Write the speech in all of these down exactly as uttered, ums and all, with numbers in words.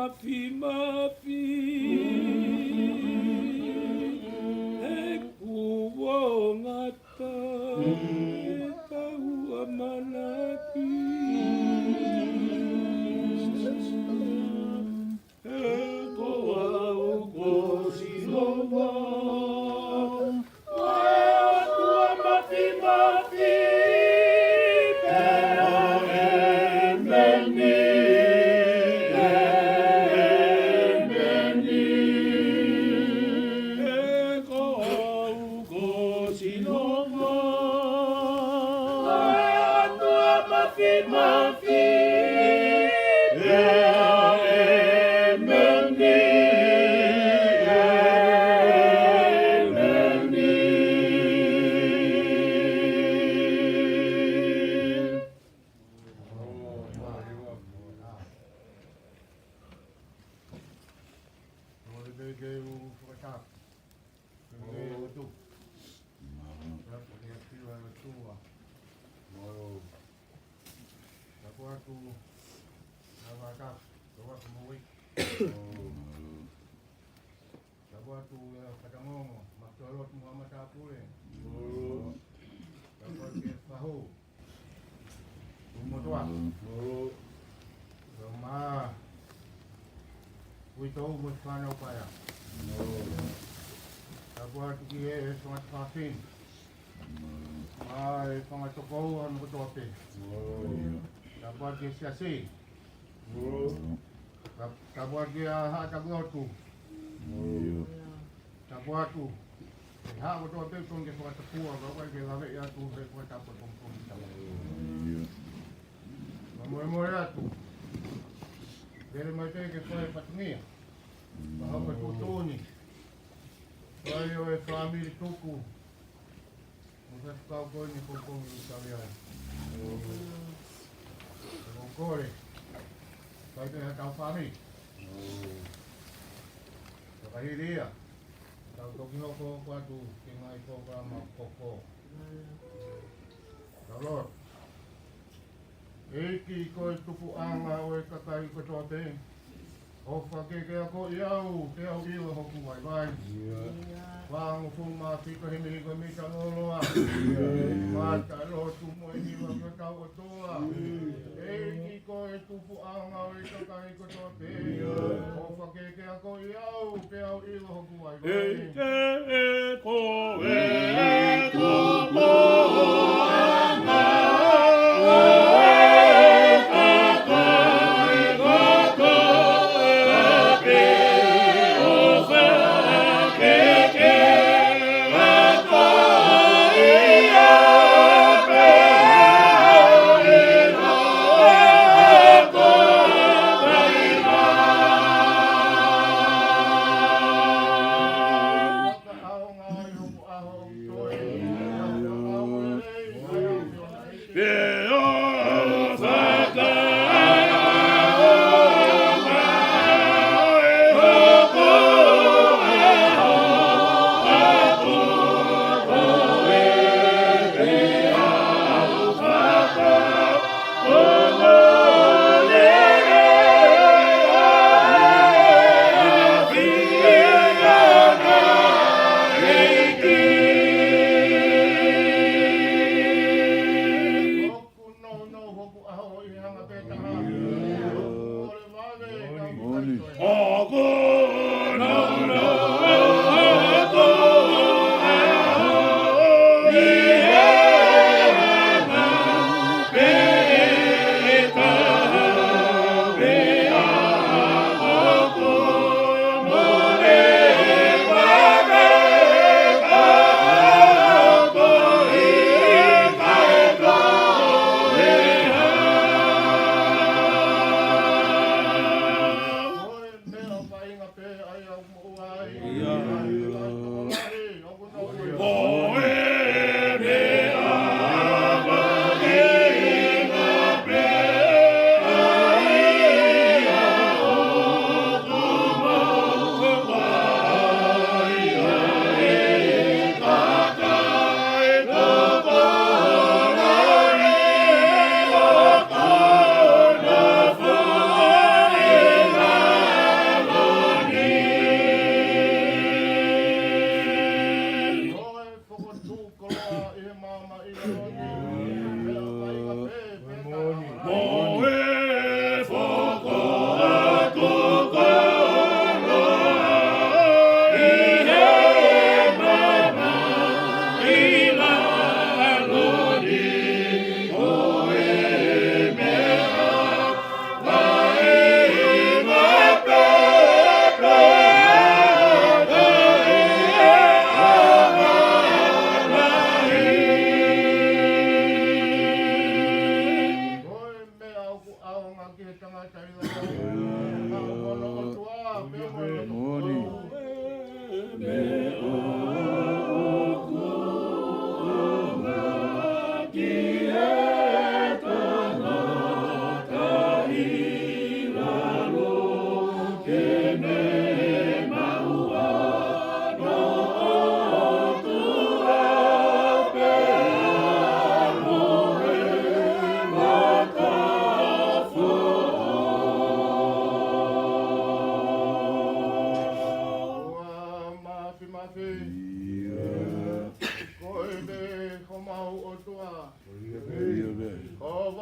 Mafimafi, he kuonga taʻe taua manaki. He ko au ko Sihova. Ko e ʻOtua mafimafi, pea ʻēmeni, ʻēmeni. He ko au ko Sihova. Ko e ʻOtua mafimafi, pea ʻēmeni, ʻēmeni. Tapu atu, tapu atu, tapu atu mo wei. Tapu atu, ʻe Fatangongo, Makatolotu mo Haʻa Matāpule. Tapu atu ki he Fahu, Umotoa. Tapu mo Uitou mo e fānau paea. Tapu atu ki he fanga tokāteline mo e fanga tokoua hono kotoa pē. Tapu atu ki he siasi. Tap-, tapu atu ki he haʻa tapu lotu. Tapu atu ki he haʻa kotoa pē ʻoku tonu ke fakatapua, ka ʻoku ʻikai ke laveʻi atu he fakatapu ʻa e pongipongi ni. Fakamolemole atu. Lele mai pē ke fai e fatongia. Ka hoko e tuʻutuʻuni. Fai ʻo e fāmili tuku. Mo e faifekau ko eni pongipongi ʻoku tau ʻi ai. Ko e kole, fai pē ha tau fāmili. Fakahili ia, tau toki hokohoko atu ki he ngaahi polokalama ʻoku hoko. Tau lotu. ʻEiki, ko e tupuʻanga ʻo e kakai kotoa pē, ʻofa ke ke akoʻi au, ke au ʻilo hoku vaivai. Fāngofulu mā fitu he mihiko mita loloa. Mata lotu mo e hiva ki hotau ʻOtua. ʻEiki, ko e tupuʻanga ʻo e kakai kotoa pē, ʻofa ke ke akoʻi au, ke au ʻilo hoku vaivai.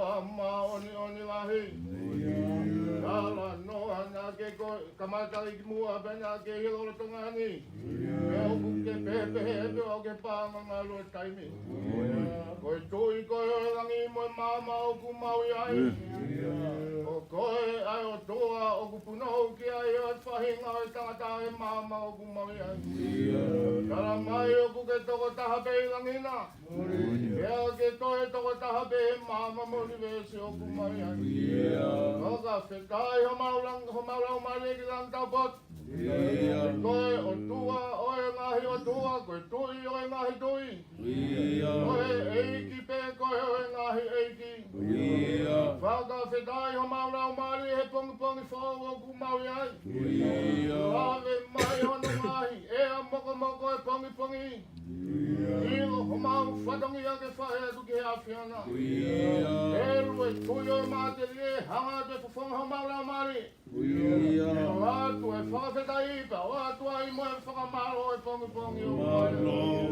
Māʻoniʻoni lahi. Talanoa naʻa ke ko kamata ʻi muʻa pea naʻa ke ʻi lolotonga ni. Pea ʻoku ke pehē pē ʻoku ke paʻanga ngalo taimi. Ko e Tuʻi koe ʻo e langi mo e maama ʻoku mau ʻi ai. Ko koe ʻa e ʻOtua ʻoku punou ki ai ʻa e faʻahinga ʻo e tangata ʻi he maama ʻoku mau ʻi ai. Tala mai ʻoku ke tokotaha pē ʻi langi na. Pea ke toe tokotaha pē ʻi he maama mo e ʻunivēsi ʻoku mau ʻi ai. Fakafetaʻi homau lang-, homau laumālie ki langi taupotu. Ko e ʻOtua ʻo e ngaahi ʻotua, ko e Tuʻi ʻo e ngaahi tuʻi. Ko e ʻEiki pē koe ʻo e ngaahi ʻeiki. Fakafetaʻi homau laumālie he pongipongi foʻou ʻoku mau ʻi ai. Lave mai hono ngaahi ʻea mokomoko he pongipongi. ʻIlo homau fatongia ke fai atu ki he ʻAfiona. Helu e tui ʻo e matelie, hanga atu e fofonga homau laumālie. ʻO ʻoatu e fakafetaʻi pea ʻoatu ai mo e fakamālō he pongipongi ʻoku mau ʻi ai.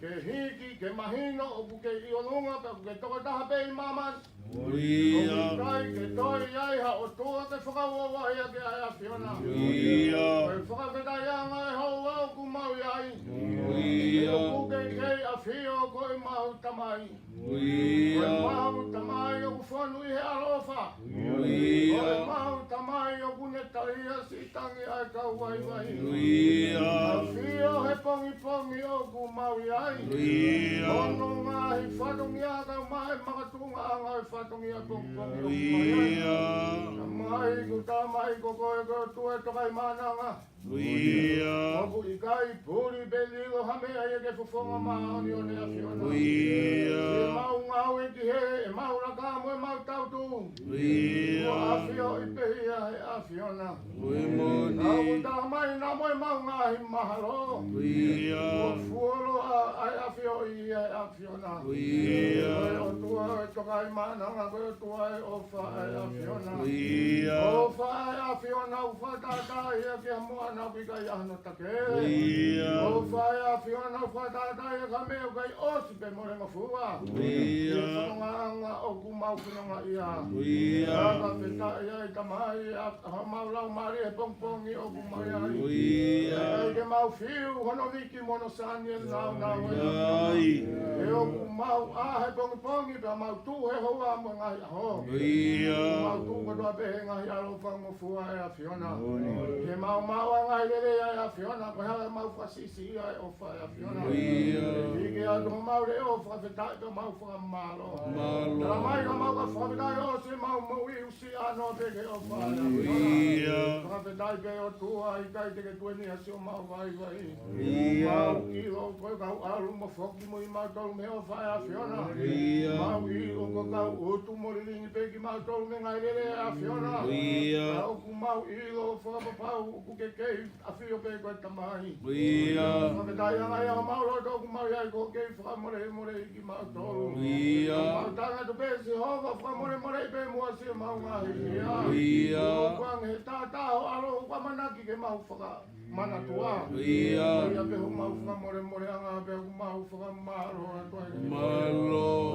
Ke hiki, ke mahino, ʻoku ke ʻi ʻolunga, pea ʻoku ke tokotaha pē ʻi māmani. ʻOku ʻikai ke toe ʻi ai ha ʻOtua ke fakauouaʻi ʻaki ʻa e ʻAfiona. Ko e fakafetaʻiʻanga ʻe houa ʻoku mau ʻi ai. ʻOku ke kei ʻafio ko e mau Tamai. Ko e mau Tamai ʻoku fonu ʻi he ʻaloʻofa. Ko e mau Tamai ʻoku ne talia siʻi tangi ʻa e kau vaivai. ʻAfio he pongipongi ʻoku mau ʻi ai. Hono ngaahi fatongia kau mai makatuʻungaʻanga ʻo e fatongia pongipongi ʻoku mau ʻi ai. Tamai, ko Tamai, ko koe ko e ʻOtua ʻe Tokaimaʻananga. ʻOku ʻikai puli pe lilo ha meʻa ia ki he fofonga māʻoniʻoni ʻo e ʻAfiona. ʻE mau ngāue ki he, ʻe mau laka mo e mau tautu. Kuo ʻafioʻi pē ia he ʻAfiona. Tau tala mai na mo e mau ngaahi mahalo. Kuo fuoloa ʻa e ʻafioʻi ia he ʻAfiona. Ko e ʻOtua ʻe Tokaimaʻananga, ko e ʻOtua ʻe ʻofa ʻa e ʻAfiona. ʻOfa ʻa e ʻAfiona ʻoku fakatātā ia ki ha moana ʻoku ʻikai ʻi ai hano takele. ʻOfa ʻa e ʻAfiona ʻoku fakatātā ia ki ha meʻa ʻoku ʻikai ʻosi pe molengofua. Ko e fonongaʻanga ʻoku mau fononga ia. Fakafetaʻi ai Tamai ʻa homau laumālie he pongipongi ʻoku mau ʻi ai. ʻIkai ke mau fiu hono viki mo hono sani ʻe nāunau ʻe ʻOtua. He ʻoku mau ʻā he pongipongi pea mau tuʻu he houa mo e ngaahi ʻaho. Mau tuʻu kotoa pē he ngaahi ʻaloʻofa ngofua ʻo e ʻAfiona. He mau maʻu ʻa e ngaahi lelei ʻa e ʻAfiona, ko e hala ʻemau fakasiʻisiʻi ʻa e ʻofa ʻa e ʻAfiona. Hiki atu homau leʻo ʻo fakafetaʻi pea mau fakamālō. Tala mai ka mau ka fakafetaʻi ʻosi ʻemau moʻui, ʻusi ʻa noa pē ki he ʻofa ʻa e ʻAfiona. Fakafetaʻi pē ʻOtua, ʻikai te ke tuʻu ʻi he siʻomau vaivai. Mau ʻilo ko e kau ʻalu mo foki mo kimautolu mei he ʻofa ʻa e ʻAfiona. Mau ʻilo ko e kau utu mo lilingi pē kimautolu mei he ngaahi lelei ʻa e ʻAfiona. Ka ʻoku mau ʻilo fakapapau ʻoku ke kei ʻafio pē ko e Tamai. Fakafetaʻiʻanga ia homau loto ʻoku mau ʻi ai, ʻoku ke kei fakamolemoleʻi kimautolu. Mau tala atu pē Sihova, fakamolemoleʻi pē muʻa siʻemau ngaahi hia. ʻOku ʻange he taʻataʻa ho ʻAlo ʻoku ʻamanaki ke mau fakamanatua. Ko ia pē homau fakamolemoleʻanga pea ʻoku mau fakamālō atu ai.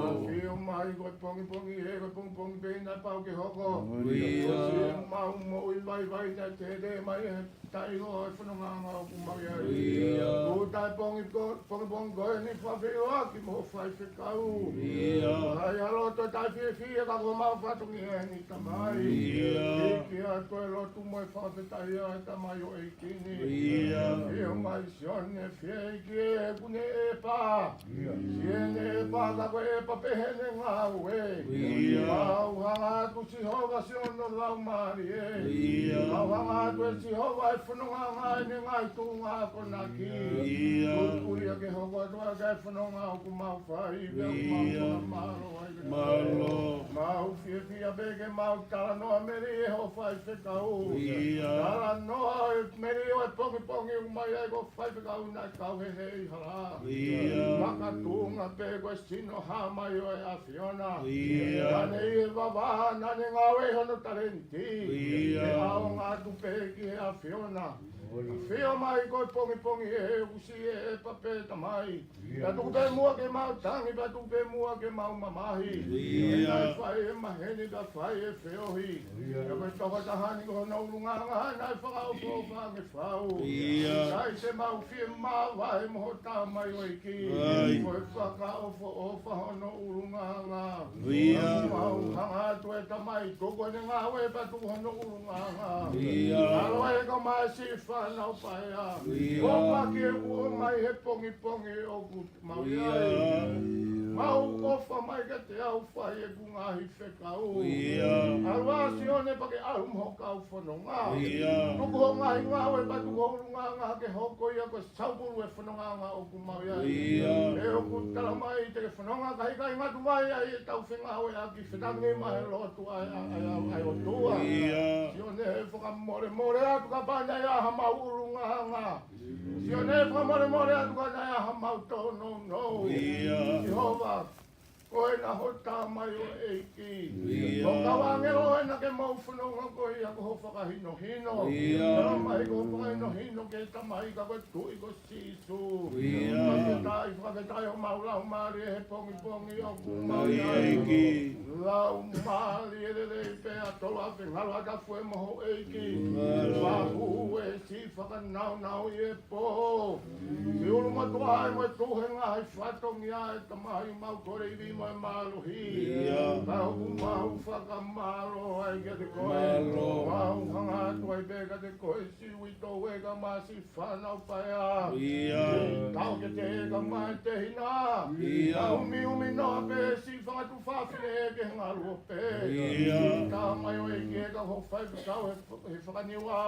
ʻAfio mai ko e pongipongi ē, ko e pongipongi pē naʻe pau ke hoko. Ko siʻemau moʻui vaivai naʻe tele mai he taʻeʻiloa ʻo e fonongaʻanga ʻoku mau ʻi ai. Kuo taʻepongipongi ko eni fakafeʻiloaki mo e faifekau. ʻAi ha loto taʻefiefia ka ko homau fatongia eni Tamai. Hiki atu e lotu mo e fakafetaʻi ʻa e tamaioʻeiki ni. ʻAfio mai Sione fie ʻEiki ē, ʻoku ne ʻepa. Siʻene ʻepa ka ko e ʻepa pē heʻene ngāue. Mau hanga atu Sihova siʻono laumālie. Mau hanga atu ʻe Sihova e fonongaʻanga ʻene ngaahi tuʻunga akonaki. Kuo tuʻu ia ke hoko atu ʻa e fononga ʻoku mau fai, pea ʻoku mau fakamālō ai. Mau fiefia pē ke mau talanoa meli ʻe ho faifekau. Talanoa ʻo e meli ʻo e pongipongi ʻoku mau ʻi ai ko e faifekau naʻe kau he heihala. Makatuʻunga pē ko e sino hā mai ʻo e ʻAfiona. Naʻa ne ʻi he vavā, naʻa ne ngāue ʻi hono talēniti. Ke ʻaonga atu pē ki he ʻAfiona. Fio mai ko e pongipongi ʻe ʻusi ʻe ʻe pape tamai. Pea tuku pē muʻa ke mau tangi, pea tuku pē muʻa ke mau mamahi. Ia. Pea fai e maheni, pea fai e feohi. Ia. Pea ko e tokotaha ni ko hono ʻulungaanga naʻe fakaʻofoʻofa ange fau. Ia. Sai se mau fie māvae mo ho tamai ʻEiki. Ai. Ko e fakaʻofoʻofa hono ʻulungaanga. Ia. Mau hanga atu ʻe tamai, tuku ʻene ngāue pea tuku hono ʻulungaanga. Ia. ʻAlo ē ka mai siʻi fānau paea. Ia. ʻOfa ke ʻomai he pongipongi ʻoku mau ʻi ai. Ia. Mau ʻofa mai kiate au, fai ʻeku ngaahi fekau. Ia. ʻAlu ā Sione pea ke ʻalu mo ho kau fononga. Ia. Tuku ho ngaahi ngāue pea tuku ho ʻulungaanga ke hoko ia ko e saupulu e fonongaʻanga ʻoku mau ʻi ai. Ia. ʻE ʻoku tala mai te ke fononga kae ʻikai ngatu mai ai ʻetau fengāueʻaki, fetangi mai he lotu ʻa e, ʻa e, ʻa e, ʻa e ʻOtua. Ia. Sione, fakamolemole atu kapau naʻe ʻi ai ha mau ʻulungaanga. Sione, fakamolemole atu kapau naʻe ʻi ai ha mau tōnounou. Ia. Sihova, ko ena ho tamai ʻEiki. Ia. Ko e kau ʻāngelo ena ke mau fononga ko ia ko ho fakahinohino. Ia. Tala mai ko ho fakahinohino ki he tamai ka ko e Tuʻi ko Sīsū. Ia. Fakafetaʻi, fakafetaʻi homau laumālie he pongipongi ʻoku mau ʻi ai. ʻEiki. Laumālie lelei pea tolo ʻa e ngalo ʻa e fue mo ho ʻEiki. Ia. Fakahū e siʻi fakanaunau ʻi he pō. Siʻi ʻulumotuʻa ē mo e tuʻu he ngaahi fatongia ʻe tamai, mau kole ivi mo e mālohi. Ia. Ka ʻoku mau fakamālō ai kiate koe. Mālō. Mau hanga atu ai pē kiate koe siʻi uitou ē ka mai siʻi fānau paea. Ia. Siʻi tau ke te ka mai tehina. Ia. Ka umiumi noa pē siʻi fanga tuofāfine ē ke ngalo pē. Ia. Siʻi tamai ʻEiki ē ka ho faifekau he, he fakaniua.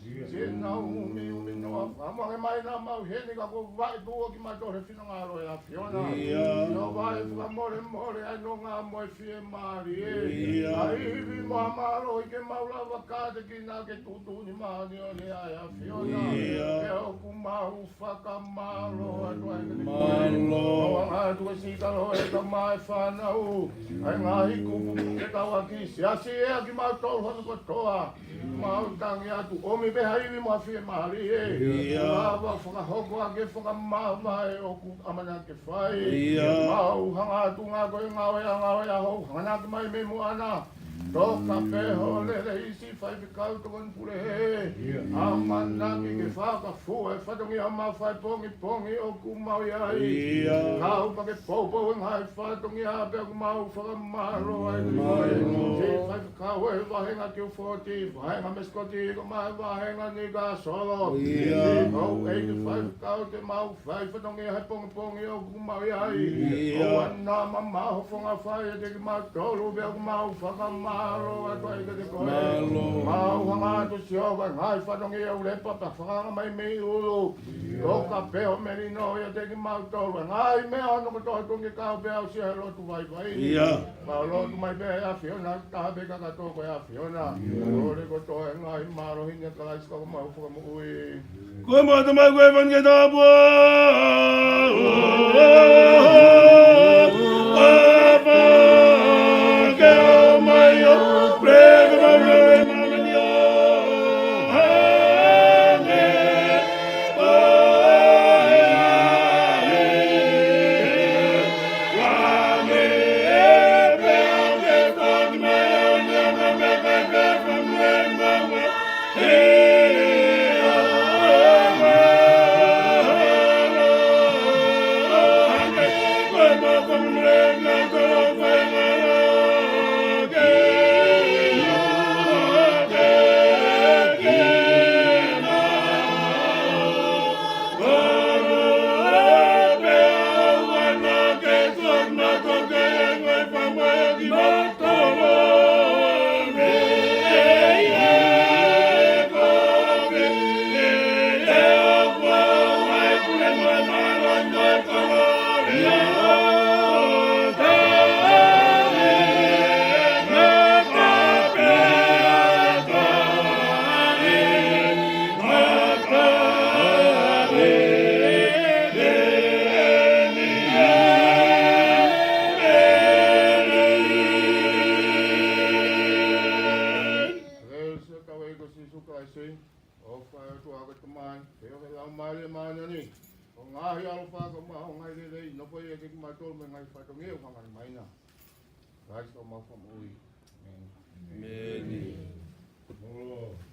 Ia. Siʻi nau umiumi noa. Fakamālō mai naʻa mau ʻi heni ka ko e vaʻe pē ʻa kimautolu he finangalo ʻo e ʻAfiona. Ia. Sihova ē fakamolemole ʻa e nonga mo e fiemālie. Ia. ʻA e ivi mo e mālohi ke mau lava kātekina ke tuʻutuʻuni māʻoniʻoni ʻa e ʻAfiona. Ia. Pea ʻoku mau fakamālō atu ai kiate koe. Mālō. Mau hanga atu ʻe siʻi kalo ē ka mai fānau. ʻA e ngaahi kupu ke tau ʻaki siasi ē ʻa kimautolu hono kotoa. Mau tangi atu ʻomi pē ha ivi mo ha fiemālie. Ia. Lava fakahoko ʻaki e fakamāvae ʻoku ʻamanaki ke fai. Ia. Mau hanga atu ngā ko e ngāue ʻa ngāue ʻa hou hanganaki mai mei muʻa na. Toka pē ho lelei siʻi faifekau tokoni pule ē. Ia. ʻAmanaki ke fakafua e fatongia mafai pongipongi ʻoku mau ʻi ai. Ia. Kau pea ke poupou e ngaahi fatongia pea ʻoku mau fakamālō ai. Mālō. Siʻi faifekau ʻo e vāhenga Kiu Foti, vāhenga Mesikoti, ka mai vāhenga Nikasolo. Ia. Siʻi houʻeiki faifekau te mau fai fatongia he pongipongi ʻoku mau ʻi ai. Ia. ʻOua naʻa mamaʻo ho fofonga fai ʻiate kimautolu pea ʻoku mau fakamālō atu ai kiate koe. Mālō. Mau hanga atu Sihova ngaahi fatongia ʻoku lepa pea fakahanga mai mei ʻulu. Toka pē ho melino ʻiate kimautolu. Ngaahi meʻa ʻo no kotoa tungi kau pē au siʻi he lotu vaivai ni. Ia. Mau lotu mai pē ʻe he ʻAfiona, taha pē kakato ko e ʻAfiona. Ia. Kole kotoa e ngaahi mālohi ni ʻa Kalaisi ko homau Fakamoʻui. Ko e mata mai ko e fanga ke tāpua. Papa, ke ʻomai ʻo preve mai. ʻOtua ko e Tamai, pea ko e Laumālie Māʻoniʻoni, ko e ngaahi ʻaloʻofa, ko e maʻu ngaahi lelei, nofoʻia kiate kimautolu mo e ngaahi fatongia ʻoku hanga mai na. Kalaisi ko homau Fakamoʻui. ʻĒmeni. ʻĒmeni.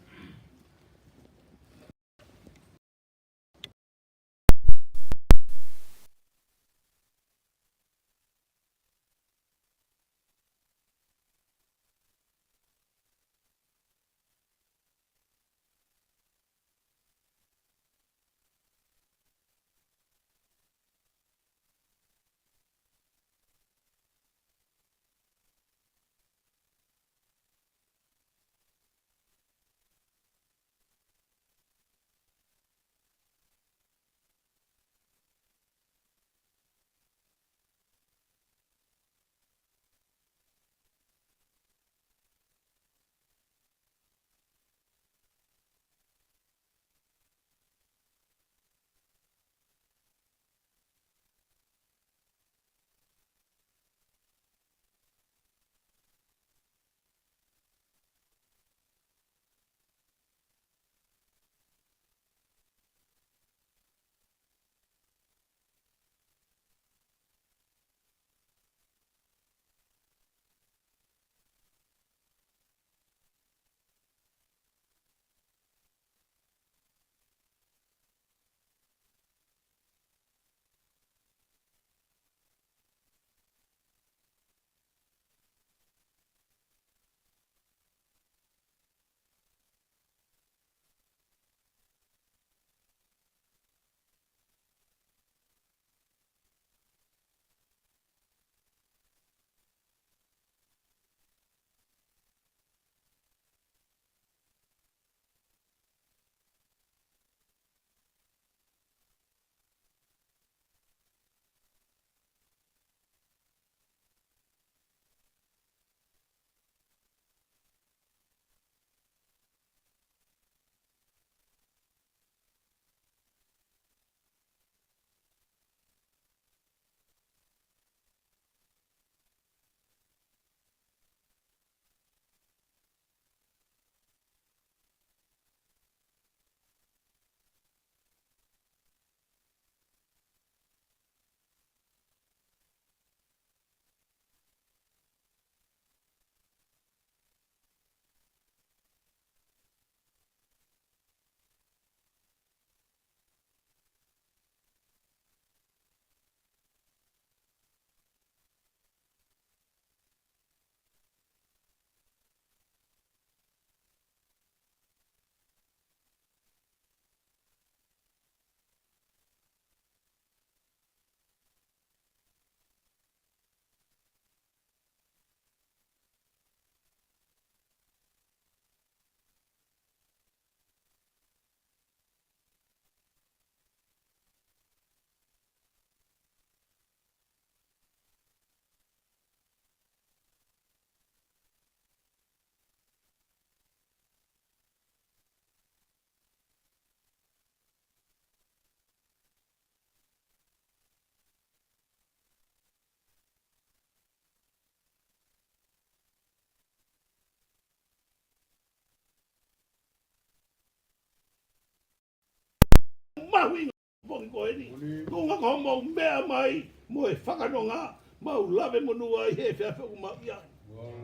Mahuʻinga pongipongi ko eni. Kuo ngata ko hoʻomou meʻa mai mo e fakanonga, mau lave monū ai he efiafi ʻoku mau ʻi ai.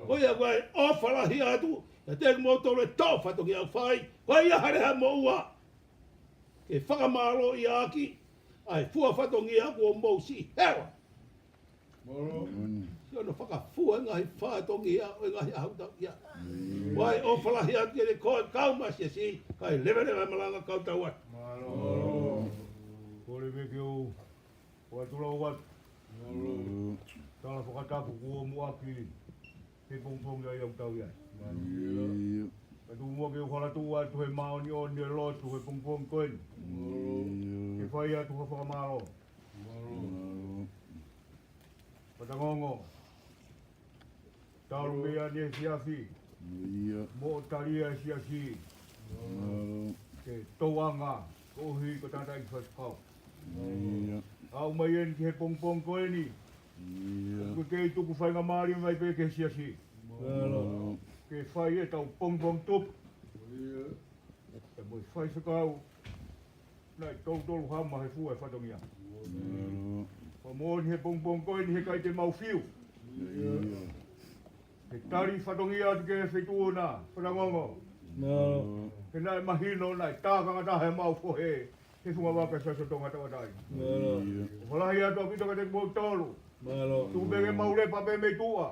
Ko ia ko e ʻofa lahi atu kiate kimoutolu e tō fatongia ʻoku fai. Ko ia hale ha moʻua ke fakamālōʻia ʻaki ʻa e fua fatongia kuo mou siʻi hela. Mālō. Siʻono fakafua e ngaahi fatongia ʻo e ngaahi ʻaho tau ia. Ko e ʻofa lahi atu kiate koe kau mai siasi, kae leveleva e malanga kau tau atu. Mālō. Kole pē ke u ʻoatu lau atu. Mālō. Tala fakatapu kuo muʻaki he pongipongi ʻa ia ʻoku tau ʻi ai. Mālō. Ka tuku muʻa ke u hala atu he māʻoniʻoni e lotu he pongipongi ko eni. Mālō. Ke fai atu ha fakamālō. Mālō. Fatongia. Talu mei ʻanefia. Mālō. Mo talia e siasi. Mālō. Ke tauanga koeʻuhi ko e tangataʻeiki faifekau. Mālō. Aʻu mai eni ki he pongipongi ko eni. Mālō. Ko e kei tuku faingamālie mai pē ki he siasi. Mālō. Ke fai ʻetau pongipongi tupu. Mālō. Ke Mo e faifekau, naʻe toutou hama he fua e fatongia. Fakamoʻoni he pongipongi ko eni he ʻikai te mau fiu. He tali fatongia atu ki he feituʻu na, Fanangongo. He naʻe mahino, naʻe tā kangata he mau fohe, he funga vaka Siaosi ʻo Tonga Tauʻatāina. ʻOfa lahi atu ʻaupito kiate kimoutolu. Tuku pē ke mau lepa pē mei tuʻa.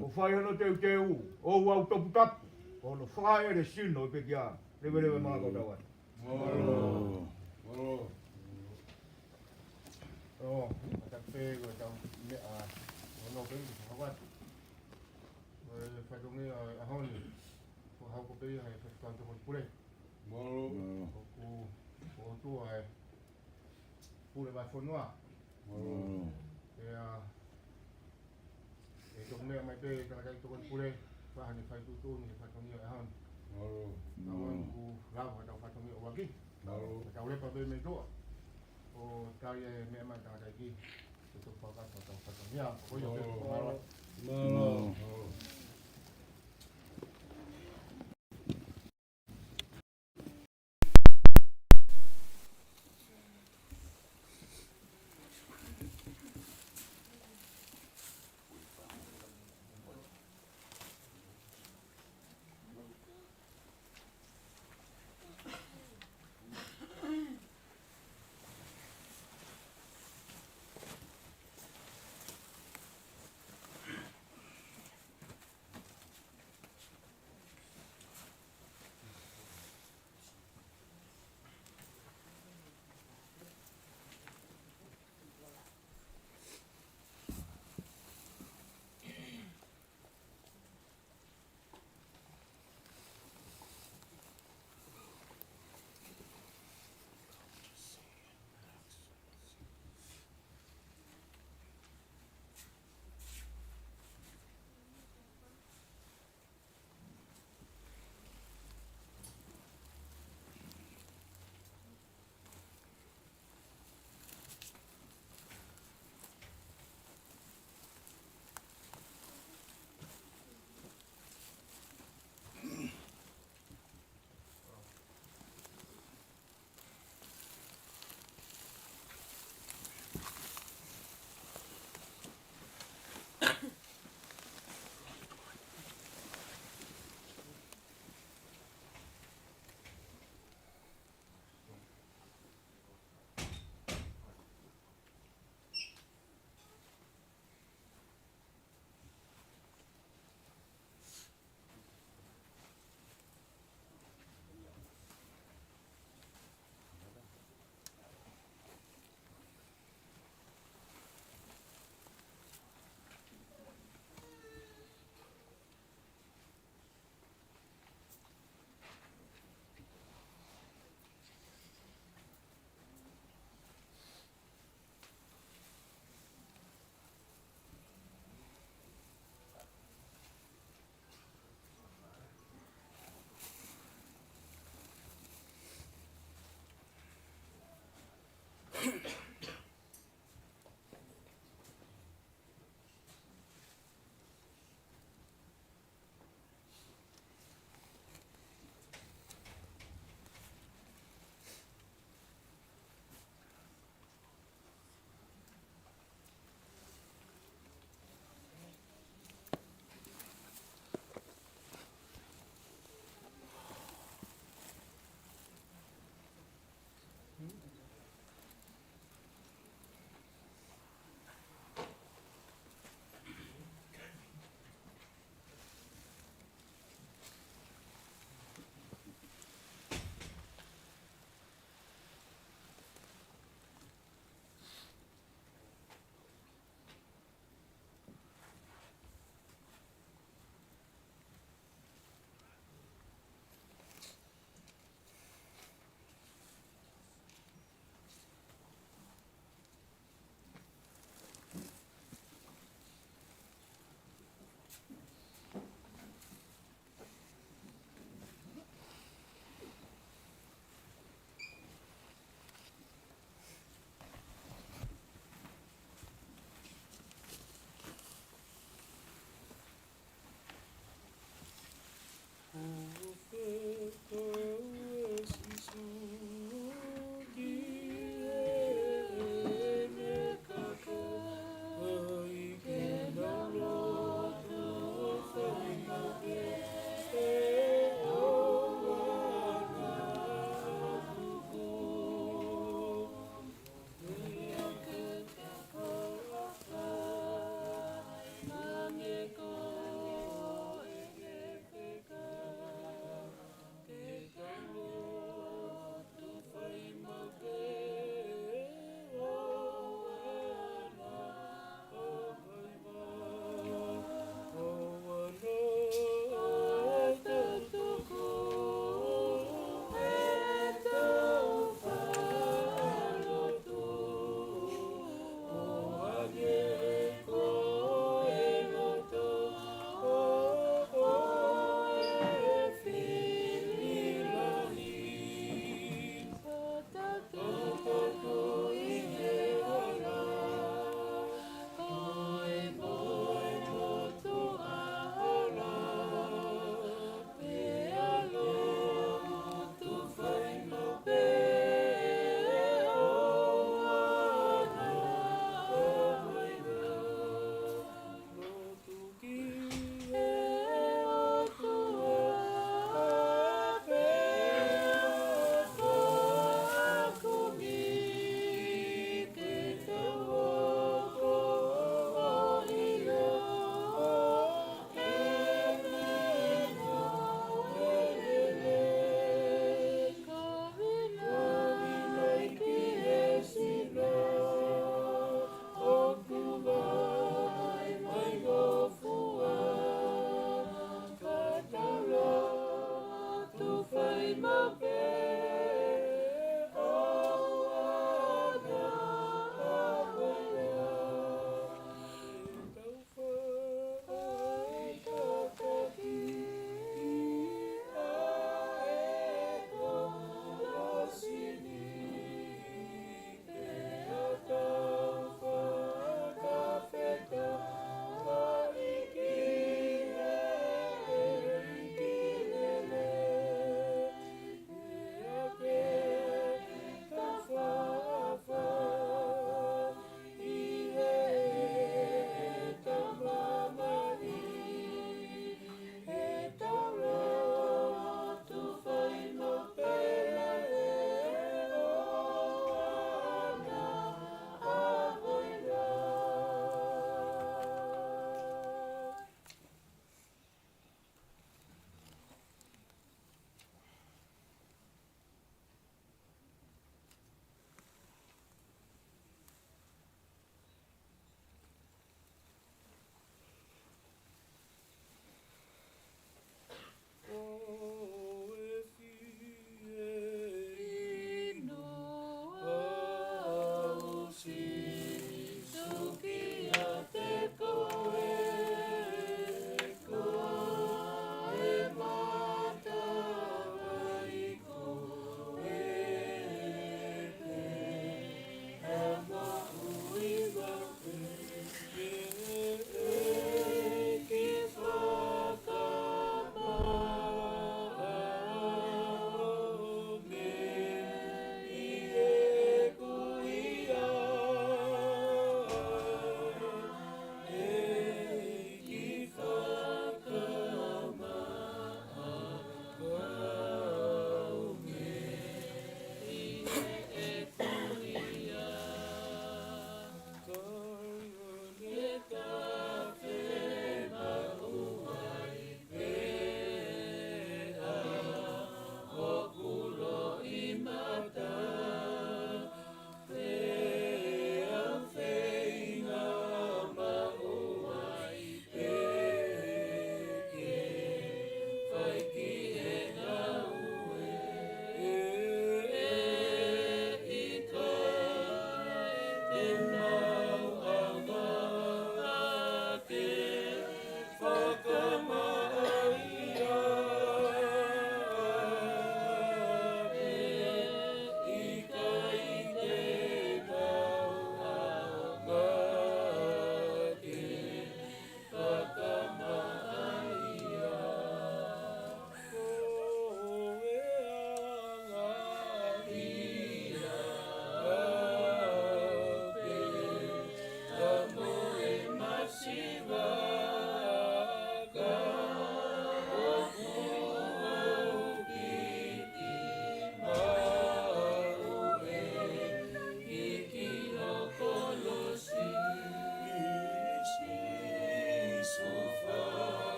ʻO fai hono teuteu, ʻo ʻoua ʻe toputapu, ʻo hono fakaʻele sino e pekia, leveleva malanga ʻo Tauʻatāina. Mālō. Mālō. ʻO, ʻatā pē ko e tau meʻa, ʻo nō pē ki he fakavatu. Ko e fatongia ʻo e ʻaho ni, ko e hoko pē ia he faifekau tokoni pule. Mālō. ʻOku, ko e ʻOtua e pule vahefonua. Mālō. Pea, ʻe toki meʻa mai pē tangataʻeiki tokoni pule, fakahā ʻene fai tuʻutuʻuni he fatongia ʻo e ʻaho ni. Mālō. Ka ʻoku lava ʻetau fatongia ʻo ʻaki. Mālō. Ka tau lepa pē mei tuʻa. ʻO tali e meʻa mai tangataʻeiki, ke toki fakahā ʻetau fatongia. Ko ia pē. Mālō. Mālō. Mālō.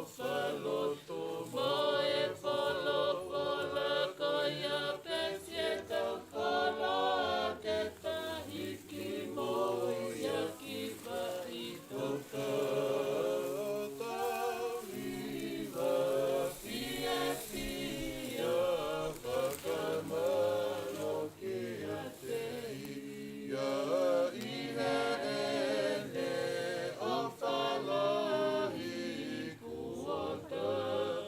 Falotu mo e folofola ko ia pē siʻetau koloa ke tahiki mo ia ki faʻitoka. Tau hiva fiefia fakamālō kiate ia ʻi heʻene ʻofa lahi kuo tau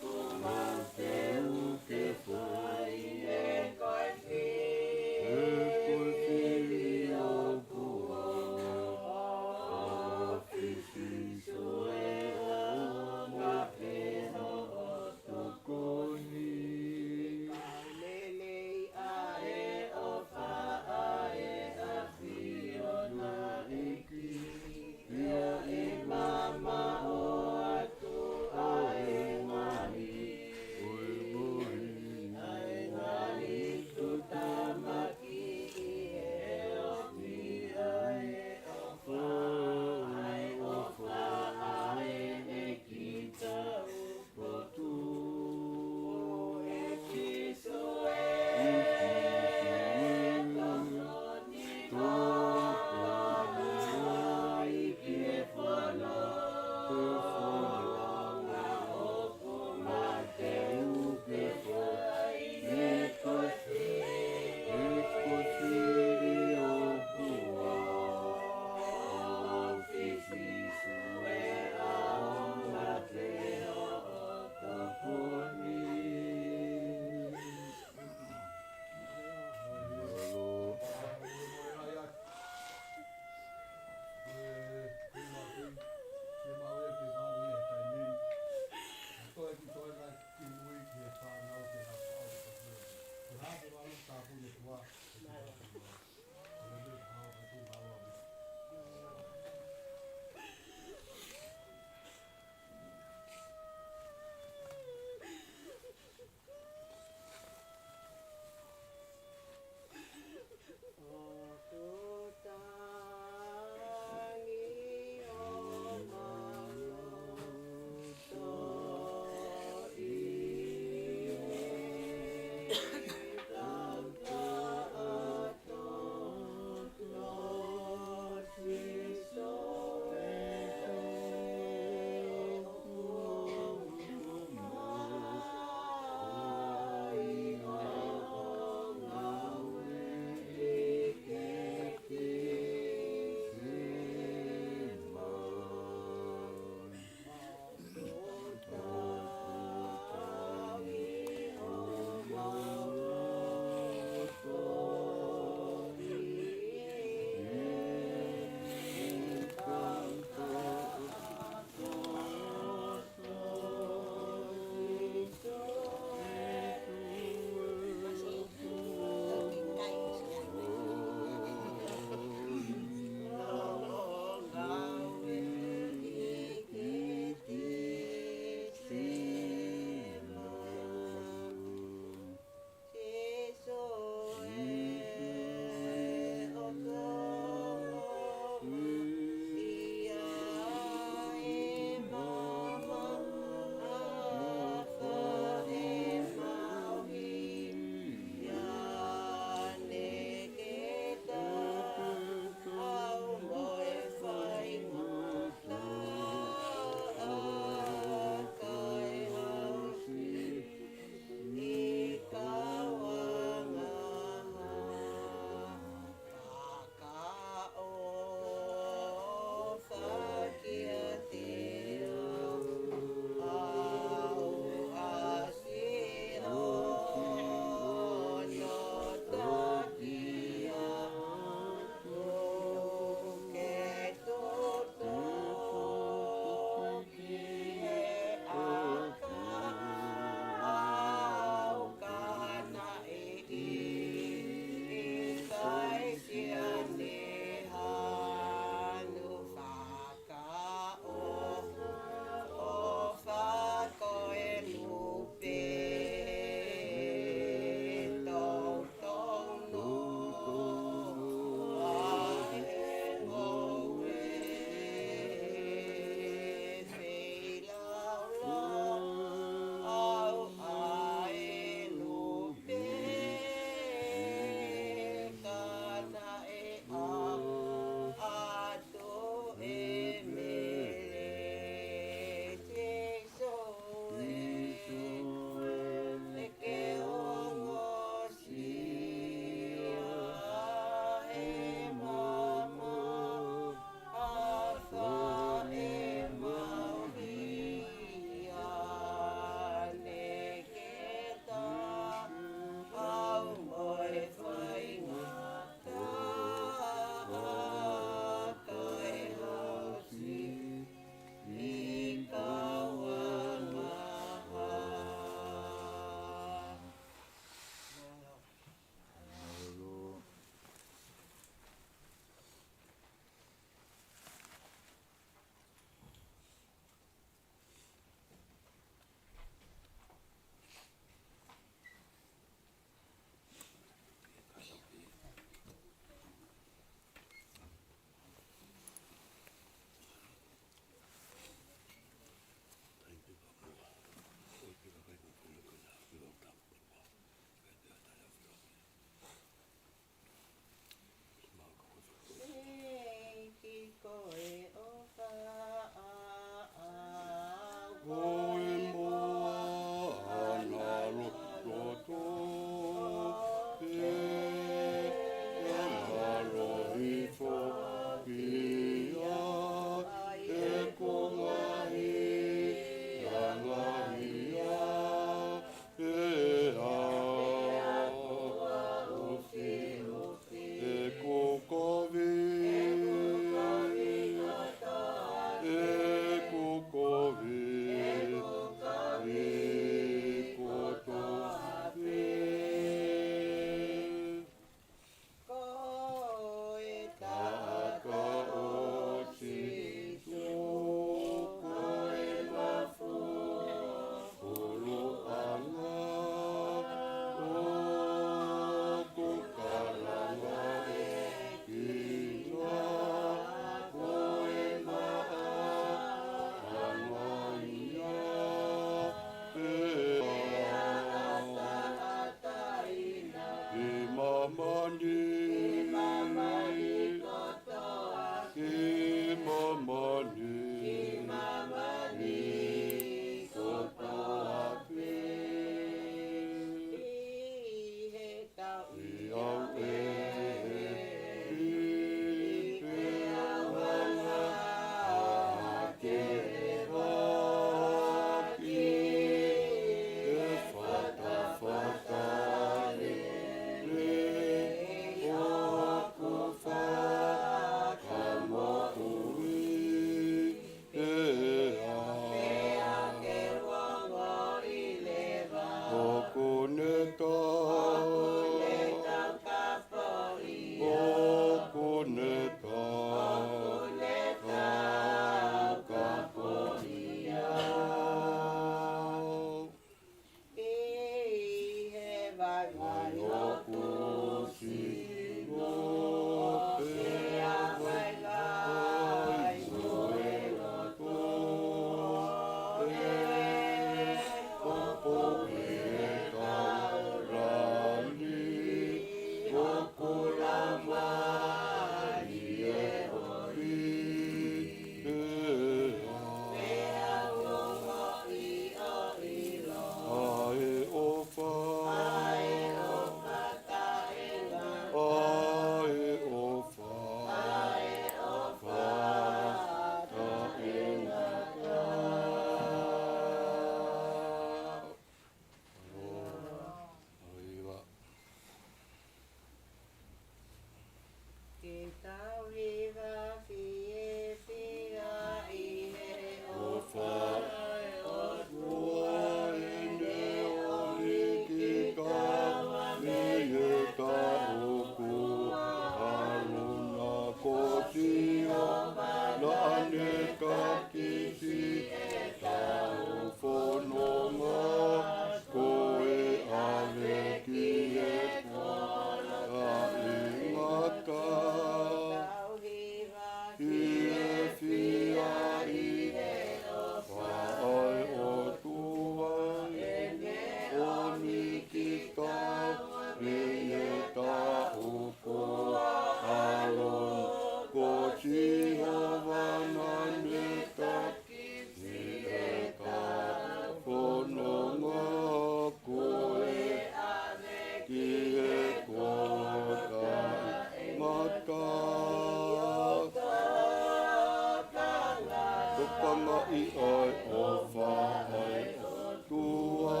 Maʻu ʻa e ʻofa ʻa e ʻOtua.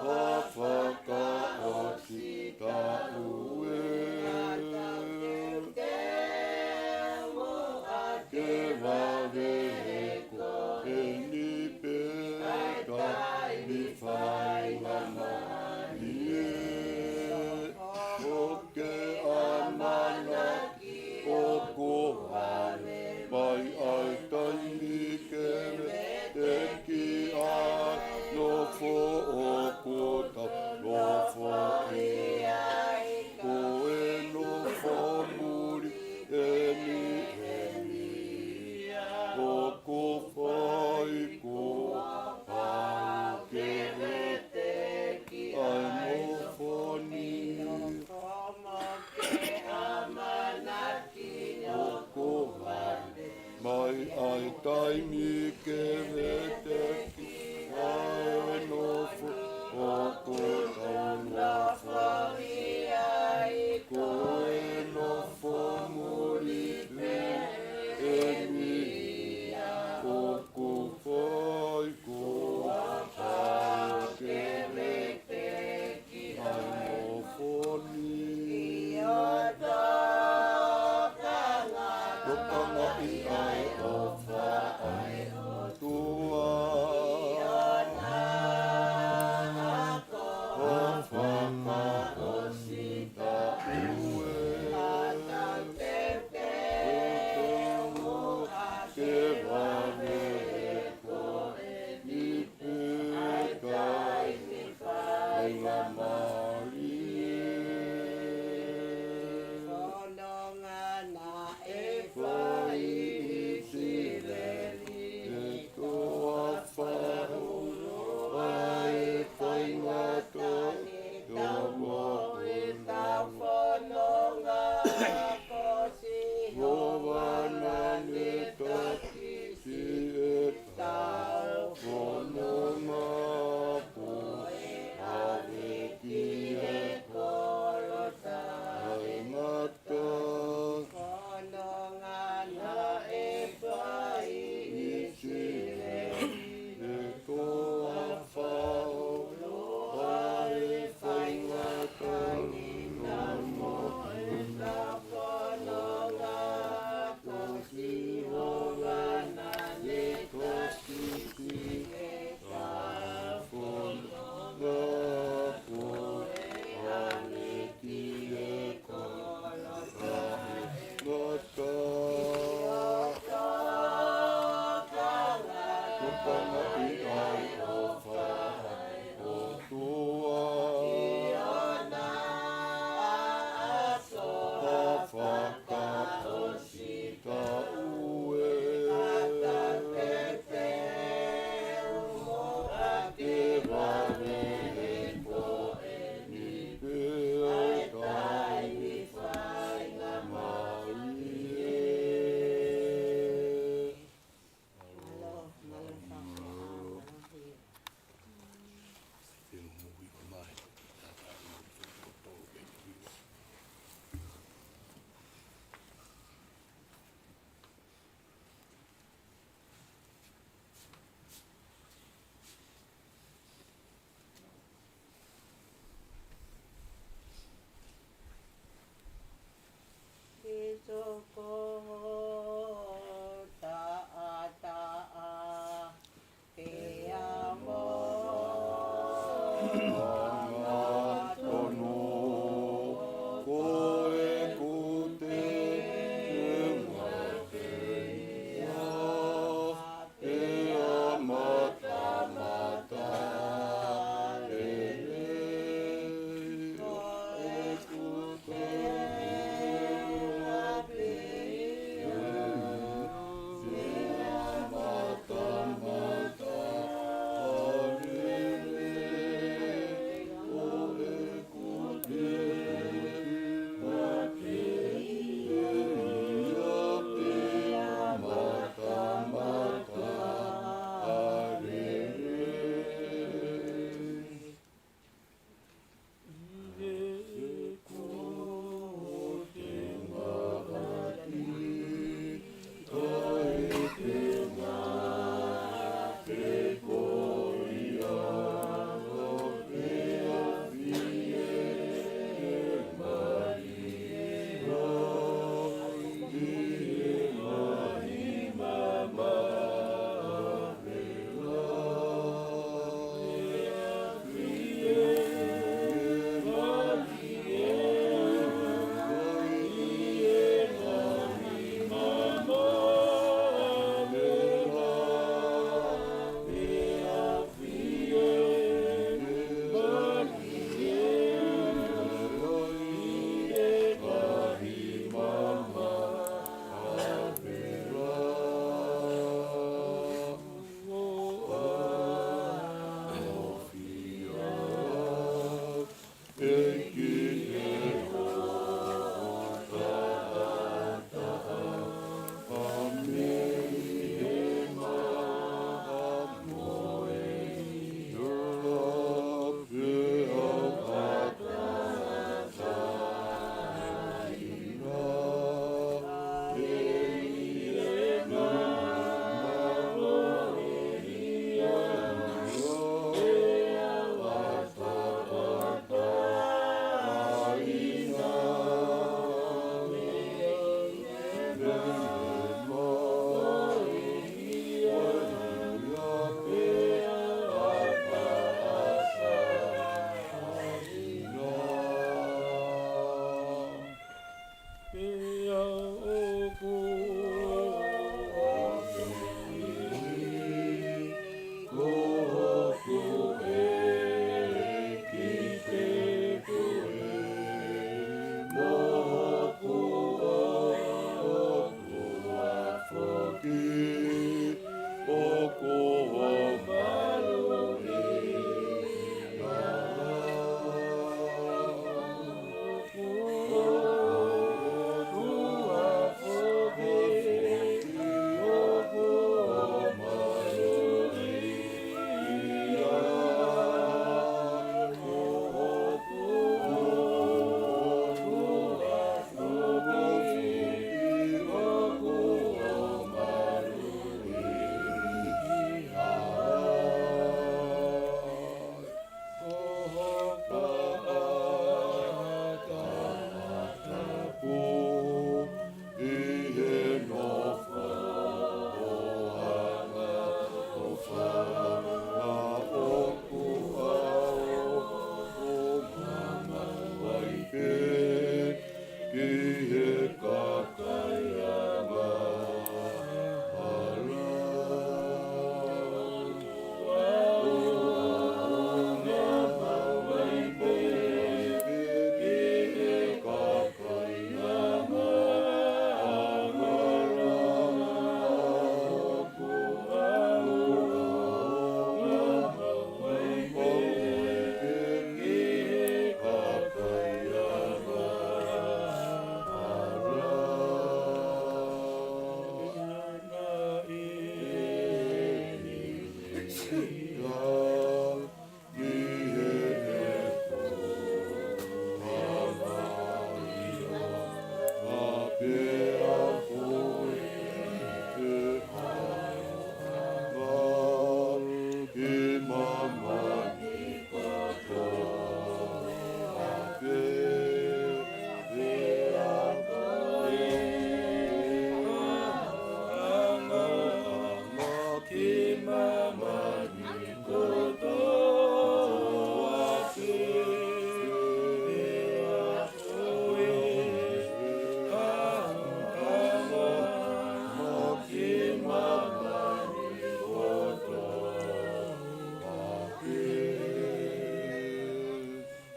ʻA e fakaʻosi taʻu ē. Ke vave he ko eni pē taimi faingamālie ʻo ke ʻamanaki ʻoku vave mai ʻa e taimi ke veteki ʻa e nofo ʻoku tau nofo ai. Ko e nofo muli eni eni ʻoku fai kuo pau ke veteki ʻa e nofo ni. ʻOku vave mai ʻa e taimi ke veteki ʻa e nofo ʻoku tau nofo ai. Ko e nofo muli pē eni ʻoku fai kuo pau ke veteki ʻa e nofo ni. Tokangaʻi ʻa e ʻofa ʻa e ʻOtua. ʻOfa fakaʻosi taʻu ē. Ke vave he ko eni pē taimi faingamālie. Fononga naʻe fai ʻi ʻIsileli, he toafa holo ʻa e faingataʻa, taumuʻa ʻetau fononga ko Sihova naʻa ne taki siʻetau fononga, ko e ʻave ki he kolo taʻengata. Fononga naʻe fai ʻi ʻIsileli, he toafa holo ʻa e faingataʻa, taumuʻa ʻetau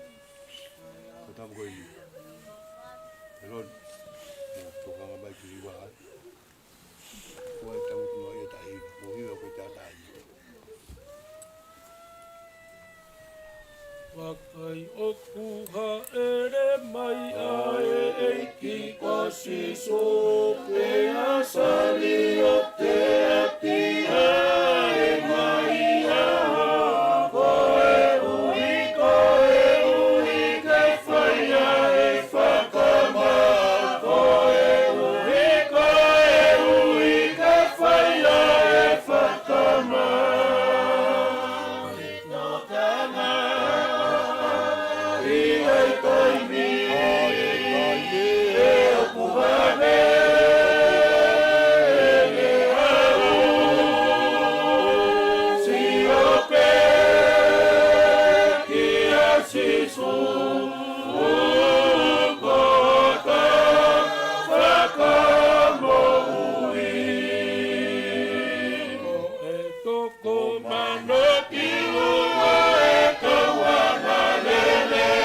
Ko tapu ko eni. Elon, ia, tokanga mai ki he hiva. Ko e tangutu noa ia tahi, mo hiva ko e tatai. Vakai ʻoku hāʻele mai ʻa e ʻEiki ko Sīsū, pea sali ʻo te ati ʻa e ngaahi ʻaho, koeʻuhi, koeʻuhi ke fai ʻa e fakamā, koeʻuhi, koeʻuhi ke fai ʻa e fakamā. Ko e toko mano ki lua e kau angalelei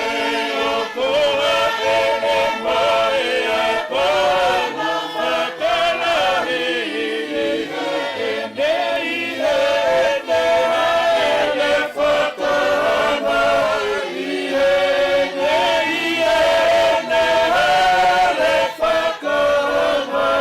ʻoku hāʻele mai ʻa e kau fakalahi ʻi heʻene, ʻi heʻene hāʻele fakaʻaho mai, ʻi heʻene, ʻi heʻene hāʻele fakaʻaho mai.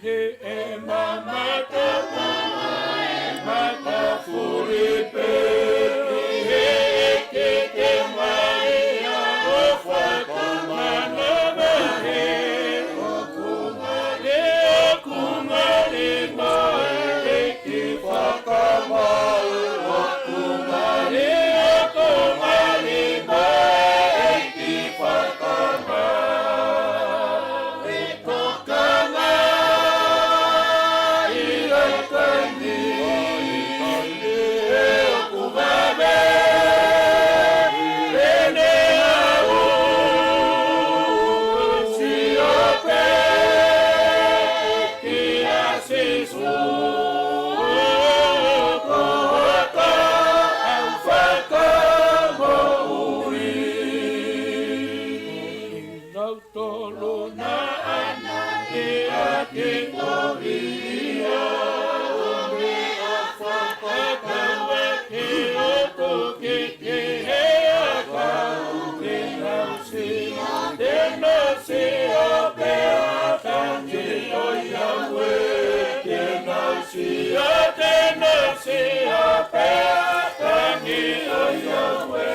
He ʻe mamata, ʻe mamata fuli pē ki he ʻEiki ke mai ʻo fakamanavahē. ʻOku ngali, ʻoku ngali mai ʻEiki fakamau, ʻoku ngali, ʻoku ngali mai ʻEiki fakamau. Tokanga ʻi he taimi ʻoku vave ʻene aʻusia pē kia Sīsū ko hotau Fakamoʻui. Kinautolu naʻa nau ʻi ʻapi ko ia ʻo meʻa fakatauʻaki ʻo tuki ki he ʻakau, te nau sio, te nau sio pē ʻa e tangi ʻo Iāue. Te nau sio, te nau sio pē ʻa e tangi ʻo Iāue.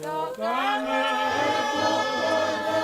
Tokanga, tokanga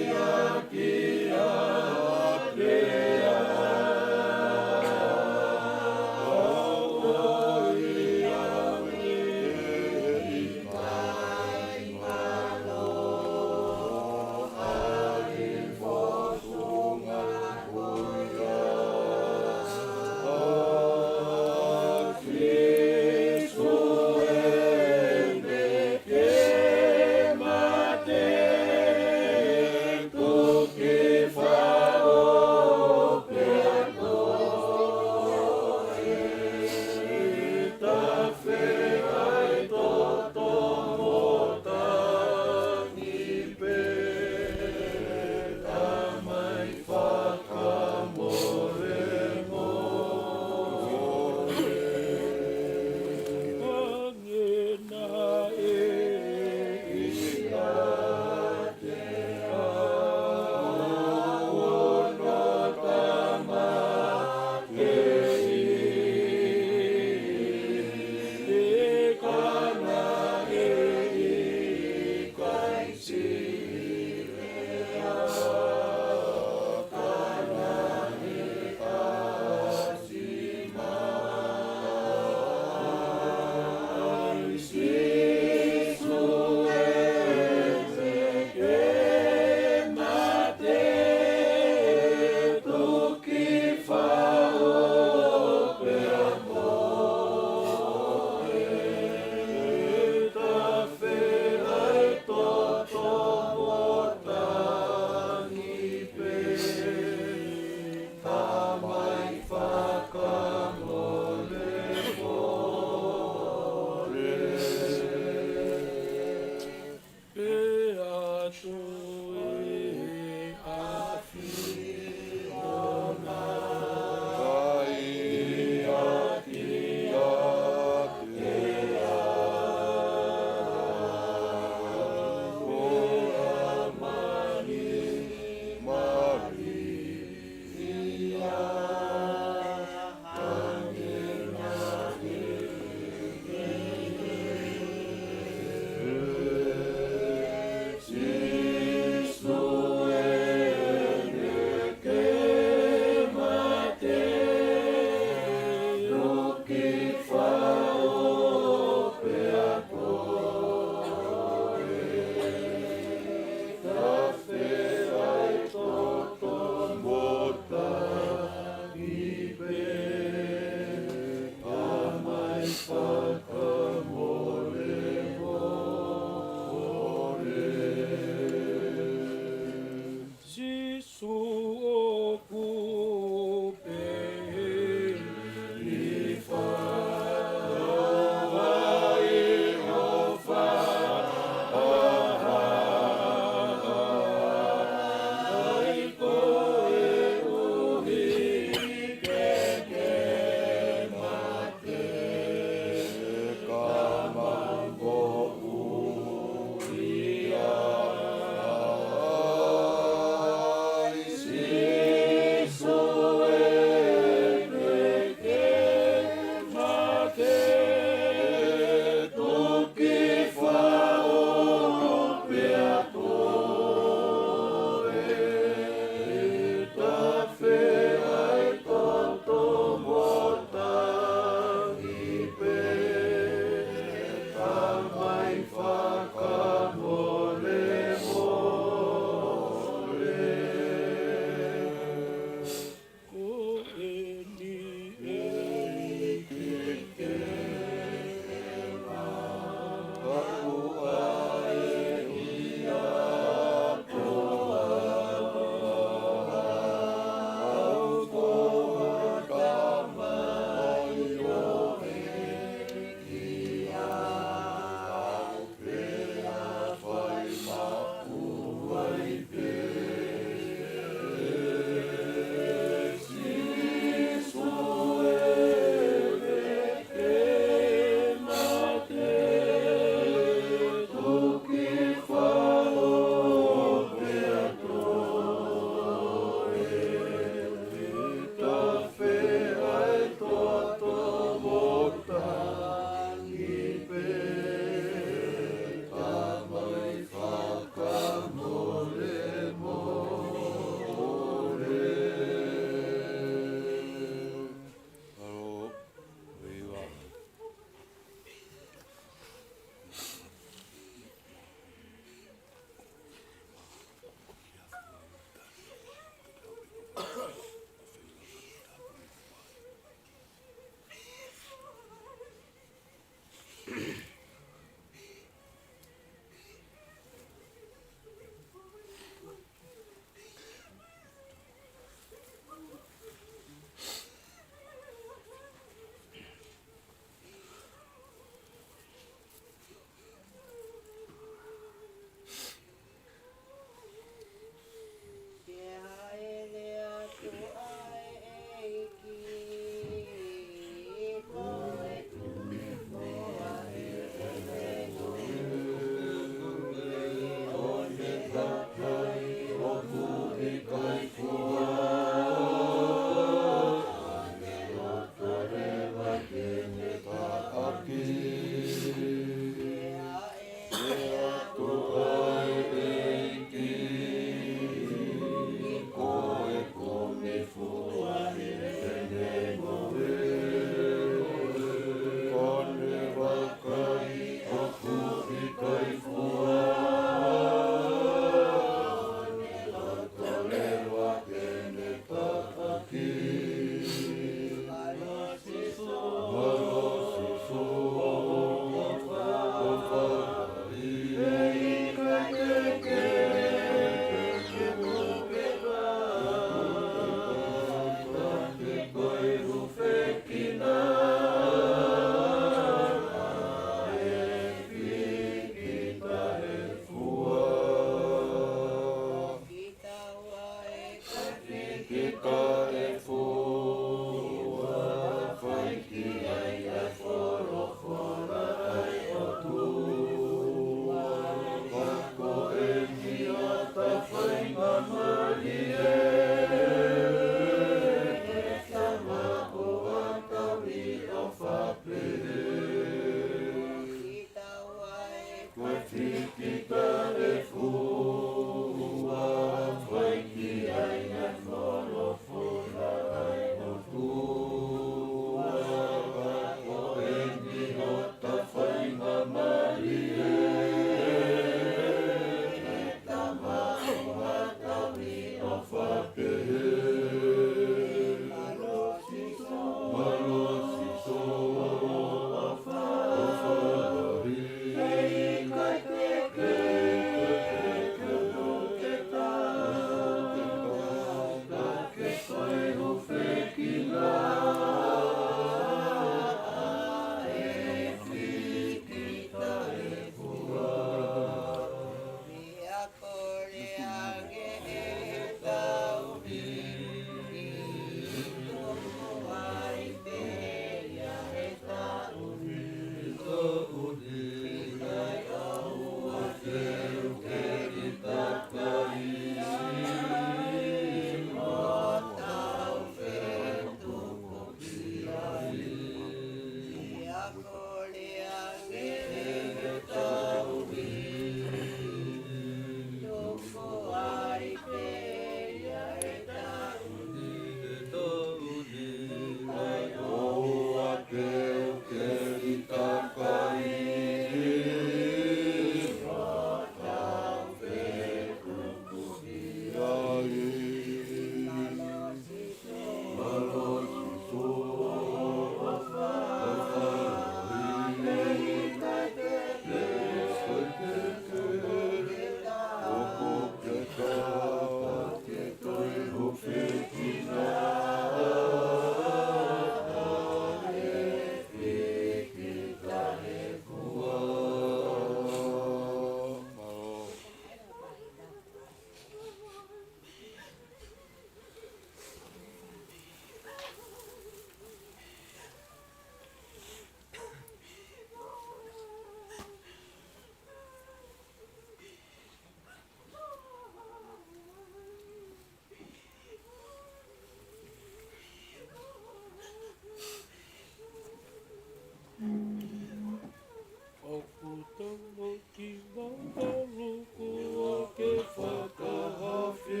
ʻOku tau ki mautolu kuo ke fakahaofi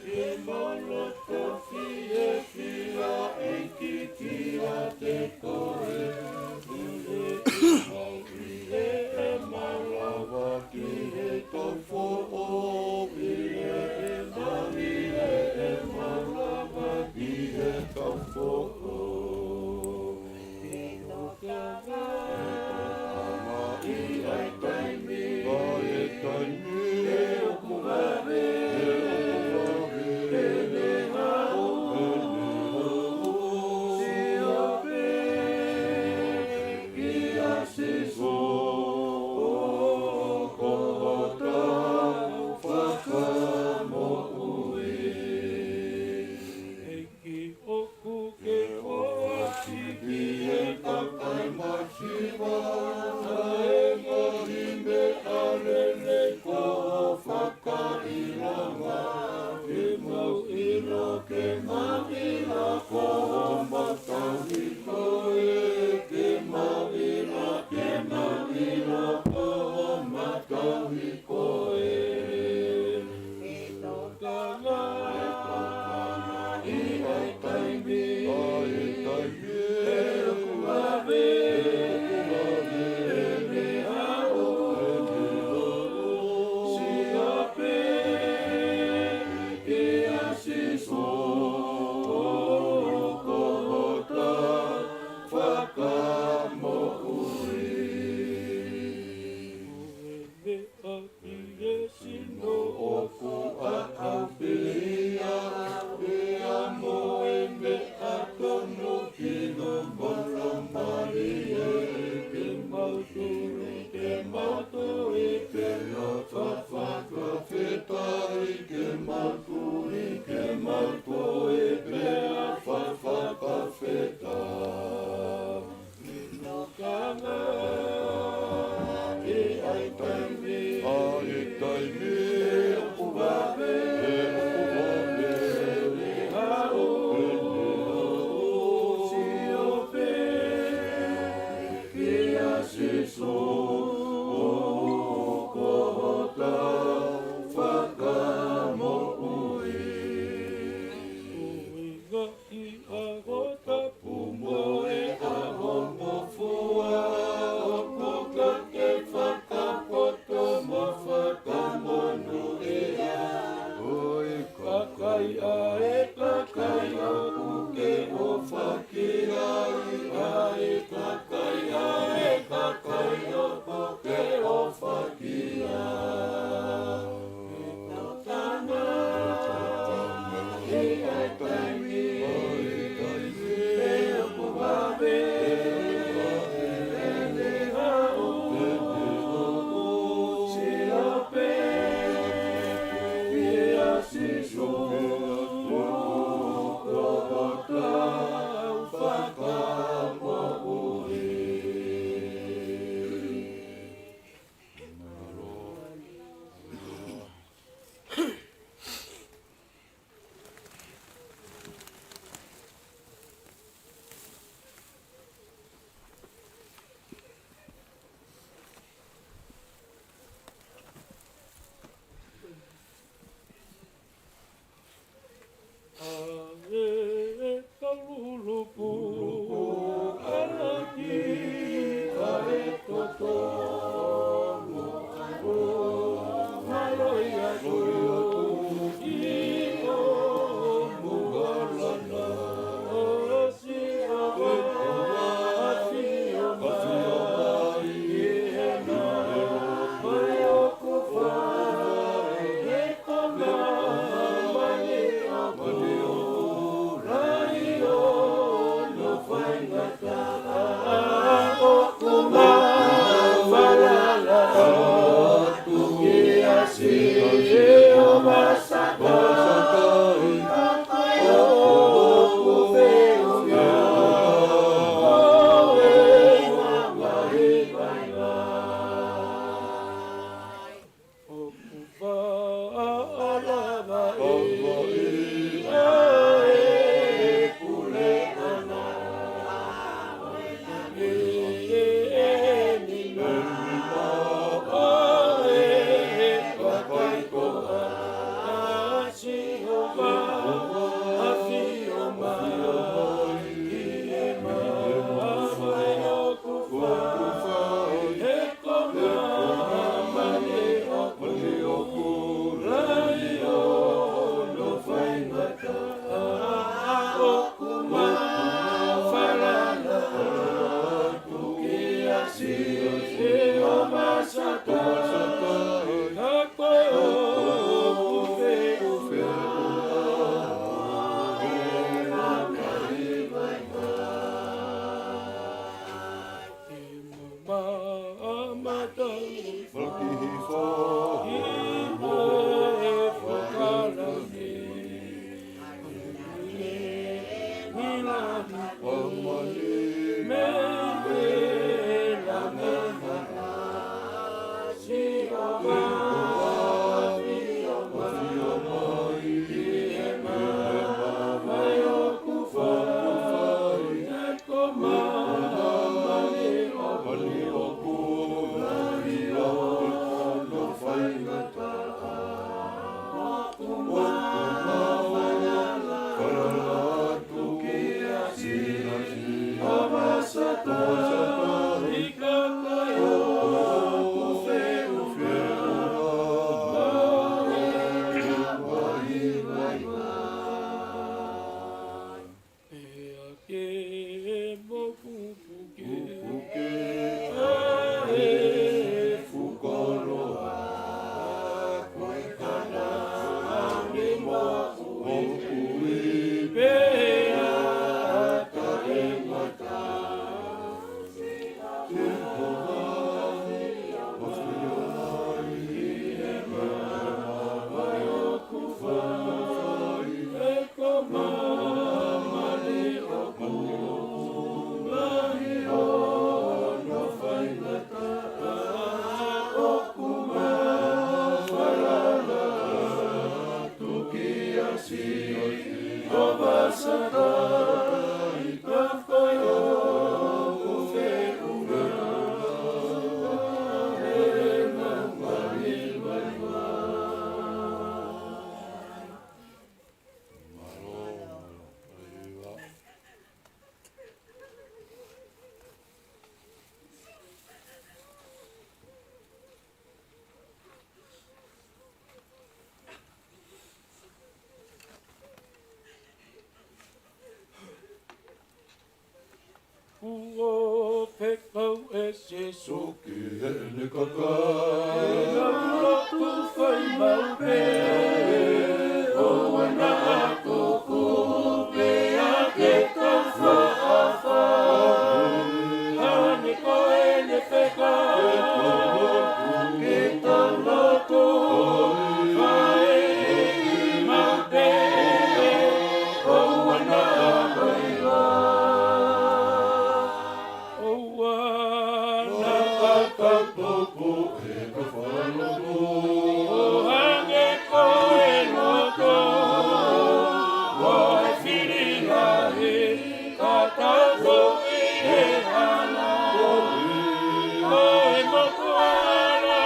ʻemau loto fiefia ʻEiki kiate koe. ʻI heʻemau, ʻi heʻemau lava ki he kau foʻou, ʻi heʻemau, ʻi heʻemau lava ki he kau foʻou. Sīsū ki heʻene kakai. Naʻa ku lotu fai maʻu pē, ʻoua naʻa ku kupe ʻa ke tau faʻa fai. Hangē ko ʻene fekau, ke tau lotu fai maʻu pē, ʻoua naʻa vaivai. ʻOua naʻa tau tuku ʻetau faʻa lotu ʻo hangē ko e lotu ʻo e fili lahi, ka tau tuʻu ʻi he hala ʻo e motuʻa hala.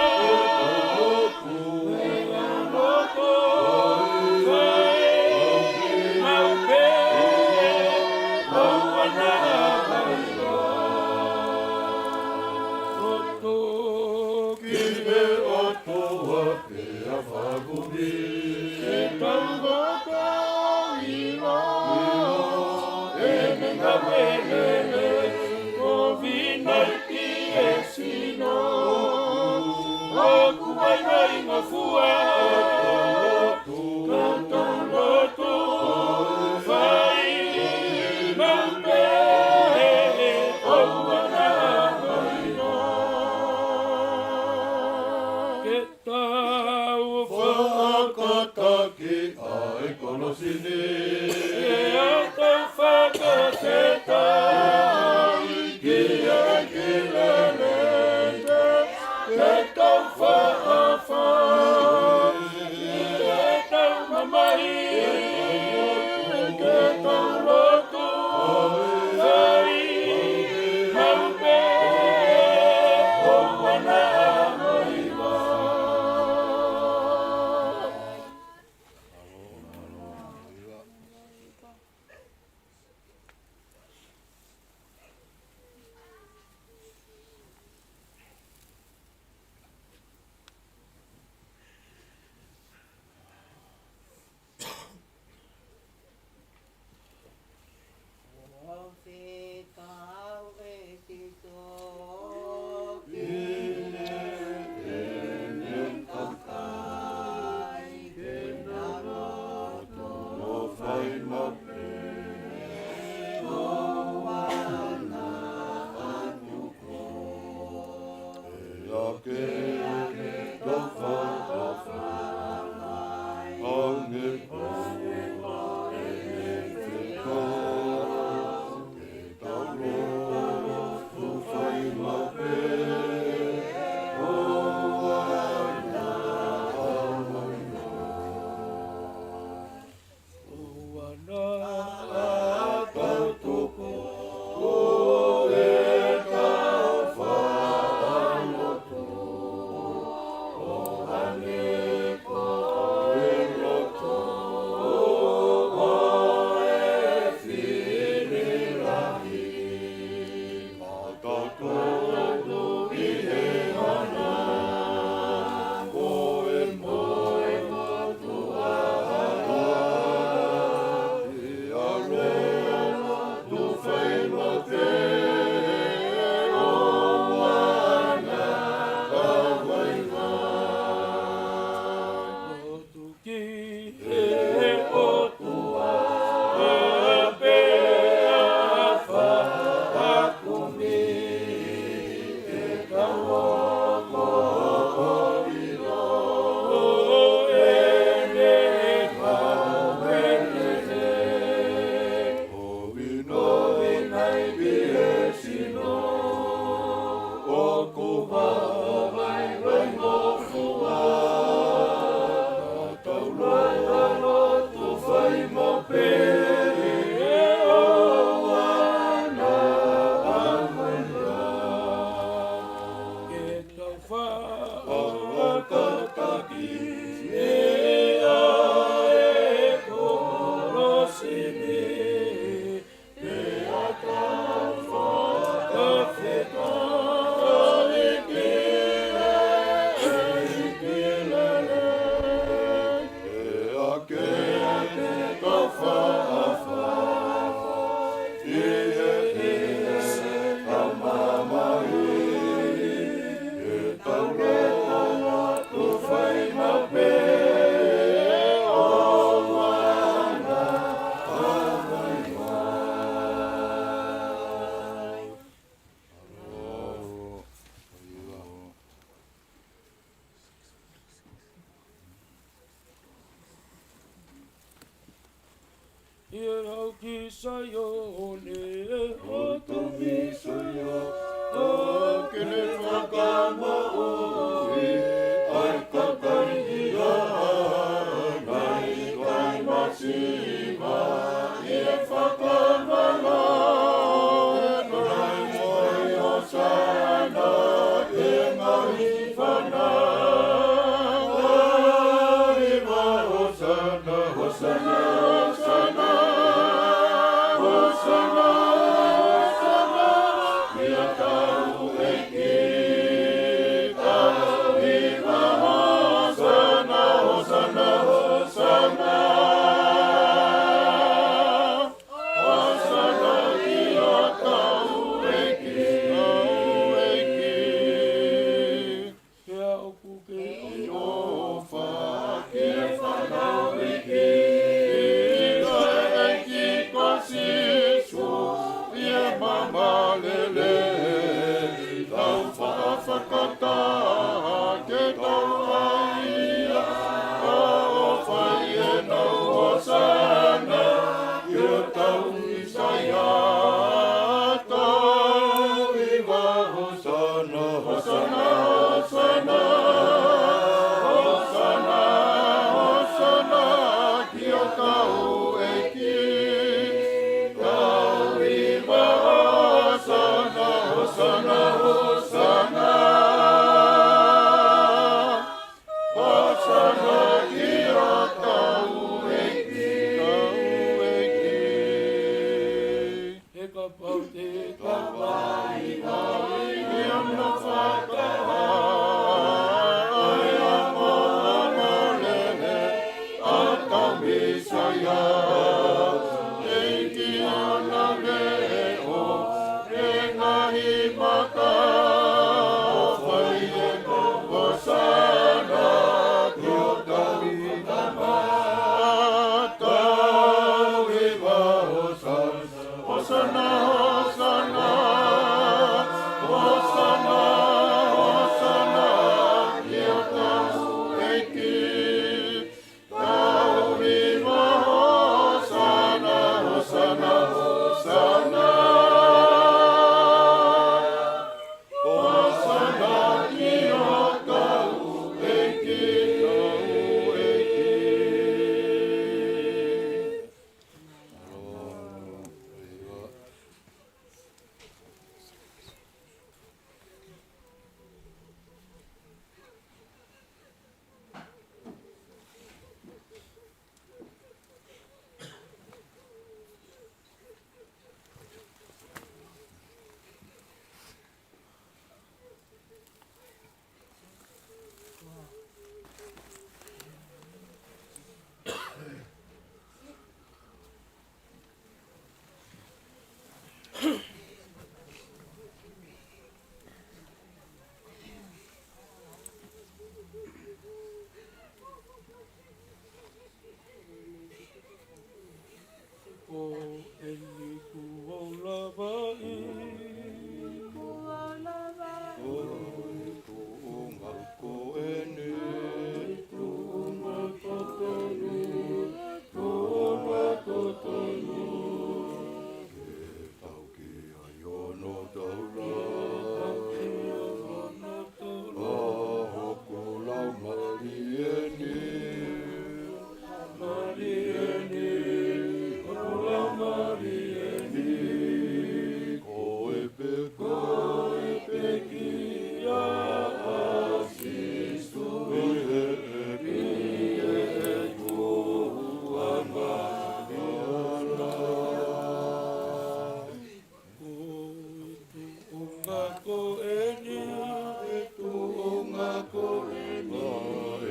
Sino, ʻoku vaivai-ngofua, ka tau lotu fai maʻu pē, ʻoua naʻa vaivai. Ke tau fakakātaki ʻa e kolosi ni, ke tau fakafetaʻi ki he ʻEiki lelei, ke tau faʻa fai, ke tau mamahi, ke tau lotu fai maʻu pē, ʻoua naʻa vaivai. ki Saione, ʻo tau mīsaia, ʻo ke ne fakamoʻui ʻa e kakai ʻi he ngaahi kai masiva, ʻi he fakamalanga, ʻi he ngaahi kai ʻosana, ʻi he ngaahi fanauʻi ma ʻosana, ʻosana, ʻosana, ʻosana, ʻosana, ki hotau ʻEiki, tau hiva ʻosana, ʻosana, ʻosana. ʻOsana ki hotau ʻEiki, ʻEiki. Pea ʻoku ke ʻofa ki he fānau ʻEiki, ʻa e ʻEiki ko Sīsū, ʻi he maama lelei, tau faʻa fakataha ke tau ʻai ʻa e ʻofa ʻi heʻenau ʻosana, ʻi hotau Mīsaia, tau hiva ʻosana, ʻosana, ʻosana, ʻosana, ʻosana, ki hotau ʻEiki. Tau hiva ʻosana, ʻosana, ʻosana. ʻOsana ki hotau ʻEiki, hotau ʻEiki. He kapau te tau vaivai ʻi hono fakahā ʻa e ongoongo lelei ʻa hotau Mīsaia, ʻEiki, ʻa hono leʻo he ngaahi maka, ʻofa ʻi heʻene ʻosana ki hotau ʻEiki. Tau hiva ʻosana, ʻosana, ʻosana, ʻosana, ʻosana ki hotau ʻEiki. Tau hiva ʻosana, ʻosana, ʻosana. ʻOsana ki hotau ʻEiki, hotau ʻEiki. Ko eni kuo u lavaʻi, kuo u lavaʻi. Ko e tuʻunga ko eni, tuʻunga totonu, tuʻunga totonu. Ke tau ki ai hono taula, ʻa hoku laumālie ni, laumālie ni, hoku laumālie ni. Ko e pekia, ko e pekia ʻa Sīsū ʻi he, ʻi heʻeku angahala. Ko e tuʻunga ko eni, e tuʻunga ko eni,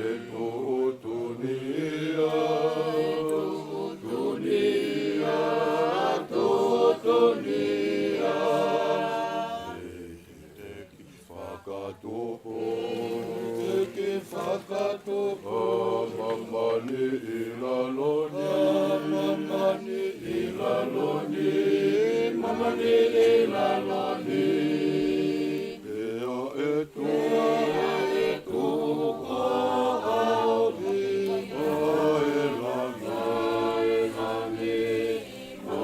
e tuʻutuʻuni ia, tuʻutuʻuni ia, tuʻutuʻuni ia. Teke fakatupu, teke fakatupu, ʻa māmani ʻi lalo ni, ʻa māmani ʻi lalo ni, māmani ʻi lalo ni. Pea ʻe tuʻu, pea ʻe tuʻu ʻa e ʻaho ni, ʻa e langi, langi, ʻa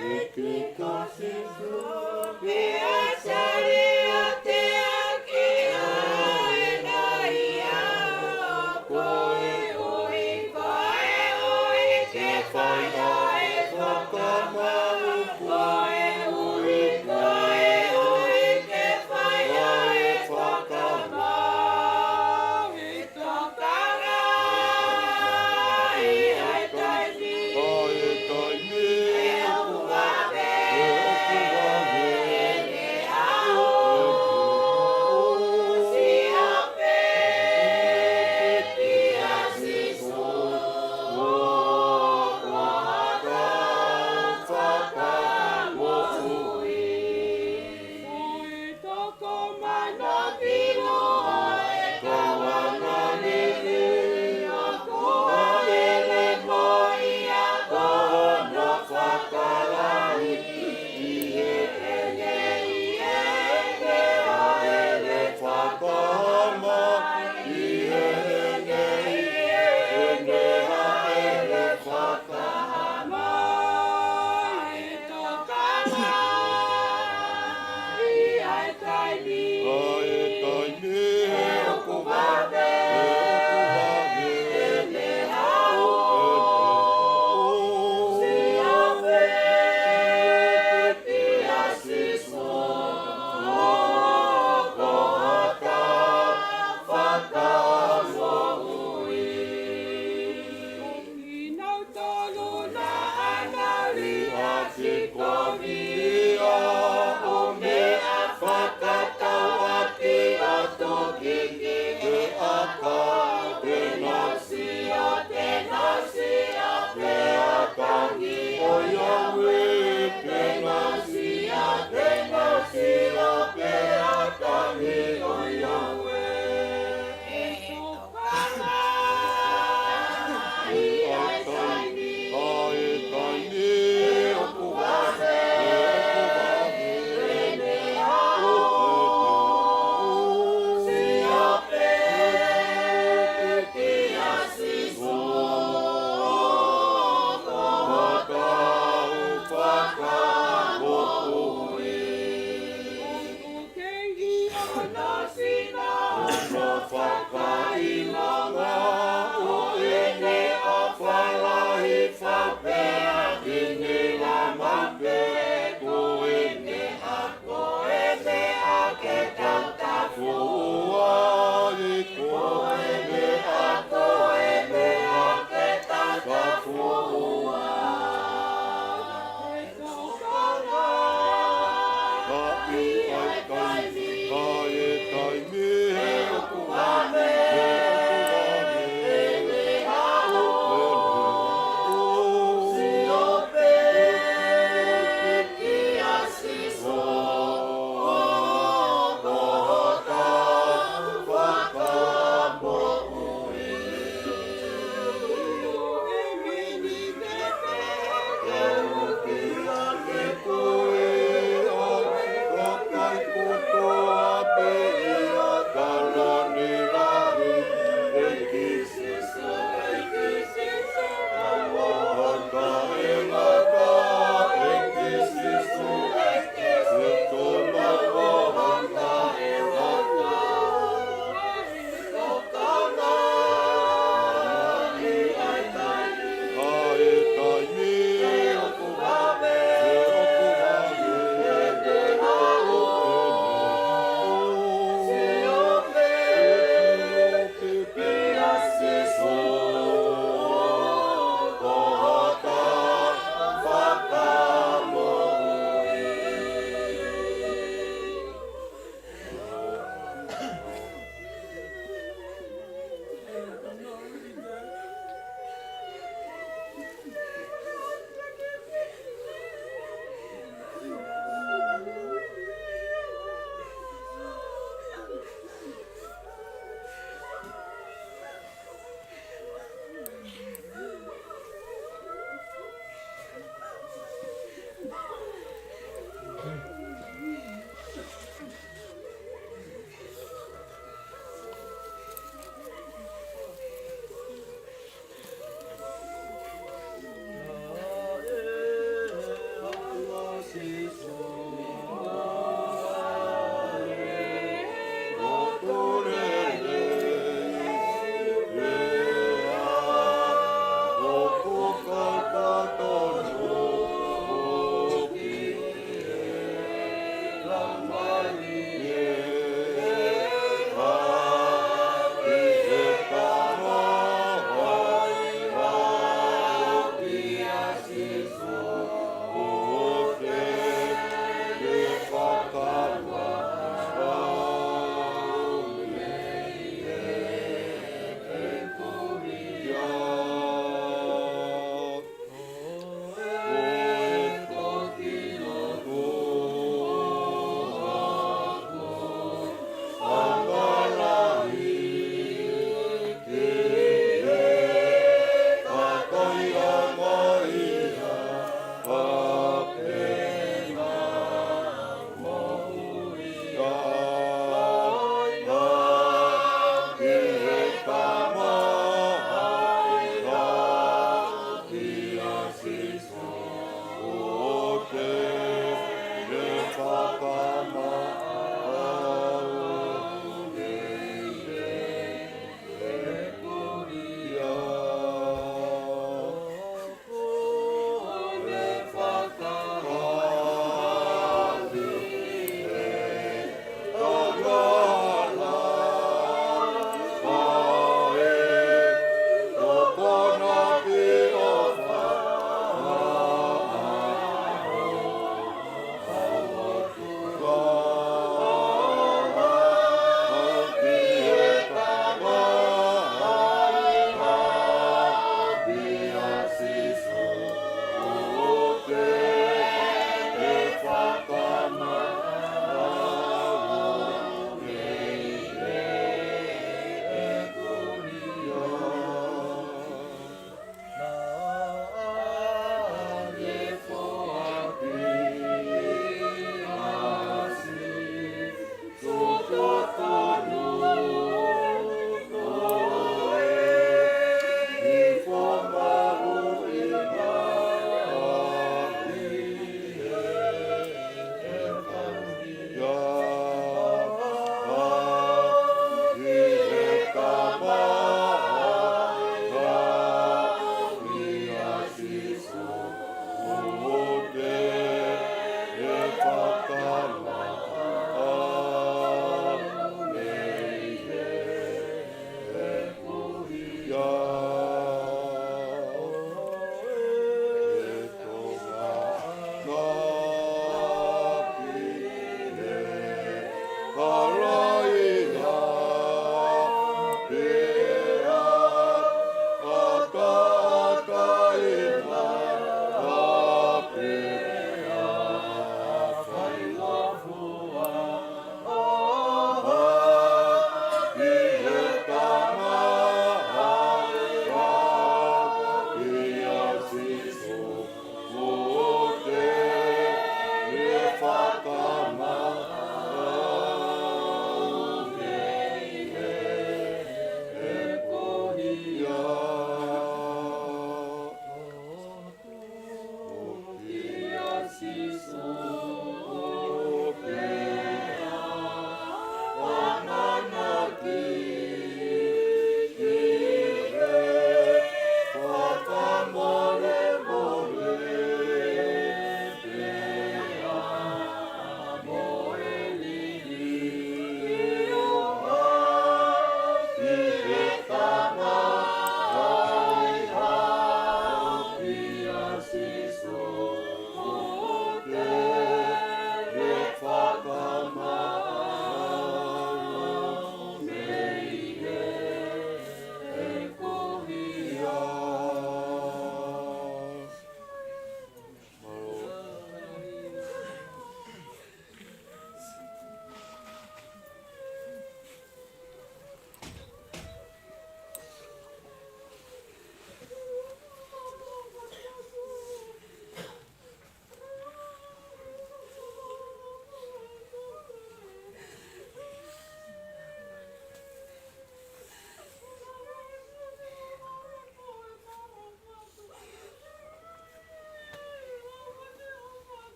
Ke kasi su pea sale a te aki a e nai a o koe ui kae o i ke fai a e fakamau koe ui kae o i ke fai a e fakamau.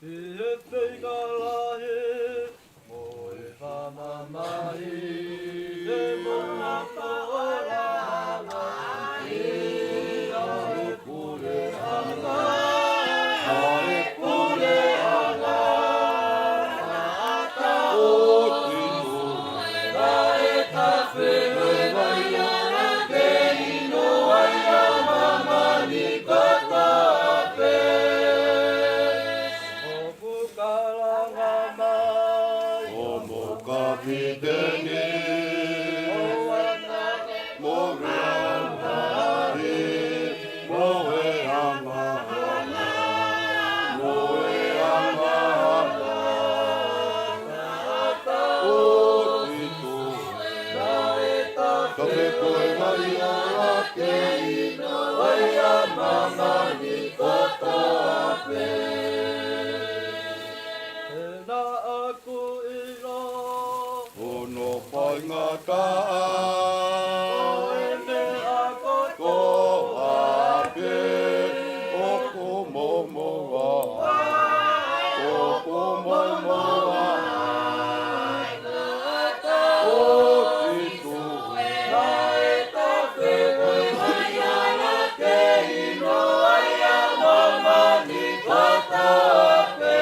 ʻI he feinga lahi mo e fakamamahi, ʻe moʻui ʻa e ʻOtua ʻi he puleʻanga, ʻi he puleʻanga. ʻOku ʻi ai ʻa e tafe, ʻoku ʻi ai ʻa e ʻola ke inu ai ʻa māmani kotoa pē. ʻOku kalanga mai ʻa hoʻomo kapiteni, mo e angahala, mo e angahala, mo e angahala. ʻOku ʻi ai ʻa e tafe, ko e ʻola ke inu ai ʻa māmani kotoa pē. He naʻa ku ʻilo hono faingataʻa ʻo e meʻa kotoa pē. ʻOku mou moʻua, ʻoku mou moʻua. ʻOku ʻi ai ʻa e tafe, ʻoku ʻi ai ʻa e ʻola ke inu ai ʻa māmani kotoa pē.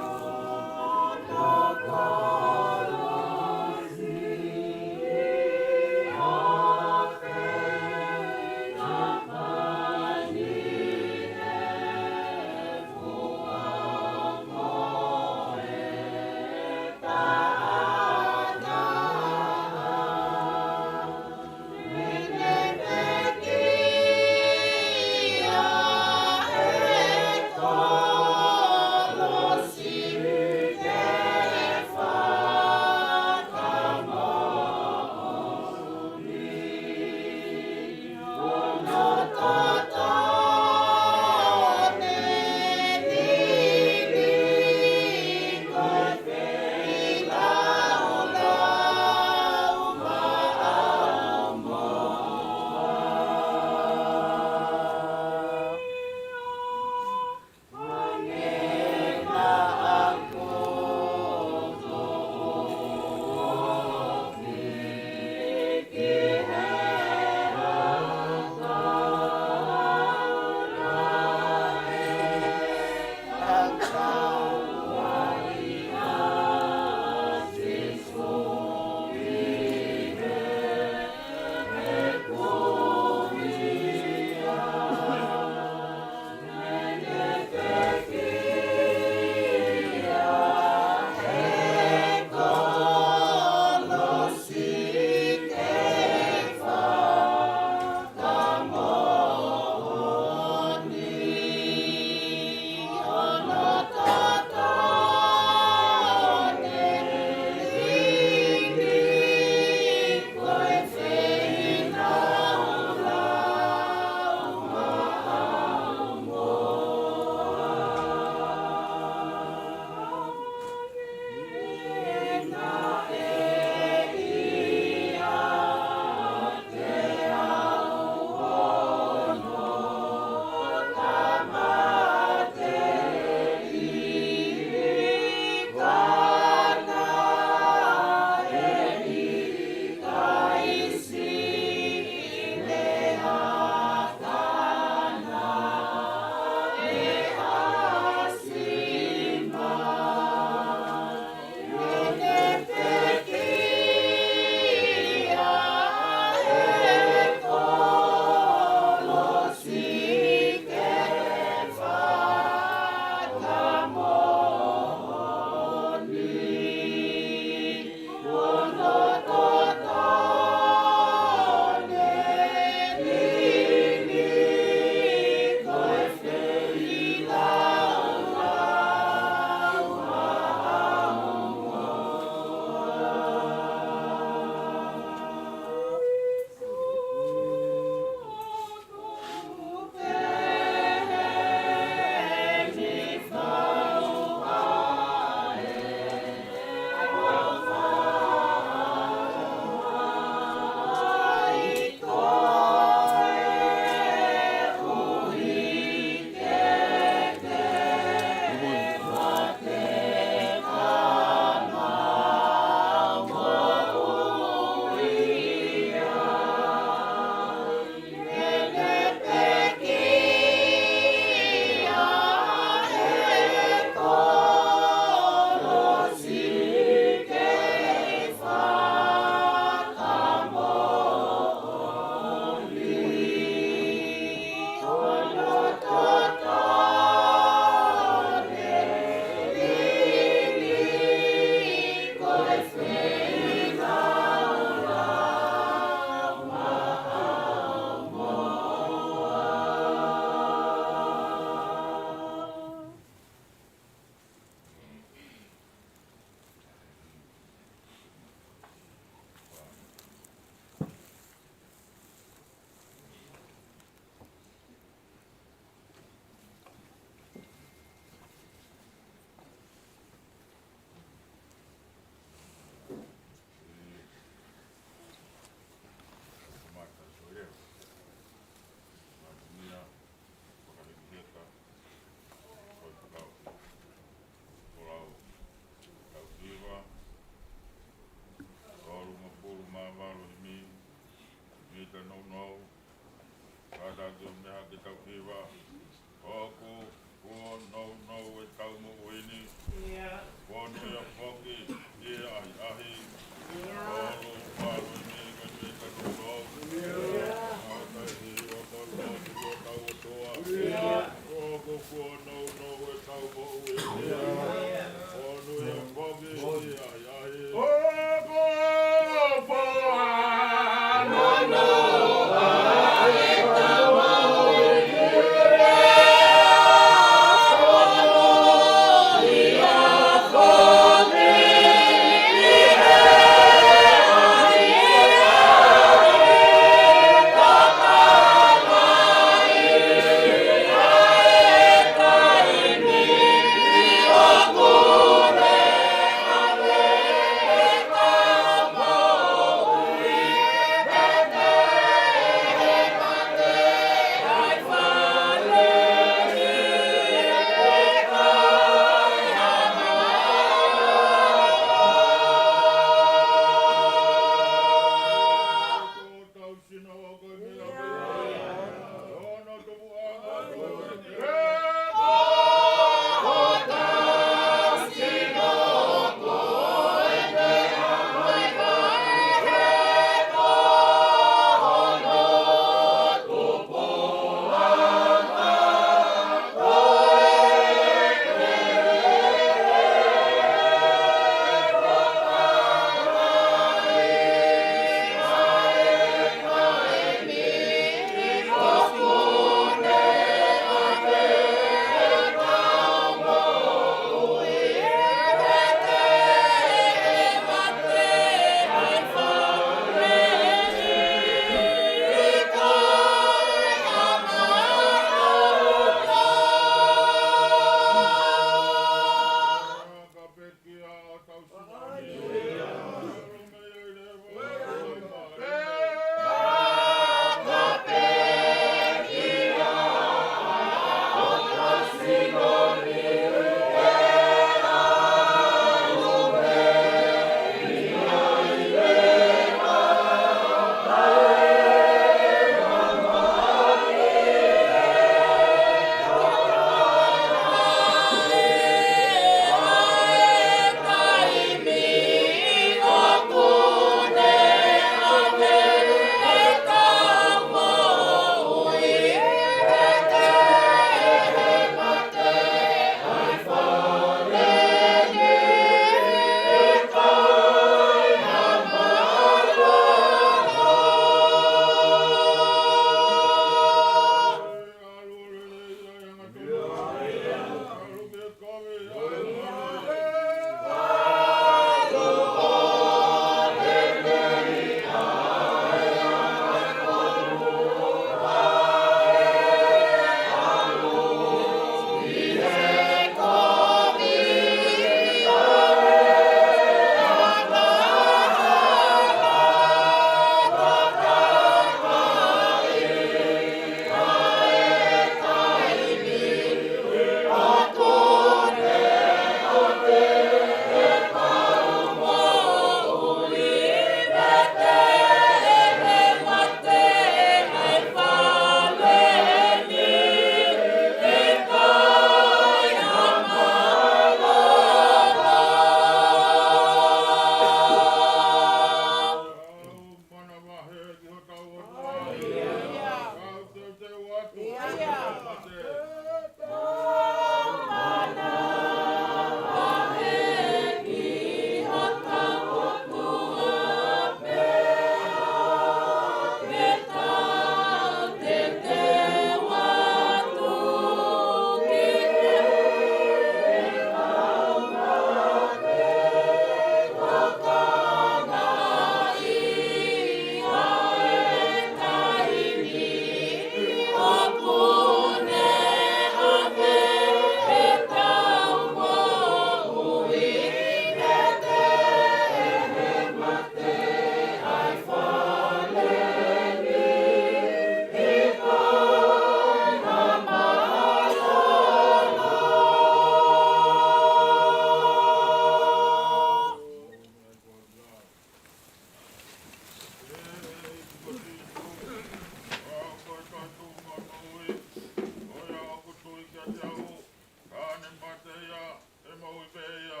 Ka ne mate ia, ʻe moʻui pē ia.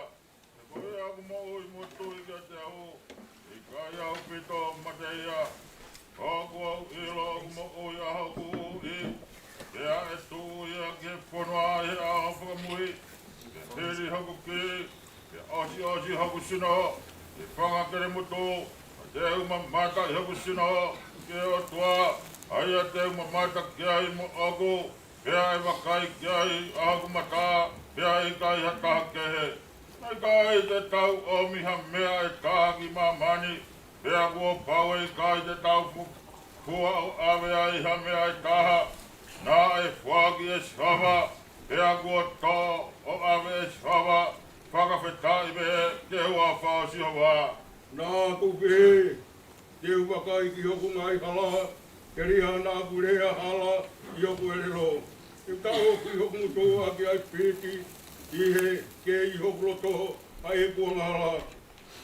He ko ia ʻoku moʻui mo tui kiate au, ʻe ʻikai ʻaupito mate ia. ʻOku ou ʻilo ʻoku moʻui ʻa hoku Huhuʻi, pea ʻe tuʻu ia ki he fonua ʻi he ʻaho fakamui. Ke hoku kī, pea ʻosiʻosi hoku sino, ʻi he fanga kelemutu, ʻa ia te u mamata ʻi hoku sino ki he ʻOtua, ʻa ia te u mamata ki ai moʻoku, pea ʻe vakai ki ai ʻa hoku mata, pea ʻe ʻikai ha taha kehe. Naʻe ʻikai te tau ʻomi ha meʻa ʻe taha ki māmani, pea kuo pau ʻe ʻikai te tau fu-, fua ʻo ʻave ai ha meʻa ʻe taha. Naʻe foaki ʻe Sihova, pea kuo toʻo ʻo ʻave ʻe Sihova, fakafetaʻi pē ki he huafa ʻo Sihova. Naʻa ku kī, te u vakai ki hoku ngaahi hala, telia naʻa ku lea hala ʻi hoku ʻelelo. Te u taʻofi hoku ngutu ʻaki ʻa e piti, ʻi he kei ʻi hoku loto ʻa ʻeku angahala.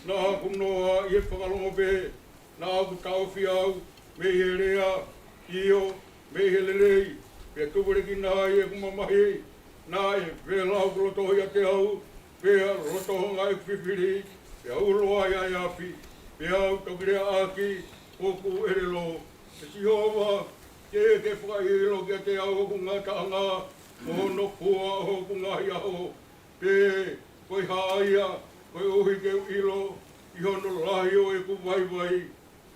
Naʻa ku noa ʻi he fakalongo pē, naʻa ku taʻofi au mei he lea, ʻio, mei he lelei, pea tupulekina ai ʻeku mamahi. Naʻe vela hoku loto ʻiate au, pea loto honga ʻeku fifili, pea ulo ai ʻa e afi, pea u toki lea ʻaki hoku ʻelelo. ʻE Sihova, ke ke fakaʻilo kiate au hoku ngataʻanga, mo hono fua ʻo hoku ngaahi ʻaho, pe ko e hā ia, koeʻuhi ke u ʻilo ʻi hono lahi ʻo ʻeku vaivai.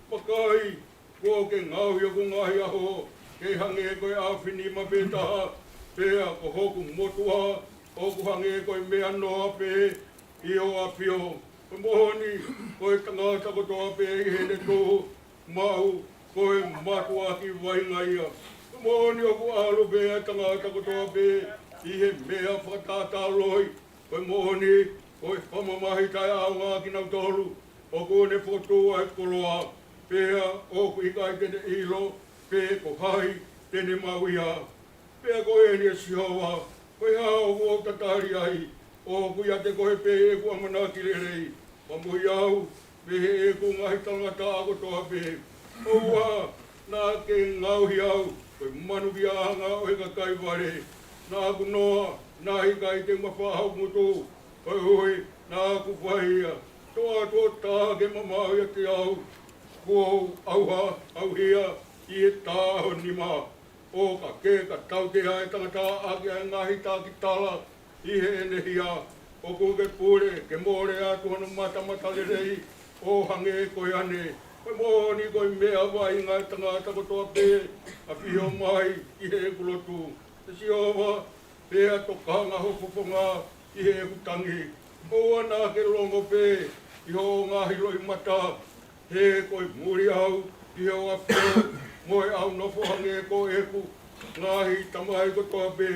Vakai, kuo ke ngaohi hoku ngaahi ʻaho ke hangē ko e afinima pē taha, pea ko hoku motuʻa ʻoku hangē ko e meʻa noa pē ʻi ho ʻafio. Ko e moʻoni, ko e tangata kotoa pē ʻi heʻene tuʻu maʻu, ko e mātuʻaki vaʻinga ia. Ko e moʻoni, ʻoku ʻalu pē ʻa e tangata kotoa pē ʻi he meʻa fakatātā loi. Ko e moʻoni, ko e fakamamahi taʻeʻaonga kinautolu ʻoku ne fokotuʻu ʻa e koloa, pea ʻoku ʻikai te ne ʻilo pe ko hai te ne maʻu ia. Pea ko eni, ʻe Sihova, ko e hā ʻoku ou tatali ai? ʻOku ʻiate koe pē ʻeku ʻamanaki lelei. Fakamoʻui au mei heʻeku ngaahi talangataʻa kotoa pē. ʻOua naʻa ke ngaohi au ko e manukiaʻanga ʻo e kakai vale. Naʻa ku noa, naʻe ʻikai te u mafaʻa hoku ngutu, koeʻuhi naʻa ku fai ia. Toʻo atu ʻo tā ke mamaʻo ʻiate au, kuo u ʻauha, ʻauhia ʻi he tā ho nima. ʻO ka ke ka tautea ʻa e tangata ʻaki ʻa e ngaahi takitala ʻi heʻene hia, ʻoku ke pule ke mole atu hono matamatalelei ʻo hangē ko e ane. Ko e moʻoni, ko e meʻa vaʻinga ʻa e tangata kotoa pē ʻa fio mai ʻi heʻeku lotu. ʻE Sihova, pea tokanga ho fofonga ʻi heʻeku tangi. ʻOua naʻa ke longo pē ʻi hoʻo ngaahi loʻimata, he ko e muli au ʻi hoʻo ʻafio, mo e ʻaunofo hangē ko ʻeku ngaahi tamai kotoa pē.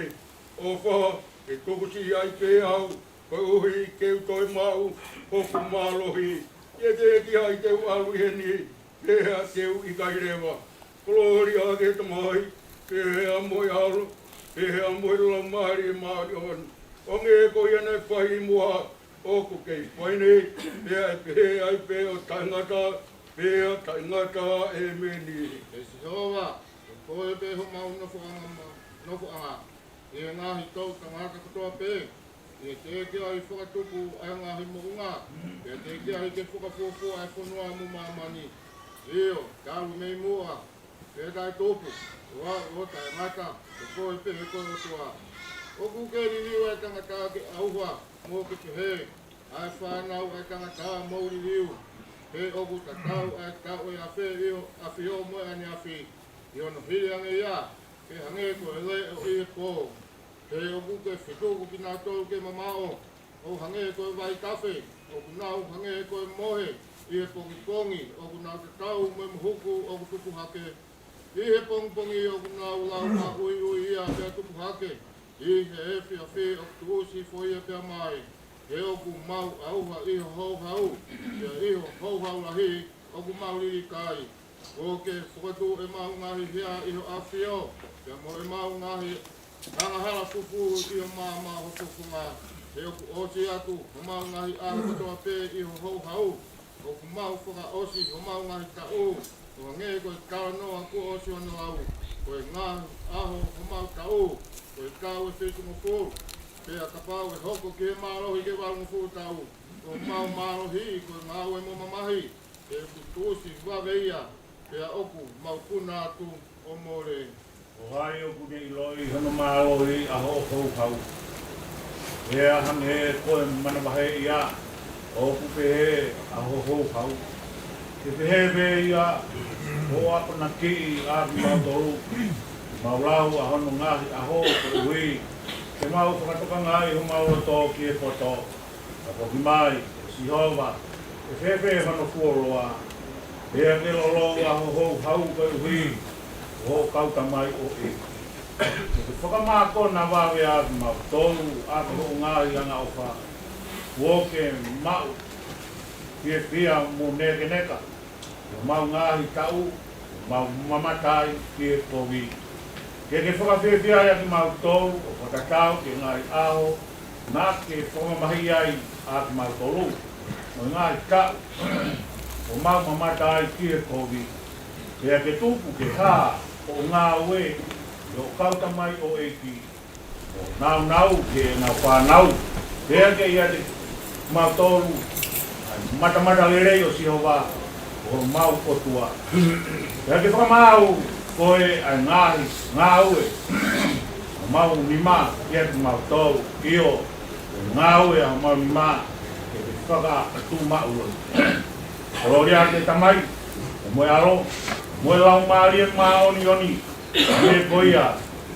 ʻOfa ke tukusiʻi ai pē au, koeʻuhi ke u toe maʻu hoku mālohi. ʻIate ia ki ai te u ʻalu ʻi heni, pea te u ʻikai leva. Kolōlia ki he Tamai, pea mo e ʻAlo, pea mo e Laumālie Māʻoniʻoni, ʻo hangē ko ia naʻe fai ʻi muʻa, ʻoku kei fai ni, pea ʻe pehē ai pē ʻo taʻengata, pea taʻengata. ʻĒmeni. ʻE Sihova, ko koe pē homau nofoʻanga ma-, nofoʻanga ʻi he ngaahi toʻutangata kotoa pē. ʻI he teʻeki ai fakatupu ʻa e ngaahi moʻunga, pea teʻeki ai ke fakafuofua ʻa e fonua mo māmani. ʻIo, talu mei muʻa, pea taʻetupu, ʻo aʻu ʻo taʻengata, ko koe pē ko e ʻOtua. ʻOku ke liliu ʻa e tangata ke ʻauha, mo ke pehē, ʻa e fānau ʻa e tangata mou liliu. He ʻoku tatau ʻa e taʻu ʻo e afe ʻi ho ʻafio mo e ʻaneafi, ʻi hono hili ange ia, ke hangē ko e leʻo ʻi he pō. He ʻoku ke fetuku kinautolu ke mamaʻo, ʻo hangē ko e vaitafe, ʻoku nau hangē ko e mohe ʻi he pongipongi, ʻoku nau tatau mo e mohuku ʻoku tupu hake. ʻI he pongipongi ʻoku nau lau maʻuiʻui ia pea tupu hake, ʻi he efiafi ʻoku tuʻusi hifo ia pea mae. He ʻoku mau ʻauha ʻi ho houhau, pea ʻi ho houhau lahi ʻoku mau liliu ai. Kuo ke fokotuʻu ʻemau ngaahi hia ʻi ho ʻafio, pea mo ʻemau ngaahi angahala fufū ʻi ho maama ʻo ho fofonga. He ʻoku ʻosi atu homau ngaahi ʻaho kotoa pē ʻi ho houhau. ʻOku mau fakaʻosi homau ngaahi taʻu, ʻo hangē ko e talanoa kuo ʻosi hono lau. Ko e ngaahi ʻaho homau taʻu, ko e taʻu ʻe fitungofulu. Pea kapau ʻe hoko ki he mālohi ke valungofulu taʻu, ko homau mālohi ko e ngāue mo mamahi, he ʻoku tuʻusi vave ia, pea ʻoku mau puna atu ʻo mole. Ko hai ʻoku ne ʻiloʻi hono mālohi ʻa hoʻo houhau? Pea hangē ko e manavahē ia ʻoku pehē ʻa ho houhau, ke pehē pē ia hoʻo akonakiʻi ʻa kimautolu. Mau lau ʻa hono ngaahi ʻaho koeʻuhi ke mau fakatokangaʻi homau loto ki he poto. Ka foki mai, ʻe Sihova, ʻe fēfē hono fuoloa? Pea ke lolou ʻa ho houhau koeʻuhi ko hoʻo kau tamaioʻeiki. Ke ke fakamākona vave ʻa kimautolu ʻaki hoʻo ngaahi angaʻofa, kuo ke maʻu fiefia mo nekeneka ʻi homau ngaahi taʻu, ʻo mau mamata ai ki he kovi. Ke ke fakafiefiaʻi ʻa kimautolu ʻo fakatatau ki he ngaahi ʻaho naʻa ke fakamamahiʻi ai ʻa kimautolu, mo e ngaahi taʻu ʻo mau mamata ai ki he kovi. Pea ke tuku ke hā hoʻo ngāue ʻi hoʻo kau tamaioʻeiki, ʻo nāunau ki heʻenau fānau. Pea ke ʻiate kimautolu ʻa e matamatalelei ʻo Sihova ko homau ʻOtua. Pea ke fakamaau koe ʻa e ngaahi ngāue ʻa homau nima kiate kimautolu, ʻio, ko e ngāue ʻa homau nima ke ke fakatuʻumaʻu ai. Kolōlia ki he Tamai, mo e ʻAlo, mo e Laumālie Māʻoniʻoni, hangē ko ia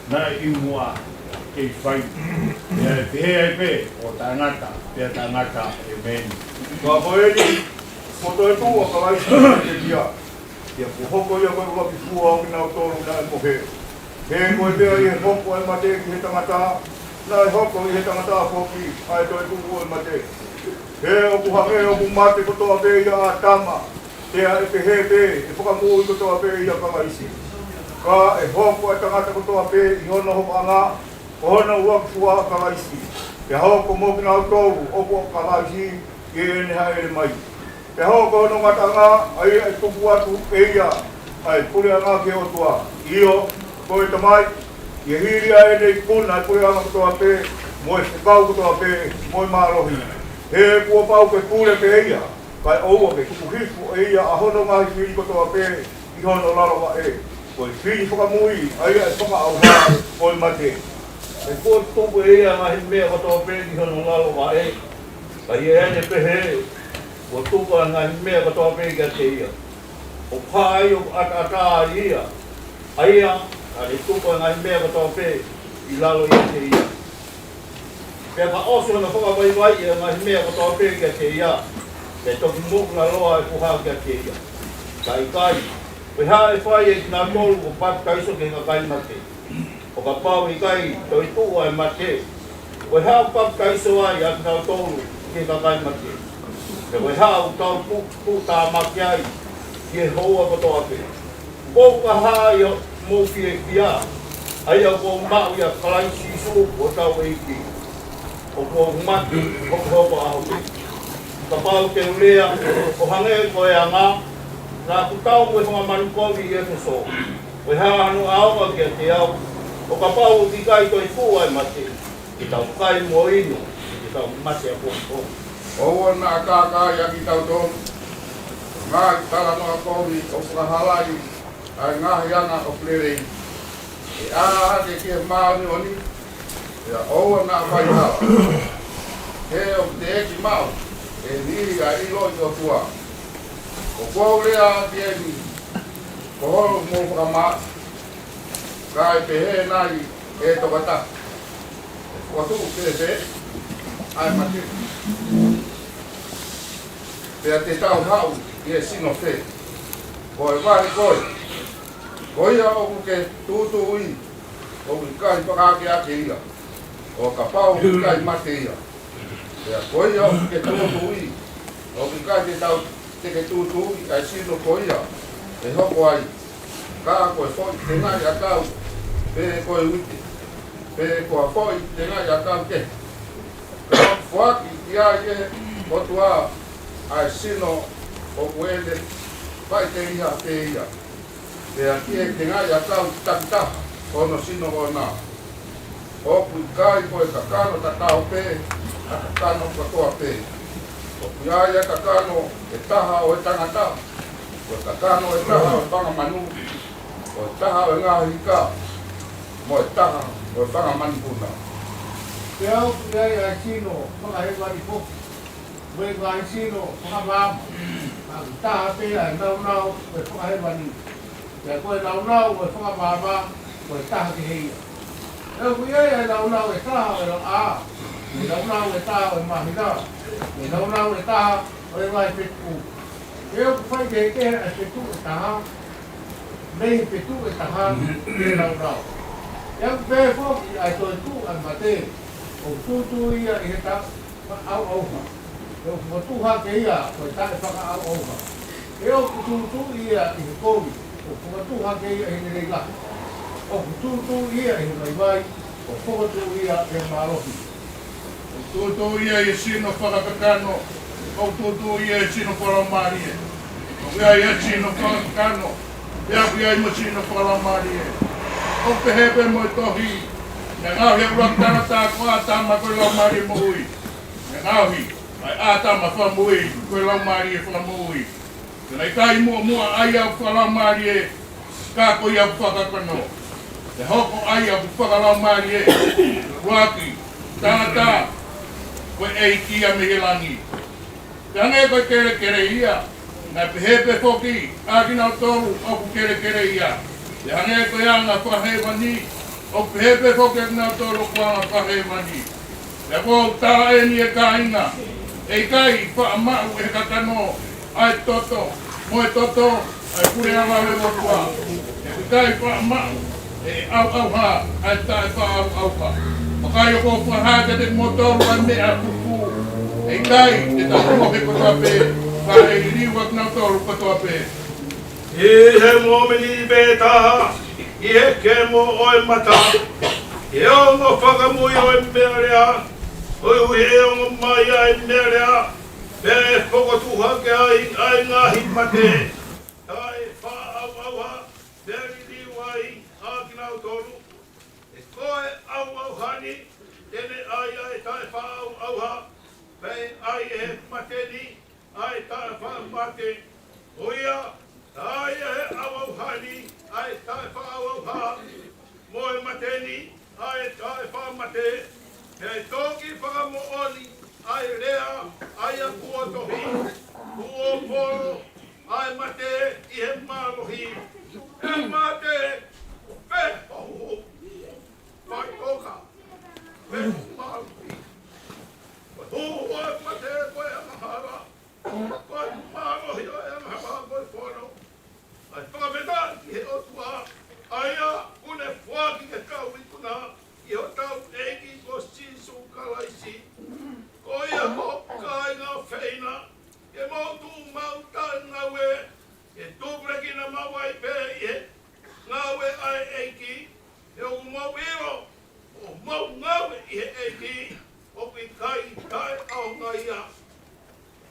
naʻe ʻi muʻa, ke fai, pea ʻe pehē ai pē ʻo taʻengata pea taʻengata. ʻĒmeni. Ka ko eni, kuo toetuʻu ʻa Kalaisi kiate ia, pea kuo hoko ia ko e ʻuluaki fua ʻo kinautolu naʻe mohe. He ko e meʻa ʻi he hoko ʻa e mate ki he tangata, naʻe hoko ʻi he tangata foki ʻa e toetuʻu ʻo e mate. He ʻoku hangē ʻoku mate kotoa pē ʻia ʻĀtama, pea ʻe pehē pē ʻe fakamoʻui kotoa pē ʻia Kalaisi. Ka ʻe hoko ʻa e tangata kotoa pē ʻi hono hokoʻanga, ko hono ʻuluaki fua ʻa Kalaisi. Pea hoko mo kinautolu ʻoku ʻo Kalaisi, ki heʻene hāʻele mai. Pea hoko hono ngataʻanga, ʻa ia ʻe tuku atu ʻe ia ʻa e puleʻanga ki he ʻOtua. ʻIo, ko e Tamai, ʻi he hili ʻa ʻene ikuna ʻa e puleʻanga kotoa pē, mo e fekau kotoa pē, mo e mālohi. He kuo pau ke pule pē ia, kae ʻoua ke tuku hifo ʻe ia ʻa hono ngaahi fili kotoa pē ʻi hono lalo vaʻe. Ko e fili fakamui, ʻa ia ʻe fakaʻauha, ko e mate. He kuo tupu ʻe ia ʻa e ngaahi meʻa kotoa pē ʻi hono lalo vaʻe. Ka ʻi heʻene pehē, kuo tupu ʻa e ngaahi meʻa kotoa pē kiate ia, ʻoku hā ai ʻoku ʻataʻatā ai ia, ʻa ia naʻa ne tupu ʻa e ngaahi meʻa kotoa pē ʻi lalo ʻiate ia. Pea ka ʻosi hono fakavaivaiʻi ʻa e ngaahi meʻa kotoa pē kiate ia, pea toki moʻulaloa ʻa e puha kiate ia. Ka ʻikai, ko e hā ʻe fai ʻe kinautolu ʻoku papitaiso ki he kakai mate, ʻo kapau ʻe ʻikai toetuʻu ʻa e mate? Ko e hā ʻoku papitaiso ai ʻa kinautolu ki he kakai mate? Pea ko e hā ʻoku tau tu-, tuʻutāmaki ai ki he houa kotoa pē? ʻOku ʻikai ha ʻi hoʻomou fiefia, ʻa ia ʻoku mou maʻu ʻia Kalaisi Sīsū ko hotau ʻEiki, ʻoku mou mate hokohoko ʻaho pē? Kapau te u lea ʻo hangē ko e anga, naʻa ku tau mo e fanga manu kovi ʻi ʻEfesō. Ko e hā hono ʻaonga kiate au, ʻo kapau ʻoku ʻikai toetuʻu ʻa e mate? Ke tau kai mo inu, ke tau mate ʻapongipongi. ʻOua naʻa kākaaʻi ʻa kitautolu ʻe ha ngaahi talanoa kovi ʻoku fakahalaʻi ʻa e ngaahi anga ʻoku lelei. ʻE ʻā hake ki he māʻoniʻoni, pea ʻoua naʻa fai hala. He ʻoku teʻeki maʻu ʻe he niʻihi ʻa e ʻilo ʻi he ʻOtua. ʻOku ou lea atu eni, ko hoʻomou fakamā, kae pehē nai ʻe he tokotaha, ʻe fokotuʻu fēfē ʻa e mate? Pea te tau haʻu ki he sino fē? Ko e vale ko ē, ko ia ʻoku ke tūtūʻi, ʻoku ʻikai fakaakeake ia, ʻo kapau ʻoku ʻikai mate ia. Pea ko ia ʻoku ke tūtūʻi, ʻoku ʻikai te tau, te ke tūtūʻi ʻa e sino ko ia ʻe hoko ai, ka ko e foʻi tengaʻi ʻakau, pe ko e uite, pe ko ha foʻi tengaʻi ʻakau kehe. Pea ʻoku foaki ki ai ʻe he ʻOtua ʻa e sino ʻoku ʻene faʻiteliha pē ia. Pea ki he tengaʻi ʻakau takitaha ʻo hono sino ʻoʻona, ʻoku ʻikai ko e kakano tatau pē ʻa e kakano kotoa pē. ʻOku ʻi ai ʻa e kakano ʻe taha ʻo e tangata, ko e kakano ʻe taha ʻo e fanga manu, ko e taha ʻo e ngaahi ika, mo e taha ʻo e fanga manupuna. Pea ʻoku ʻi ai ʻa e sino fakahēvani foki, mo e ngaahi sino fakamaama. Ka ʻoku taha pē ʻa e nāunau ʻo e fakahēvani, pea ko e nāunau ʻo e fakamaama, ko e taha kehe ia. Pea ʻoku ʻi ai ʻa e nāunau ʻe taha ʻo e laʻā, mo e nāunau ʻe taha ʻo e māhina, mo e nāunau ʻe taha ʻo e ngaahi fetuʻu. Pea ʻoku faikehekehe ʻa e fetuʻu ʻe taha mei he fetuʻu ʻe taha ki he nāunau. Pea ʻoku pehē foki ʻa e toetuʻu ʻa e mate, ʻoku tūtuuʻi ia ʻi he taʻeʻauʻauha, ʻoku fakatuʻu hake ia ko e taʻefakaʻauʻauha. Pea ʻoku tūtuuʻi ia ʻi he kovi, ʻoku fakatuʻu hake ia ʻi he lelei lahi. ʻOku tūtuuʻi ia ʻi he vaivai, ʻoku fakatuʻu ia ʻi he mālohi. ʻOku tūtuuʻi ia ʻi he sino fakakakano, ʻoku tūtuuʻi ia ʻi he sino fakalaumālie. ʻOku ʻi ai ʻa e sino fakakakano, pea ʻoku ʻi ai mo e sino fakalaumālie. ʻOku pehē pē mo e tohi, naʻe ngaohi ʻa e ʻuluaki tangata ko ʻĀtama ko e laumālie moʻui. Naʻe ngaohi ʻa ʻĀtama fakamoʻui ko e laumālie fakamoʻui. Pea naʻe ʻikai muʻomuʻa ʻa ia ʻoku fakalaumālie, ka ko ia ʻoku fakakakano. Pea hoko ʻa ia ʻoku fakalaumālie, ʻuluaki tangata, ko e ʻEiki ia mei he langi. Pea hangē ko e kelekele ia, naʻe pehē pē foki ʻa kinautolu ʻoku kelekele ia. Pea hangē ko e anga fakahēvani, ʻoku pehē pē foki ʻa kinautolu ʻoku anga fakahēvani. Pea ʻoku ou tala eni ʻe kāinga, ʻe ʻikai faʻa maʻu ʻe he kakano ʻa e toto, mo e toto ʻa e puleʻanga ʻo e ʻOtua. ʻE ʻikai faʻa maʻu ʻe he ʻauʻauha ʻa e taʻefaʻaʻauʻauha. Vakai, ʻoku ou fakahā kiate kimoutolu ʻa e meʻa fufū. ʻE ʻikai te tau mohe kotoa pē, ka ʻe liliu ʻa kinautolu kotoa pē. ʻI he mōmeniti pē taha, ʻi he kemo ʻo e mata, ʻi he ongo fakamui ʻo e meʻalea, koeʻuhi ʻe ongo mai ʻa e meʻalea, pea ʻe fokotuʻu hake ai ʻa e ngaahi mate taʻefaʻaʻauʻauha, pea liliu ai ʻa kinautolu. He ko e ʻauʻauha ni te ne ʻai ʻa e taʻefaʻaʻauʻauha, pea ʻe ʻai ʻe he mate ni ʻa e taʻefaʻamate. Ko ia, ʻe ʻai ʻe he ʻauʻauha ni ʻa e taʻefaʻaʻauʻauha, mo e mate ni ʻa e taʻefaʻamate. Pea ʻe toki fakamoʻoni ʻa e lea ʻa ia kuo tohi, kuo polo ʻa e mate ʻi he mālohi. ʻE mate, ʻoku pehē ho huhu? Fai toka, ʻoku pehē ho mālohi? Ko e huhu ʻo e mate ko e angahala, ko e mālohi ʻo e angahala ko e fono. ʻA e fakafetaʻi ki he ʻOtua, ʻa ia ʻoku ne foaki ke tau ikuna ʻi hotau ʻEiki ko Sīsū Kalaisi. Ko ia, hoku kāinga ʻofeina, ke mou tuʻu maʻu taʻengaue, ke tukulekina maʻu ai pē ʻi he ngāue ʻa e ʻEiki, he ʻoku mou ʻilo, ʻoku mou ngāue ʻi he ʻEiki, ʻoku ʻikai taʻeʻaonga ia.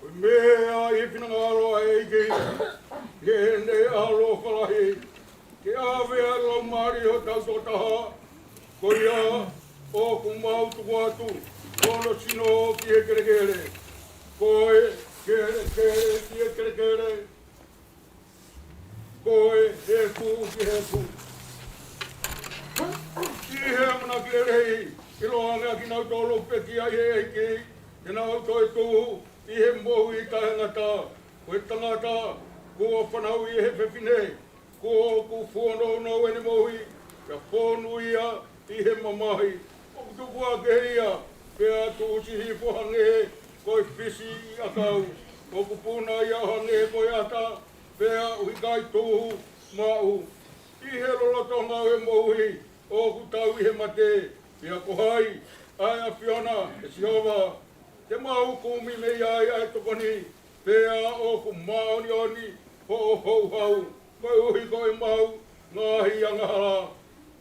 Ko e meʻa ʻi he finangalo ʻa e ʻEiki, ʻi heʻene ʻaloʻofa lahi, ke ʻave ʻa e laumālie hotau tokotaha. Ko ia, ʻoku mau tuku atu hono sino ki he kelekele. Ko e kelekele ki he kelekele, ko e efu ki he efu. ʻI he ʻamanaki lelei, ʻiloange ʻa kinautolu ʻoku pekia ʻi he ʻEiki, te nau toetuʻu ʻi he moʻui taʻengata. Ko e tangata kuo fanauʻi ʻe he fefine, kuo fuonounou ʻene moʻui, pea fonu ia ʻi he mamahi. ʻOku tuku ʻa ia, pea tuʻusi hifo hangē ko e fisi ʻi he ʻakau. ʻOku puna ia ʻo hangē ko e ʻata, pea ʻoku ʻikai tuhu maʻu. ʻI he lolotonga ʻo e moʻui, ʻoku tau ʻi he mate, pea ko hai ʻa e ʻAfiona, ʻe Sihova, te mau kumi mei ai ʻa e tokoni, pea ʻoku māʻoniʻoni hoʻo houhau, koeʻuhi ko ʻemau ngaahi angahala.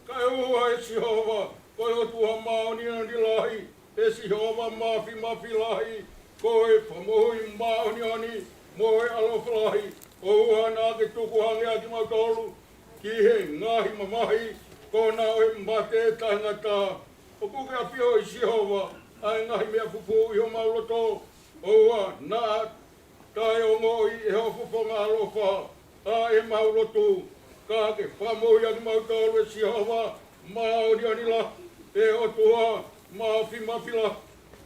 Kae ʻuha, ʻe Sihova, ko e ʻOtua māʻoniʻoni lahi, ʻe Sihova Māfimafi lahi, ko e Fakamoʻui māʻoniʻoni mo e ʻaloʻofa lahi. ʻOua naʻa ke tuku hangē ʻa kimautolu ki he ngaahi mamahi, ko ʻenau mate taʻengata. ʻOku ke ʻafioʻi, Sihova, ʻa e ngaahi meʻa fufū ʻi homau loto. ʻOua naʻa taʻeongoʻi ʻe hoʻo fofonga ʻaloʻofa ʻa ʻemau lotu, ka ke fakamoʻui ʻa kimautolu, ʻe Sihova māʻoniʻoni lahi, ʻe ʻOtua, Māfimafi lahi,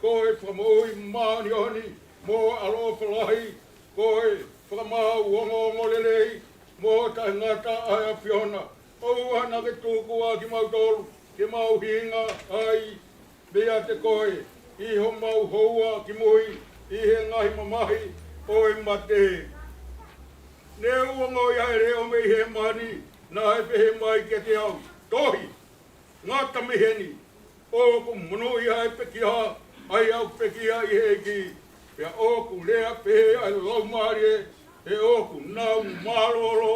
ko e Fakamoʻui māʻoniʻoni mo ʻaloʻofa lahi, ko e Fakamaau ongoongolelei mo taʻengata ʻa e ʻAfiona. ʻOua naʻa ke tuku ʻa kimautolu ke mau hinga ai meiate koe ʻi homau houa kimui ʻi he ngaahi mamahi ʻo e mate. Ne u ongoʻi ʻa e leʻo mei hēvani naʻe pehē mai kiate au, Tohi, ngata mei heni, ʻoku monūʻia ʻa e pekia ʻa ia ʻoku pekia ʻi he ʻEiki. Pea ʻoku lea pehē ʻa e Laumālie, he ʻoku nau mālōlō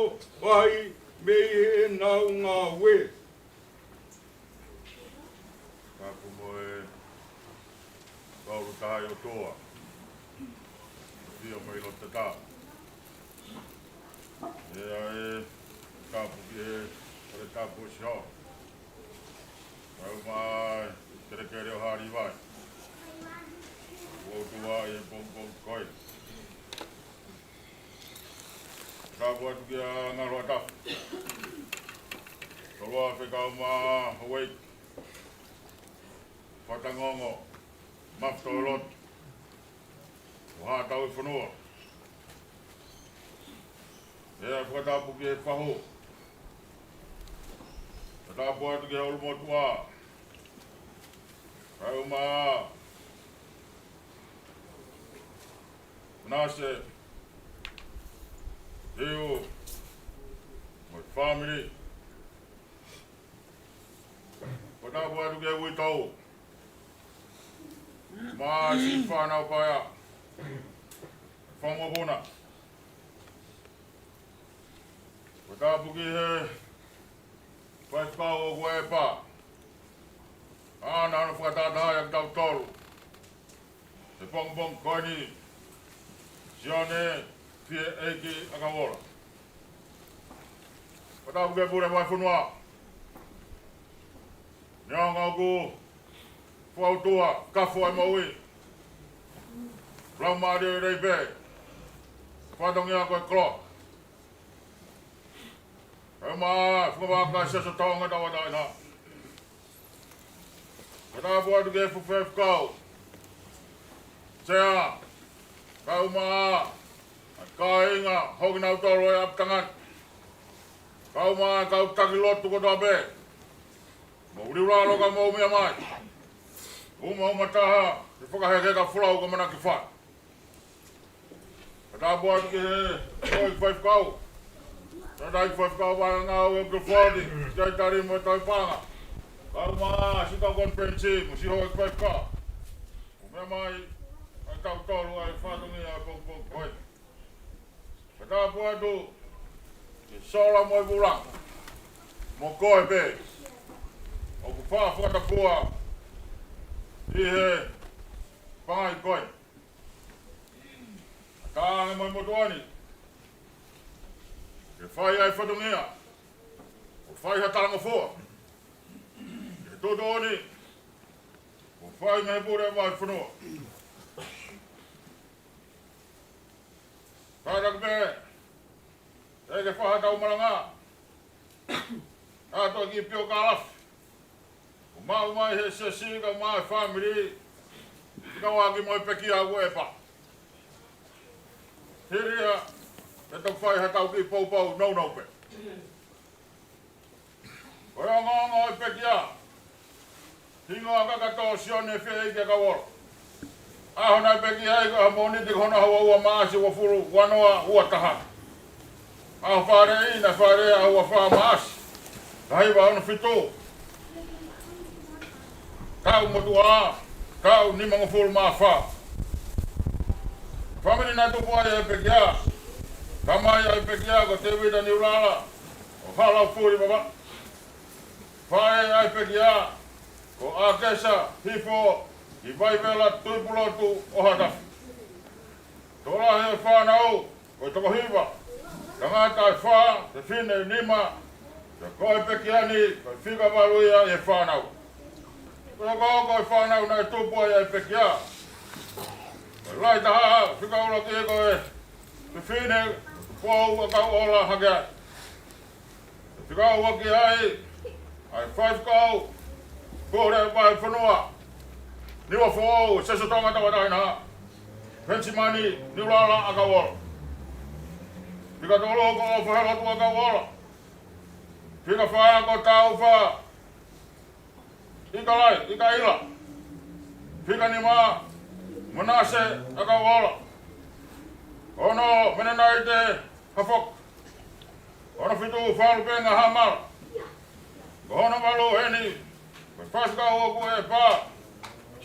ai mei heʻenau ngāue. Tapu mo e Kaulu Taha ʻo e ʻOtua. Fia mai lo tata. ʻE ʻa e tapu ki he, ʻa e tapu ʻo Sihova. Kau mai kelekele ʻo Hālivai. ʻOtua ʻi he pongipongi ko eni. Tapu atu kia Ngalo Atafu. Toloa fekau ma Hawai. Fatangongo. Mafutolotu. ʻO haʻatau ʻi fonua. ʻE ʻa e fakatapu ki he fahu. Fakatapu atu ki he ʻulumotuʻa. Kau ma Manase. Hiu. Mo e family. Fakatapu atu ki he uitou. Mo siʻi fānau paea. Fanga mokopuna. Fakatapu ki he faifekau ʻo Kuepa. ʻAna ʻana fakatātā ia kitautolu. He pongipongi ko eni, Sione Fieʻeiki ʻAkauola. Fakatapu ki he pule vahefonua. Neongo ʻoku fakautua, kafo e moʻui. Laumālie ʻo e leipe. Fatongia ko e koloa. Kau ma, fukavaka Siaosi ʻo Tonga tauʻatāina. Fakatapu atu ki he fuʻu faifekau. Sea, kau ma, ʻa e kāinga, hoki nautolu e ʻapitangata. Kau ma, kau taki lotu kotoa pē. Mou liulalo ka mou meʻa mai. Umauma taha, ke fakaheke ka folau ka manaki fai. Fakatapu atu ki he houʻeiki faifekau. Tangataʻeiki faifekau vaʻa ngāue ʻo Guilford, Siaitali mo Tauipanga. Kau ma siʻi kau konifelenisi, mo siʻi houʻeiki faifekau. Mou meʻa mai, ʻa tautolu ʻa e fatongia ʻa e pongipongi ko eni. Fakatapu atu ki he sola mo e vūlanga. Mo koe pē. ʻOku faʻa fakatapua ʻi he pangai ko ē. Ka ange mai motuʻa ni. Ke fai ai fatongia. ʻO fai ha talangofua. Ke tuʻutuʻuni. ʻO fai mei he pule vahefonua. Kātaki pē, ʻe ke faʻa tau malanga. ʻA toki pio ka lafi. ʻO maʻu mai he siasi ka maʻu e fāmili. Ka waki mo e pekia ʻa Kuepa. Hili ia, ʻe toki fai ha tau kiʻi poupou nounou pē. Ko e ongoongo ʻo e pekia. Hingoa kakato Sione Fieʻeiki ʻAkauola. ʻAho naʻe pekia ai ko e ʻaho Mōnite ko hono ʻaho ua ua Maʻasi uofulu, ua noa, ua taha. ʻAho Fālei naʻe fālei ʻaho ua fā Maʻasi. Taha hiva ono fitu. Taʻu motuʻa, taʻu nimangofulu mā fā. Fāmili naʻe tupu ai e pekia. Tamai ʻa e pekia ko Tēvita Niulala ʻo Halaufuli Vavaʻu. Faʻē ʻa e pekia ko ʻAkesa Hifo ʻi Vaivela Tuʻipulotu ʻo Hatafu. Tokolahi e fānau ko e toko hiva. Tangata ʻe fā, fefine ʻe nima. Pea ko e pekia ni, ko e fika valu ia ʻi he fānau. Ko e okooko e fānau naʻe tupu ai e pekia. Ko e lahi taha, fika ʻuluaki ia ko e fefine, Tupou ʻAkauola Hakeai. Fika ua ki ai, ʻa e faifekau, pule vahefonua, Niuafoʻou, Siasi ʻo Tonga Tauʻatāina. Penisimani Niulala ʻAkauʻola. Fika tolu ko ʻOfohelotu ʻAkauʻola. Fika fā ko Taufa ʻIkalai, ʻIkaila. Fika nima, Manase ʻAkauʻola. Ono, Menenaite Hafoki. Ono fitu, Falupenga Hamala. Ko hono valu eni, ko e faifekau ʻoku ʻe pā,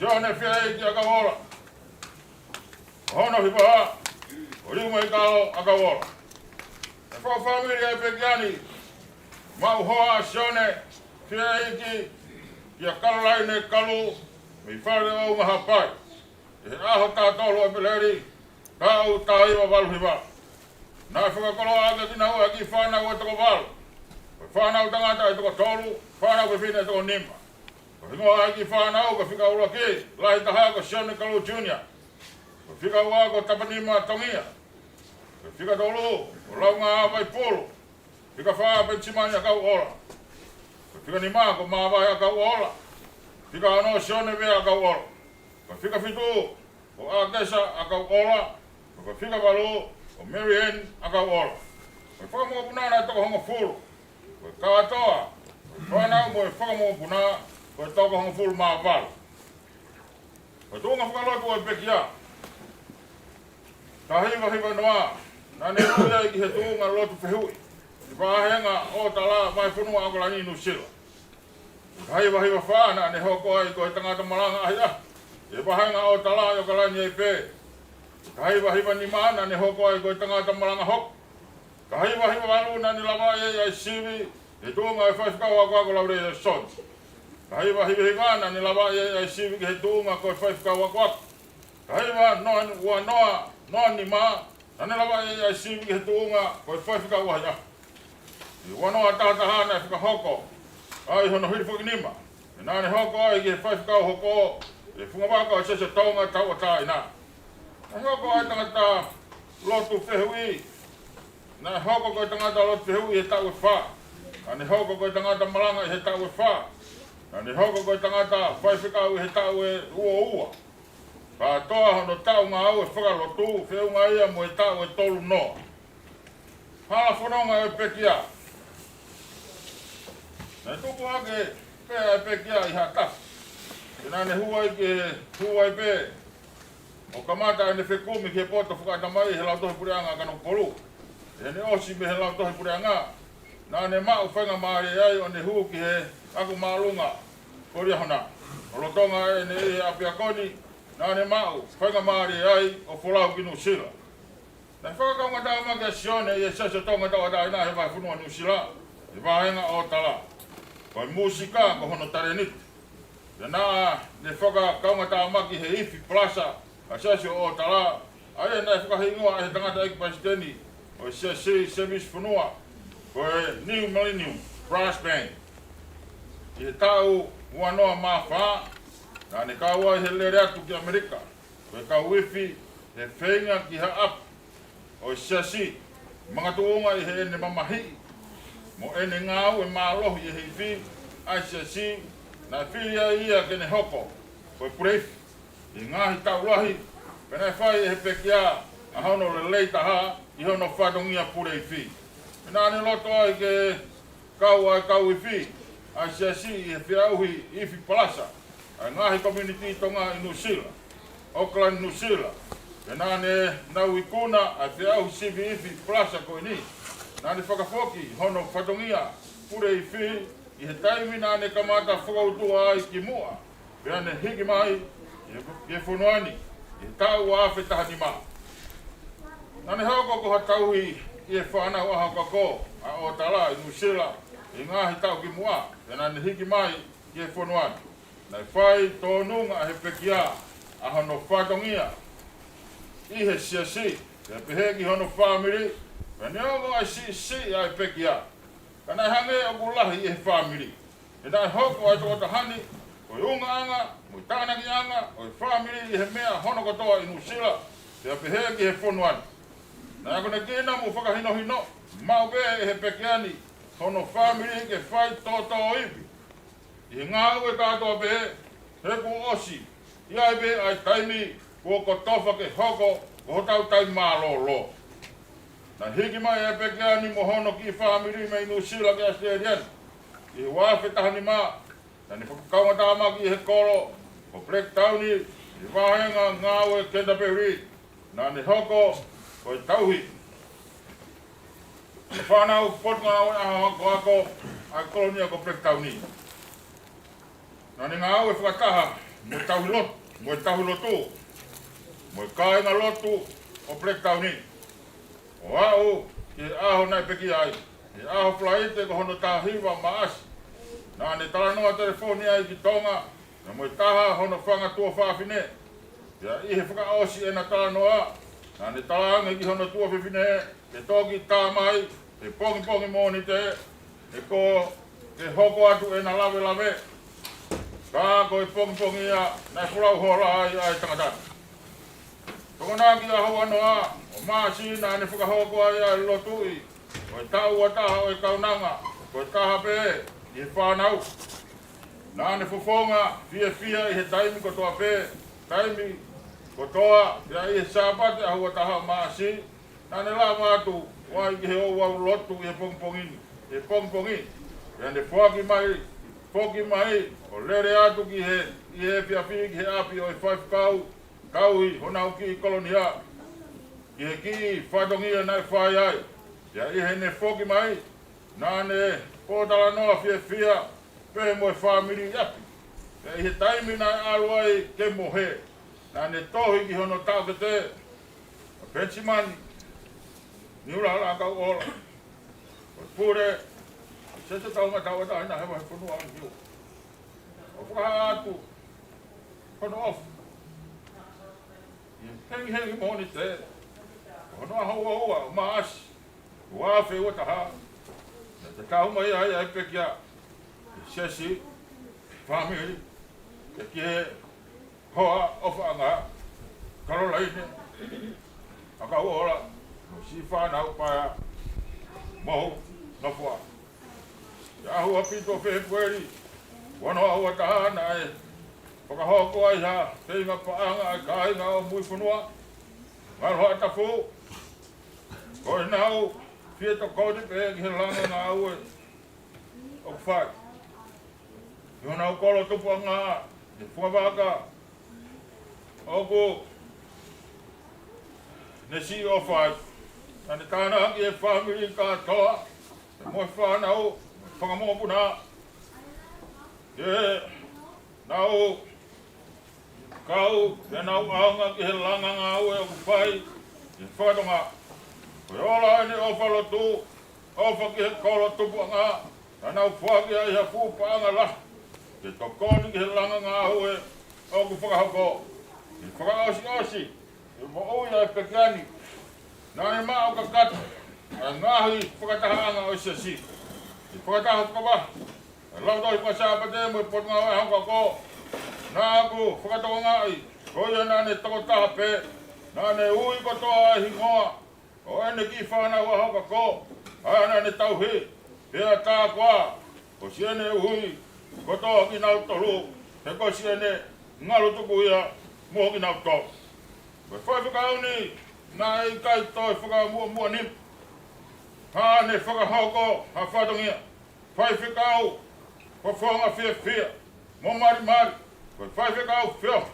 Sione Fiaiki ʻAkauʻola. Ko hono hiva, ko Liumaikao ʻAkauʻola. ʻE fakafāmili ʻa e pekia ni, maʻu hoa ʻa Sione Fiaiki kia Kalolaine Kalu, mei Faleʻounga Haʻapai, ʻi he ʻaho taha tolu ʻo ʻEpeleli, taʻu taha hiva valu hiva. Naʻe fakakoloa ʻaki kinaua ʻe he kiʻi fānau ʻe toko valu. Ko e fānau tangata ʻe toko tolu, fānau fefine ʻe toko nima. Ko e hingoa ʻa e kiʻi fānau, ko e fika ʻuluaki, lahi taha ko Sione Kalu Junior. Ko e fika ua ko Tapanima Tongia. Ko e fika tolu ko Launga Vaipulu. Fika fā Penisimani ʻAkauʻola. Ko e fika nima ko Māvae ʻAkauʻola. Fika ono Sione Vea ʻAkauʻola. Ko e fika fitu ko ʻAkesa ʻAkauʻola. Ko e fika valu ko Mary Ann ʻAkauʻola. Ko e fakamokopuna naʻe toko hongofulu. Ko e kātoa ko e fānau mo e fakamokopuna ko e toko hongofulu mā valu. Ko e tuʻunga fakalotu ʻo e pekia, taha hiva hiva noa, naʻa ne ui ai ki he tuʻunga lotu fehuʻi ʻi he vāhenga ʻo Tala, Vahefonua ʻAokalani, Nuʻusila. Taha hiva hiva fā, naʻa ne hoko ai ko e tangata malanga ʻahiʻahi ʻi he vāhenga ʻo Tala ʻi ʻAokalani ai pē. Taha hiva hiva nima, naʻa ne hoko ai ko e tangata malanga hoko. Taha hiva hiva valu, naʻa ne lavaʻi ai ʻa e sivi ki he tuʻunga ʻo e faifekau akoako, Laulea Soni. Taha hiva hiva hiva, naʻa ne lavaʻi ai ʻa e sivi ki he tuʻunga ko e faifekau akoako. Taha hiva noa, ua noa, noa nima, naʻa ne lavaʻi ai ʻa e sivi ki he tuʻunga ko e faifekau ʻahiʻahi. ʻI he ua noa taha taha, naʻe fakahoko ai hono hilifakinima, pea naʻa ne hoko ai ki he faifekau hoko ʻi he fungavaka ʻo e Siasi ʻo Tonga Tauʻatāina. Naʻe hoko ai e tangata lotu fehuʻi. Naʻe hoko ko e tangata lotu fehuʻi ʻi he taʻu ʻe fā. Naʻa ne hoko ko e tangata malanga ʻi he taʻu ʻe fā. Naʻa ne hoko ko e tangata faifekau ʻi he taʻu ʻe ua ua. Kātoa hono taʻu ngāue fakalotu, feʻunga ia mo e taʻu ʻe tolu noa. Hala fononga ʻo e pekia. Naʻe tupu hake pē ʻa e pekia ʻi Haʻatafu. Pea naʻa ne hū ai ke, hū ai pē ʻo kamata ʻene fekumi ki he poto fakaʻatamai ʻi he Lautohi Puleʻanga ʻa Kanokupolu. ʻI heʻene ʻosi mei he Lautohi Puleʻanga, naʻa ne maʻu faingamālie ai ʻo ne hū ki he ako māʻolunga ko Liahona. ʻO lolotonga ʻene ʻi he ʻapiako ni, naʻa ne maʻu faingamālie ai ʻo folau ki Nuʻusila. Naʻe fakakaungātāmaki ʻa Sione ʻi he Siasi ʻo Tonga Tauʻatāina he Vahefonua Nuʻusila, he vāhenga ʻo Tala. Ko e mūsika ko hono talēniti. Pea naʻa ne fakakaungātāmaki he ifi palasa ʻa e Siasi ʻo Tala, ʻa ia naʻe fakahingoa ʻe he tangataʻeiki palesiteni ʻo e Siasi Sēvisi Fonua ko e New Millennium Brass Band. ʻI he taʻu ua noa mā fā, naʻa ne kau ai he lele atu ki ʻAmelika ko e kau ifi he feinga ki ha ʻapi ʻo e Siasi, makatuʻunga ʻi heʻene mamahiʻi mo ʻene ngāue mālohi ʻi he ifi ʻa e Siasi. Naʻe fili ai ia ke ne hoko ko e puleifi ʻi he ngaahi taʻu lahi, pea naʻe fai ʻe he pekia ʻa hono lelei taha ʻi hono fatongia puleifi. Pea naʻa ne loto ai ke kau ʻa e kau ifi ʻa e Siasi ʻi he feʻauhi ifi palasa ʻa e ngaahi komiunitī Tonga ʻi Nuʻusila, ʻAokalani, Nuʻusila. Pea naʻa ne nau ikuna ʻa e feʻauhi sivi ifi palasa ko eni. Naʻa ne fakafoki hono fatongia puleifi ʻi he taimi naʻa ne kamata fakautua ai kimuʻa, pea ne hiki mai ki he, ki he fonua ni ʻi he taʻu ua afe taha nima. Naʻa ne hoko ko ha tauhi ʻi he fānau ʻaho ako ʻa ʻo Tala ʻi Nuʻusila ʻi he ngaahi taʻu kimuʻa, pea naʻa ne hiki mai ki he fonua ni. Naʻe fai tōnunga ʻe he pekia ʻa hono fatongia ʻi he Siasi, pea pehē ki hono fāmili, pea neongo ʻa e siʻisiʻi ʻa e pekia, ka naʻe hangē ʻoku lahi ʻi he fāmili. He naʻe hoko ʻa e tokotaha ni ko e ungaʻanga mo e tānakiʻanga ʻo e fāmili ʻi he meʻa hono kotoa ʻi Nuʻusila, pea pehē ki he fonua ni. Naʻe akonekina mo fakahinohino maʻu pē ʻe he pekia ni hono fāmili ke fai tōtōivi ʻi he ngāue kātoa pē, he kuo ʻosi ʻI ai pē ʻa e taimi kuo kotofa ke hoko ko hotau taimi mālōlō. Naʻe hiki mai ʻa e pekia ni mo hono kiʻi fāmili mei Nuʻusila ki ʻAositelēlia ni ʻi he ua afe taha nima. Naʻa ne fakakaungātāmaki ʻi he kolo ko Blacktown ʻi he vahenga ngāue Canterbury. Naʻa ne hoko ko e tauhi ʻo e fānau Potungāue ʻAho Akoako ʻa e kolonia ko Blacktown. Naʻa ne ngāue fakataha mo e tauhi lotu, mo e tauhi lotu, mo e kāingalotu ʻo Blacktown, ʻo aʻu ki he ʻaho naʻe pekia ai, he ʻaho Falaite ko hono taha hiva Maʻasi. Naʻa ne talanoa telefoni ai ki Tonga, pea mo e taha hono fanga tuofāfine. Pea ʻi he fakaʻosi ʻena talanoa, naʻa ne talaange ki hono tuofefine ke toki tā mai he pongipongi Mōnite, he ko e hoko atu ʻena lavelave. Ka ko e pongipongi ia naʻe folau hola ai ʻa e tangata. Tokonaki ʻaho uanoa ʻo Maʻasi naʻa ne fakahoko ai ʻa e lotuʻi ʻo e taʻu ua taha ʻo e kaunanga, ko e taha pē ʻi he fānau. Naʻa ne fofonga fiefia ʻi he taimi kotoa pē, taimi kotoa, pea ʻi he Sāpate ʻaho ua taha ʻo Maʻasi, naʻa ne lava atu ʻo ʻai ki he ouau lotu ʻi he pongipongi ni, he pongipongi. Pea ne foaki mai, foki mai, ʻo lele atu ki he, ʻi he efiafi ki he ʻapi ʻo e faifekau, tauhi honau kiʻi kolonia, ki he kiʻi fatongia naʻe fai ai. Pea ʻi heʻene foki mai, naʻa ne pōtalanoa fiefia pē mo e fāmili ʻi ʻapi. Pea ʻi he taimi naʻe ʻalu ai ke mohe, naʻa ne tohi ki hono taʻokete, ʻa Penisimani Niulala Kauʻola, ko e pule ʻo e Siasi ʻo e Tangata Tauʻatāina he Vahefonua ʻo Niua, ʻo fakahā atu hono ʻofa ʻi he hengihengi Mōnite, ko hono ʻaho ua ua ʻo Maʻasi, ua afe ua taha, naʻe tatau mai ai ʻa e pekia, ki he siasi, fāmili, pea ki he hoa ʻofaʻanga, Kalolaine ʻAkauʻola, mo siʻi fānau paea, Mohu, Nofoa. ʻI he ʻaho ua fitu ʻo Fēpueli, ua noa ua taha, naʻe fakahoko ai ha feinga paʻanga ʻa e kāinga ʻo Muifonua, Ngalo Haʻatafu, ko ʻenau fie tokoni pē ki he langa ngāue ʻoku fai ʻi honau kolo tupuʻanga, ʻi he fungavaka ʻoku ne siʻi ʻofa ai. Naʻa ne tānaki e fāmili kātoa, mo e fānau, fanga mokopuna, ke nau kau, ke nau ʻaonga ki he langa ngāue ʻoku fai ʻi he fakatonga. Ko e ola ʻene ʻofa lotu, ʻofa ki he kolo tupuʻanga, naʻa nau foaki ai ha fuʻu paʻanga lahi ke tokoni ki he langa ngāue ʻoku fakahoko. ʻI he fakaʻosiʻosi ʻo e moʻui ʻa e pekia ni, naʻe maʻu kakato ʻa e ngaahi fakatahaʻanga ʻo e siasi. ʻI he fakataha fakavahe ʻa e Lautohi Faka-Sāpate mo e Potungāue ʻAho Akoako, naʻa ku fakatokangaʻi ko ia naʻa ne tokotaha pē, naʻa ne ui kotoa e hingoa ʻo ʻene kiʻi fānau ʻaho akoako, ʻa ia naʻa ne tauhi, pea tā koā ko siʻene ui kotoa kinautolu, he ko siʻene ngalo tuku ia mo kinautolu. Ko e faifekau ni, naʻe ʻikai toe fakamuʻomuʻa nima haʻane fakahoko ha fatongia. Faifekau fofonga fiefia mo malimali, ko e faifekau feohi,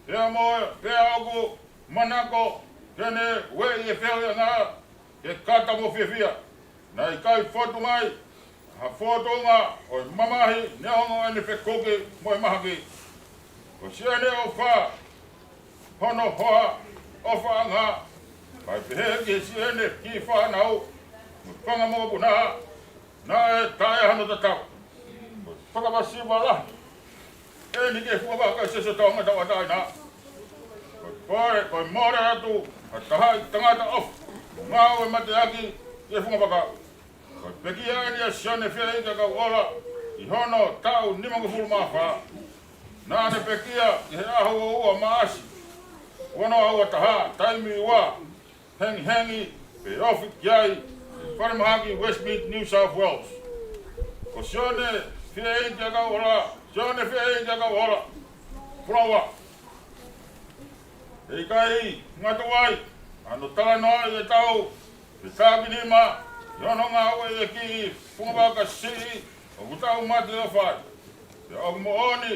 pea mo, pea ʻoku manako ke ne ueʻi e feohiʻanga ke kata mo fiefia. Naʻe ʻikai fotu mai ha fōtunga ʻo e mamahi neongo ʻene fekuki mo e mahaki. Ko siʻene ʻofa hono hoa ʻofaʻanga, kae pehē ki siʻene kiʻi fānau mo e fanga mokopuna, naʻe taʻe hano tatau. Ko e fakavasiva lahi ʻeni ki he fungavaka ʻo e Siasi ʻo e Tangata Tauʻatāina. Ko e, ko e mole atu ha taha ʻi tangata ʻofa, ngāue mateaki ki he fungavaka. Ko e pekia ʻeni ʻa Sione Fieingi ʻAkauʻola ʻi hono taʻu nimangofulu mā fā. Naʻa ne pekia ʻi he ʻaho ua ua Maʻasi, ua noa ua taha, taimi ua hengihengi, pea ofi ki ai ʻi he falemahaki Westmead, New South Wales. Ko Sione Fieingi ʻAkauʻola, Sione Fieingi ʻAkauʻola, Fulaua. ʻE ʻikai ngata ai, ʻa hono talanoaʻi ʻetau fetākinima ʻi hono ngāue ʻi he kiʻi fungavaka siʻi ʻoku tau mate ʻo fai. Pea ʻoku moʻoni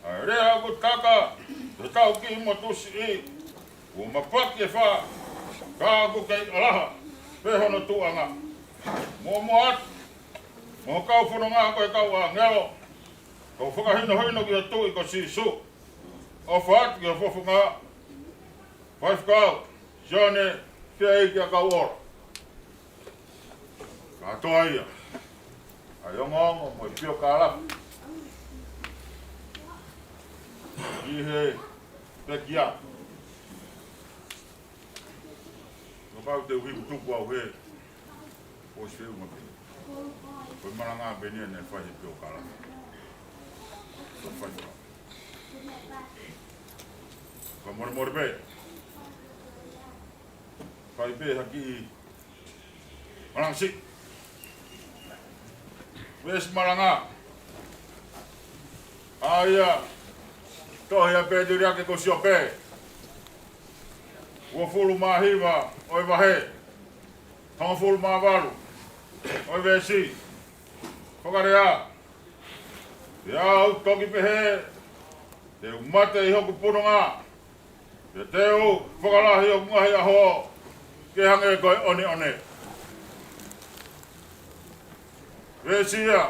ʻa e lea ʻoku taka ʻi heʻetau kiʻi motu siʻi, kuo mapaki e fā, ka ʻoku kei ʻalaha pē hono tuʻunga. Muʻomuʻa atu, mo e kau fononga ko e kau ʻāngelo, ʻoku ou fakahinohino ki he Tuʻi ko Sīsū. ʻOfa atu ki he fofonga Faifekau Sione Fiaʻeiki ʻAkauʻola. Kātoa ia ʻa e ongoongo mo e piokalafi ʻi he pekia. Kapau te u hiku tuku au he ʻosi feʻunga pē. Ko e malanga pē eni naʻe fai he piokalafi. Ko e fai ka. Ka molemole pē. Fai pē ha kiʻi malanga siʻi. Veesi malanga. ʻA ia, tohi ʻa e pēteliake ko Siope. Uofulu mā hiva ʻo e vahe. Hongofulu mā valu ʻo e veesi. Fakalea. Pea u toki pehē, te u mate ʻi hoku pununga, pea te u fakalahi hoku ngaahi ʻaho ke hangē ko e ʻoneʻone. Veesi ia,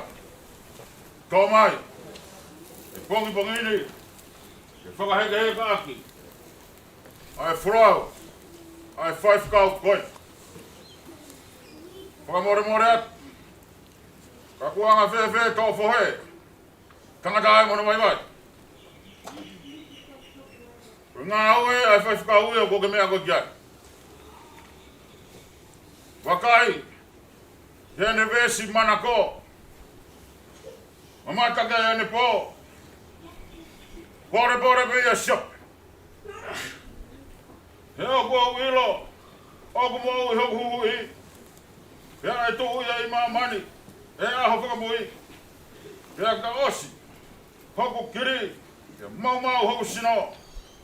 tō mai he pongipongi ni ke fakahekeheka ʻaki ʻa e folau ʻa e faifekau ko ē. Fakamolemole atu, ka kuo anga fēfē tō fohe tangata ai mo hono vaivai? Ko e ngāue ʻa e faifekau ia ʻoku ke meʻa ko ē ki ai. Vakai heʻene veesi manako. Mamata ki heʻene pō. Polepole pē ia Siope. He ʻoku ou ʻilo ʻoku moʻui hoku huhuʻi, pea ʻe tuʻu ia ʻi māmani he ʻaho fakamui. Pea ka ʻosi hoku kili, pea maumau hoku sino,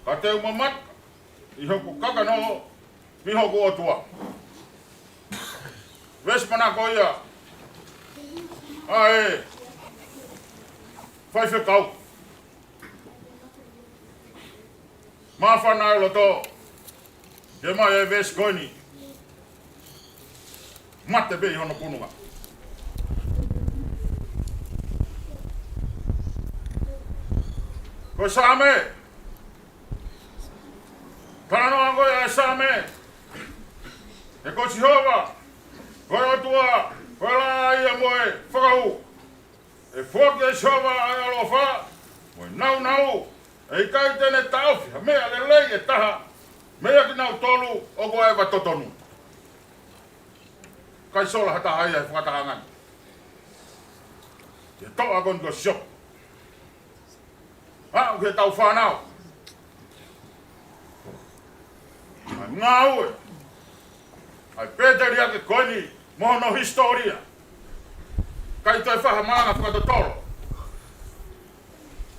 ka te u mamata ʻi hoku kakano ki hoku ʻOtua. Veesi manako ia ʻa e faifekau. Māfana e loto ke mai e veesi ko eni. Mate pē ʻi hono pununga. Ko e Saame, talanoa ko ē ʻa e Saame, he ko Sihova ko e ʻOtua, ko e laʻā ia mo e fakahū. ʻE foaki ʻe Sihova ʻa e ʻaloʻofa mo e nāunau, ʻe ʻikai te ne taʻofi ha meʻa lelei ʻe taha meiate kinautolu ʻoku ʻaʻeva totonu. ʻIkai sola ha taha ia he fakatahaʻanga ni. Ke toʻa ko eni ko Siope. Aʻu ki heʻetau fānau. ʻA e ngāue ʻa e pēteliake ko eni mo hono hisitōlia. ʻIkai toe fai ha malanga fakatotolo.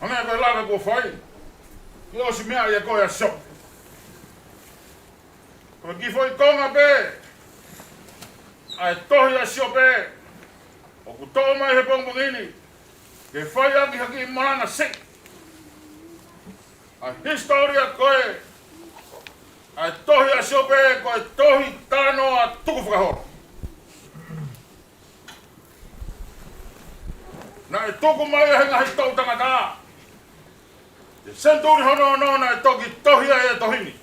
Hangē ko e lave kuo fai, kuo ʻosi meʻa ia ko ē ʻa Siope. Ko e kiʻi foʻi konga pē ʻa e tohi ʻa Siope ʻoku toʻo mai he pongipongi ni ke fai ʻaki ha kiʻi malanga siʻi. ʻA e hisitōlia ko ē ʻa e tohi ʻa Siope, ko e tohi talanoa tukufakaholo. Naʻe tuku mai ʻe he ngaahi toʻu tangata he senituli hono ono naʻe toki tohi ai e tohi ni.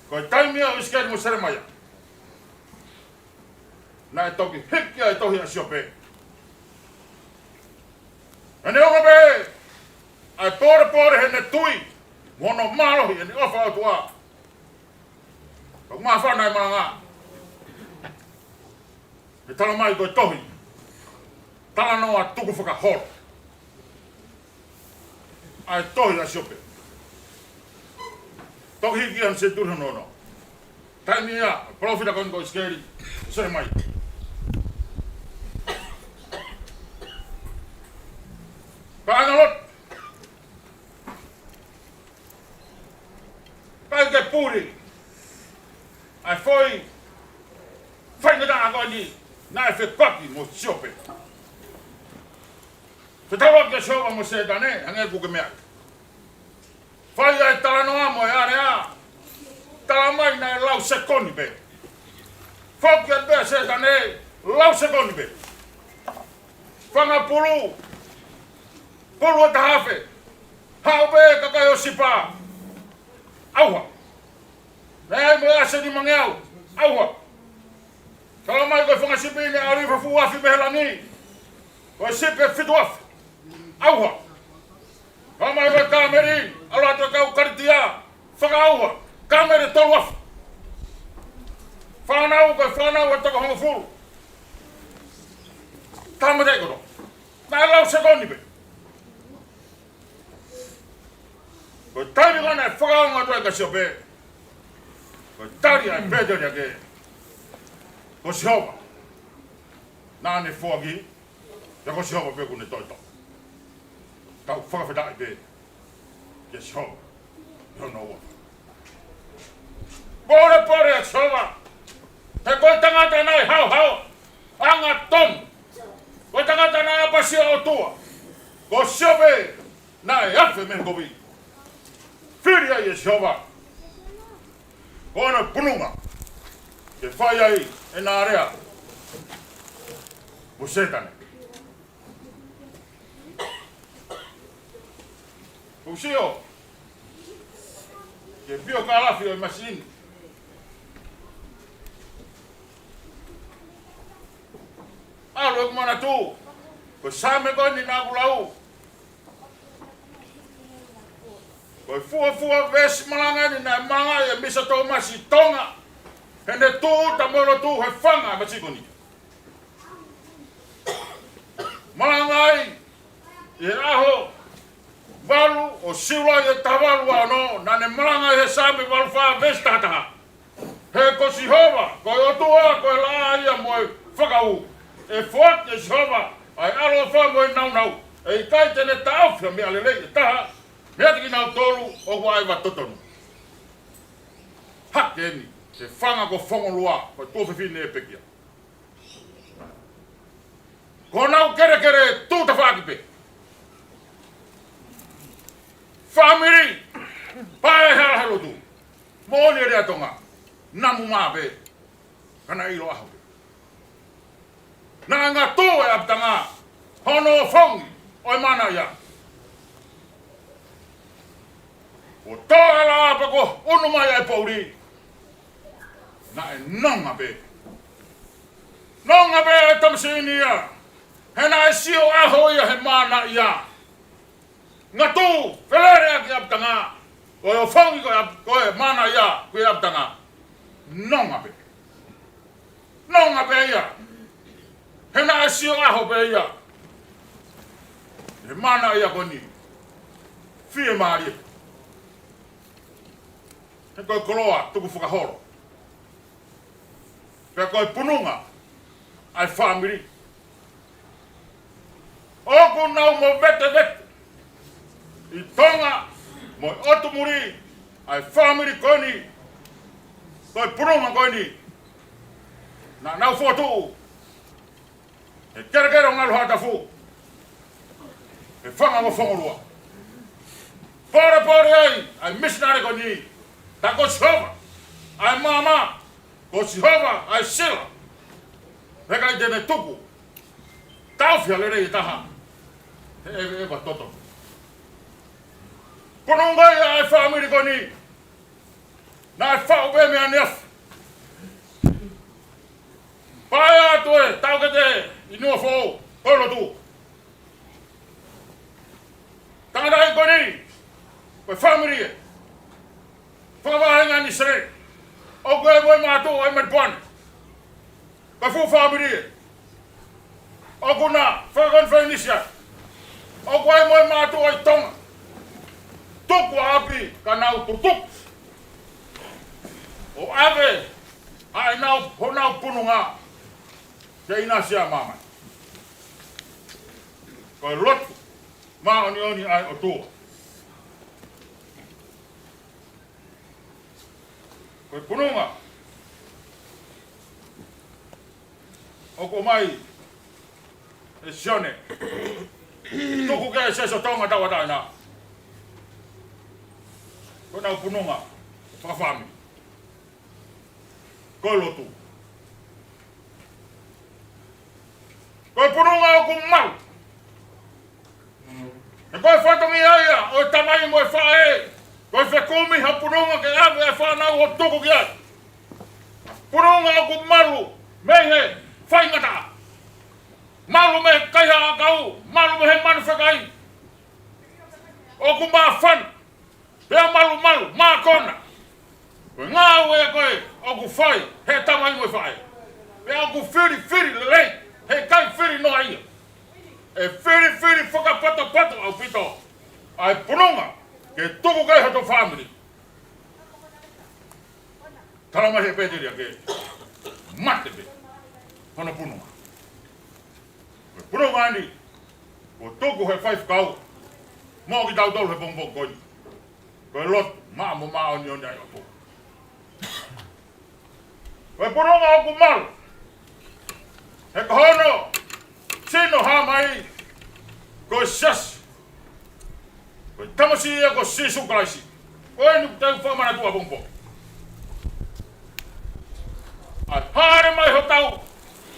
Ko e taimi ia ʻo ʻIsikeli mo Selemaia, naʻe toki hiki ai e tohi ʻa Siope. Naʻe ʻoange pē ʻa e polepole heʻene tui mo hono mālohi, ʻene ʻofa ʻOtua. Ka ʻoku māfana e malanga he talamai ko e tohi talanoa tukufakaholo ʻa e tohi ʻa Siope. Toki hiki ia he senituli hono ono. Taimi ia ʻo e palōfita ko eni ko ʻIsikeli, Selemaia. Ka ʻalu atu, ʻAi ke puli ʻa e foʻi faingataʻa ko eni naʻe fekaki mo Siope. Fetaulaki ʻa Sihova mo Sētane, hangē ʻoku ke meaʻi. Fai ʻa e talanoa mo e alea, talamai naʻe lau sekoni pē. Foki atu pē ʻa Sētane, lau sekoni pē. Fanga pulu, pulu ʻe taha afe. Haʻu pē kakai ʻo Sipa. ʻAuha. Naʻe ʻi ai mo e ʻaseni mangeau. ʻAuha. Talamai ko e fanga sipi naʻe ʻalu ʻi he fuʻu afi mei he langi, ko e sipi ʻe fitu afe. ʻAuha. Talamai ko e kāmeli, ʻalu atu e kau Kalitia, fakaʻauha, kāmeli ʻe tolu afe. Fānau, ko e fānau ʻe toko hongofulu. Tāmateʻi kotoa. Naʻe lau sekoni pē. Ko e taimi ko ē naʻe fakaongo atu ai kia Siope, ko e tali ʻa e pēteliake, ko Sihova naʻa ne foaki, pea ko Sihova pē ʻoku ne toʻetoʻa. Tau fakafetaʻi pē kia Sihova ʻi hono ua. Polepole ʻa Sihova, he ko e tangata naʻe haohaoa, angatonu. Ko e tangata naʻe ʻapasia ʻOtua, ko Siope naʻe afe mei he kovi. Fili ai ʻe Sihova ko hono pununga ke fai ai ʻena alea mo Sētane. ʻOku sio ki he piokalafi ʻo e masini. ʻAlu ʻeku manatu, ko e Saame ko eni naʻa ku lau, ko e fuofua veesi malanga ni naʻe malangaʻi ʻe Misa Tōmasi Tonga heʻene tūʻuta mo e lotu he fanga ʻa e masini ko eni. Malangaʻi ʻi he ʻaho valu ʻo Siulai ʻe taha valu ua ono, naʻa ne malangaʻi he Saame valu fā veesi taha taha. He ko Sihova, ko e ʻOtua, ko e laʻā ia mo e fakaū. ʻE foaki ʻe Sihova ʻa e ʻaloʻofa mo e nāunau. ʻE ʻikai te ne taʻofi ha meʻa lelei ʻe taha meiate kinautolu ʻoku ʻaʻeva totonu. Hake eni, he fanga ko Fongolua, ko e tuofefine ʻe pekia. Ko honau kelekele tūtafaʻaki pē. Fāmili, pae hala he lotu. Moʻoni e lea Tonga, namu mā pē, ka naʻe ʻilo ʻaho pē. Naʻe ngatū ʻe ʻApitanga hono ʻofongi ʻo e manaia. ʻO tō ʻa e laʻā pea kuo ʻunu mai ʻa e poʻuli, naʻe nonga pē. Nonga pē ʻa e tamasiʻi ni ia, he naʻe sio ʻaho ia he manaia. Ngatū felele ʻaki ʻApitanga, ko e ʻofongi ko e ʻap-, ko e manaia, ko e ʻApitanga. Nonga pē. Nonga pē ia. He naʻe sio ʻaho pē ia he manaia ko eni. Fiemālie. He ko e koloa tukufakaholo, pea ko e pununga ʻa e fāmili. ʻOku nau movetevete ʻi Tonga mo e ʻotu muli ʻa e fāmili ko eni, ko e pununga ko eni. Naʻa nau fokotuʻu he kelekele ʻo Ngaluhaʻatafu, he fanga ko Fongolua. Polepole ai ʻa e misinale ko eni, tā ko Sihova ʻa e maama, ko Sihova ʻa e sila. He ʻikai te ne tuku taʻofi ha lelei ʻe taha he ʻeveʻeva totonu. Pununga ia ʻa e fāmili ko eni, naʻe faʻu pē mei ʻaneafi. Pae atu e taʻokete ʻi Nuafoʻou, ko e lotu. Tangataʻeiki ko eni, ko e fāmili ē. Fakavahenga ni sere. ʻOku ʻi ai mo e mātuʻa ʻi Melipoane. Ko e fuʻu fāmili ē. ʻOku na fakakonifelenisi ai. ʻOku ʻi ai mo e mātuʻa ʻi Tonga. Tuku ʻapi ka nau tutuku ʻo ʻave ʻa ʻenau, honau pununga ke ʻinasi ʻa māmani. Ko e lotu māʻoniʻoni ʻa e ʻOtua. Ko e pununga ʻoku ʻomai ʻe Sione, tuku ki ai ʻe Siaosi ʻo Tonga Tauʻatāina, ko ʻenau pununga fakafāmili ko e lotu. Ko e pununga ʻoku malu. He ko e fatongia ia ʻo e tamai mo e faʻē, ko e fekumi ha pununga ke ʻave e fānau ʻo tuku ki ai. Pununga ʻoku malu mei he faingataʻa, malu mei he kaihaʻa ʻakau, malu mei he manu fekai. ʻOku māfana, pea malumalu, mākona. Ko e ngāue ko ē ʻoku fai he tamai mo e faʻē, pea ʻoku filifili lelei, heʻikai fili noa ia. ʻE filifili fakapatopatoʻi ʻaupito ʻa e pununga ke tuku ki ai hoto fāmili. Tala mai he pēteli ake, mate pē hono pununga. Ko e pununga ni kuo tuku he faifekau mo kitautolu he pongipongi ko eni, ko e lotu maʻa mo māʻoniʻoni ai ʻo tuku. Ko e pununga ʻoku malu, he ko hono sino hā mai ko e Siasi, ko e tamasiʻi ia ko Sīsū Kalaisi. Ko eni ʻoku tau fakamanatua pongipongi. ʻA e hāʻele mai hotau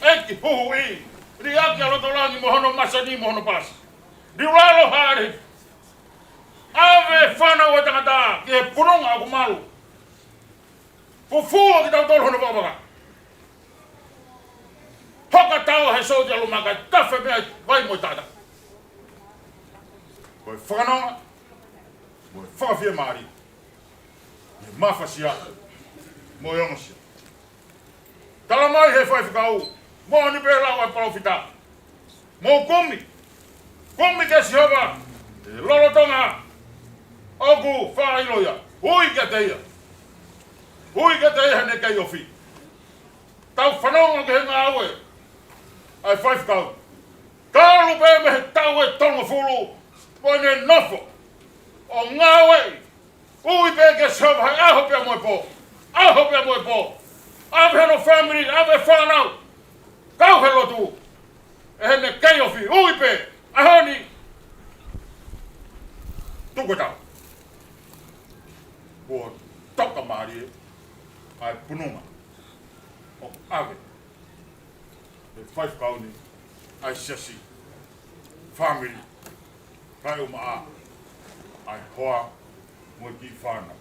ʻEiki Huhuʻi, liʻaki ʻa loto langi mo hono masani mo hono palasi. Liulalo hāʻele, ʻave fānau ʻa e tangata ki he pununga ʻoku malu. Fufū ʻa kitautolu hono vakavaka. Hoka tau he sōtia luma kae tafe mei ai vai mo e taʻataʻa. Ko e fakanonga mo e fakafiemālie, mo e mafasia, mo e ongosia. Tala mai he faifekau, moʻoni pē lau ʻa e palōfita. Mou kumi, kumi kia Sihova, ʻe lolotonga ʻoku fakaʻilo ia. Ui kiate ia, ui kiate ia heʻene kei ofi. Tau fanongo ki he ngāue ʻa e faifekau. Talu pē mei he taʻu ʻe tolungofulu, ko ʻene nofo ʻo ngāueʻi. Ui pē kia Sihova he ʻaho pea mo e pō, ʻaho pea mo e pō. ʻAve hono fāmili, ʻave fānau, kau he lotu, ʻe heʻene kei ofi. Ui pē, ʻaho ni, tuku e tau. Kuo toka mālie ʻa e pununga ʻoku ʻave he faifekau ni ʻa e Siasi, fāmili, kae ʻumaʻā ʻa e hoa mo e kiʻi fānau.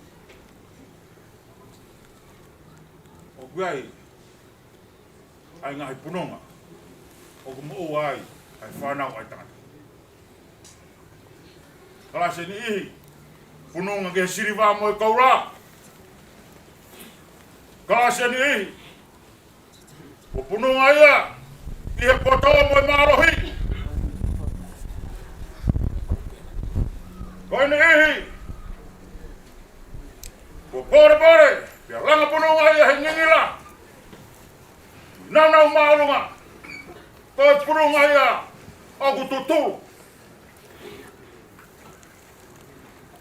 ʻOku ʻi ai ʻa e ngaahi pununga ʻoku moʻua ai ʻa e fānau ʻa e tangata. Kalasi ʻe niʻihi, pununga ki he siliva mo e koula. Kalasi ʻe niʻihi, ko e pununga ia ʻi he poto mo e mālohi. Ko e niʻihi, ko e polepole, pea langa pununga ia he ngingila, naunau māʻolunga. Ko e pununga ia ʻoku tutulu.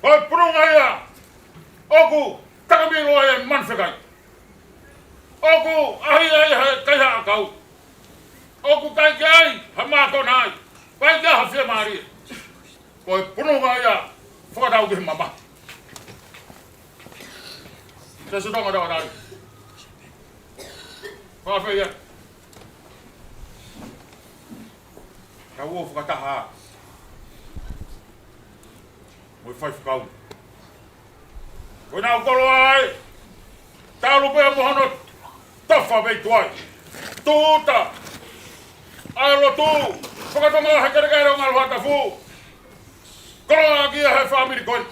Ko e pununga ia ʻoku takamilo ai e manu fekai. ʻOku ʻahiʻahi ai he kaihaʻa ʻakau. ʻOku ʻikai ke ʻi ai ha mākona ai, ʻikai ke ʻi ai ha fiemālie. Ko e pununga ia fakatau ki he mamahi. Siaosi ʻo Tonga Tauʻatāina, fakafeia. Tau ō fakataha mo e faifekau. Ko ʻenau koloa ē, talu pē mo hono tofa mei tuai. Tūʻuta ʻa e lotu fakatonga he kelekele ʻo Ngaloʻatafu. Koloa ʻaki ia he fāmili ko eni.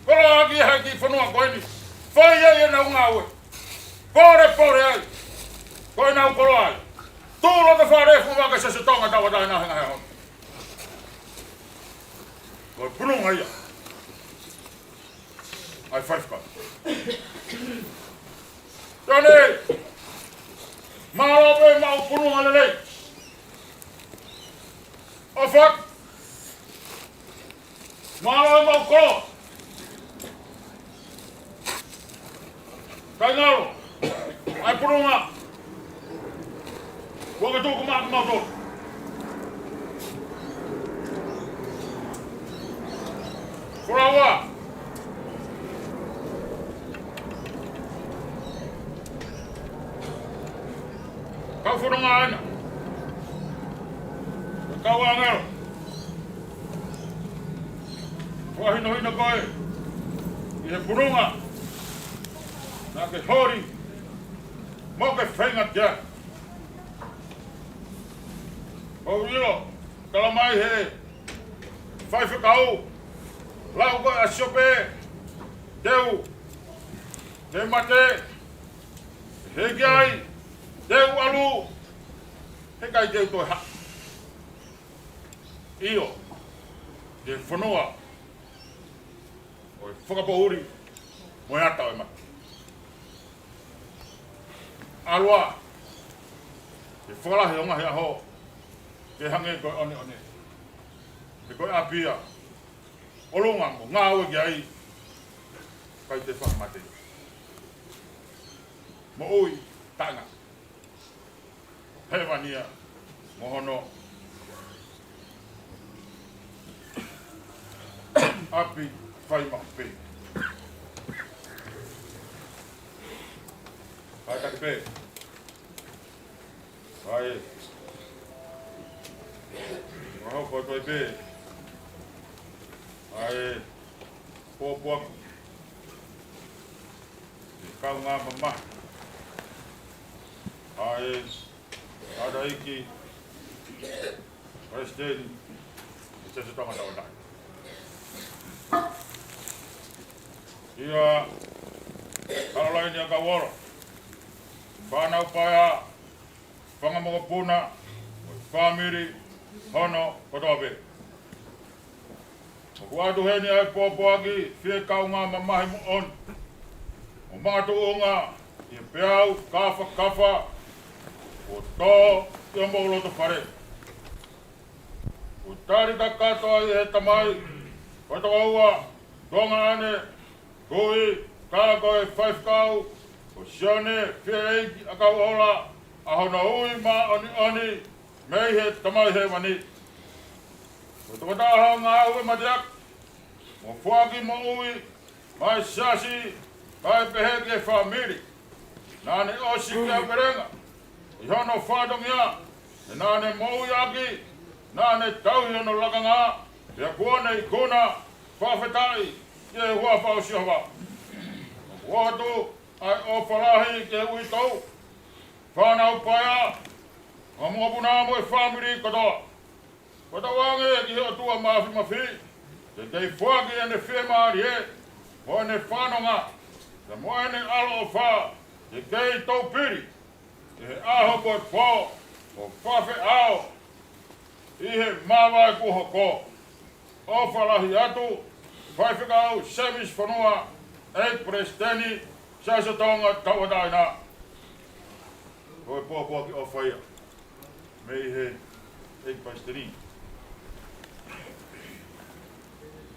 Koloa ʻaki ia he kiʻi fonua ko eni. Fai ai ʻenau ngāue. Polepole ai, ko ʻenau koloa ai. Tuʻu loto fale fu maka Siaosi ʻo Tonga Tauʻatāina he ngaahi ʻaho ni. Ko e pununga ia ʻa e faifekau. Sione, mālō pē maʻu pununga lelei. ʻOfa, mālō e maʻu koloa. Kae ngalo ʻa e pulunga. Kuo ke tuku maʻa mautolu. Folaua. Kau fononga ʻena. Kau ʻāngelo. Fakahinohino koe ʻi he pulunga naʻa ke holi mo ke feinga ki ai. ʻOku ou ʻilo, tala mai he faifekau, lau ko ē ʻa Siope, te u, te u mate, he ʻikai, te u ʻalu, he ʻikai te u toe haʻu. ʻIo, ki he fonua ʻo e fakapoʻuli mo e ata ʻo e mate. ʻAlu ā, ke fakalahi ho ngaahi ʻaho, ke hangē ko e ʻoneʻone. He ko e ʻapi ia ʻo ʻolunga mo ngāue ki ai, ʻikai te fakamate. Moʻui taʻengata. Hēvani ia mo hono ʻapi fai maʻu pē. Fai taki pē. Fai. Mahalo ko e toe pē. Fai. Pōpoaki. ʻE kaungā mamahi ʻa e ʻAtahiki Palesiteni ʻo e Siasi ʻo Tonga Tauʻatāina. ʻIa Kalolaini ʻAkauʻola, fānau paea, fanga mokopuna, mo e fāmili hono kotoa pē. ʻOku ʻoatu heni ʻa e pōpoaki fie kaungā mamahi moʻoni ʻo makatuʻunga ʻi he peau kāfakafa kuo tō ʻi homou loto fale. Kuo tali kakato ai ʻe he tamai ko e tokoua tuongaʻane, kui, ka ko e faifekau ko Sione Fieiki ʻAkauʻola, ʻa hono ui māʻoniʻoni mei he Tamai Hēvani. Ko e tokotaha ngāue mateaki, mo foaki moʻui maʻa e Siasi, kae pehē ki he fāmili. Naʻa ne ʻosi ki ʻavelenga ʻi hono fatongia, he naʻa ne moʻui ʻaki, naʻa ne tauhi hono lakanga, pea kuo ne ikuna. Fakafetaʻi ki he huafa ʻo Sihova. ʻOku ʻoatu ʻa e ʻofa lahi ki he uitou, fānau paea, fanga mokopuna mo e fāmili kotoa. Ko e tauange ki he ʻOtua Māfimafi, ke kei foaki ʻene fiemālie mo ʻene fanongo, pea mo ʻene ʻaloʻofa, ke kei toupili ʻi he ʻaho mo e pō, ʻo fakafeʻao ʻi he māvae kuo hoko. ʻOfa lahi atu, Faifekau Semisi Fonua, ʻEiki Palesiteni Siasi ʻo Tonga Tauʻatāina. Ko e pōpoaki ʻofa ia mei he ʻEiki Palesiteni.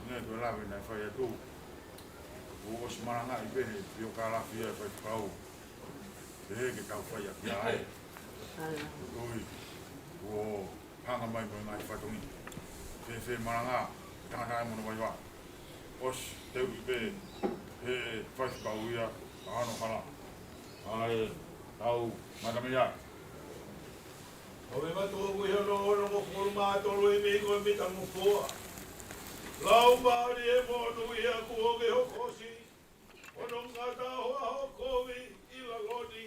Neongo ko e lave naʻe fai atu, kuo ʻosi malangaʻi pē he fiokālafi ʻa e faifekau, pehē ke tau fai ʻaki ia ai. Ui, kuo hanga mai mo e ngaahi fatongia. Fēfē malanga, tangata e mono vaiva. ʻOsi teuʻi pē he faifekau ia ʻa hono hala. ʻA e tau matamia. ʻOku matuʻoku ʻi hono onongofulu mā tolu himi ko e mitangofua. Laumālie monūʻia kuo ke hokosi. Hono ngata hoʻo kovi ʻi lalo ni.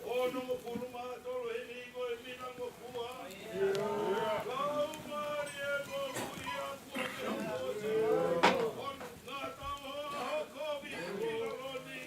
Onongofulu mā tolu himi ko e mitangofua. Laumālie monūʻia kuo ke hokosi. Hono ngata hoʻo kovi ʻi lalo ni.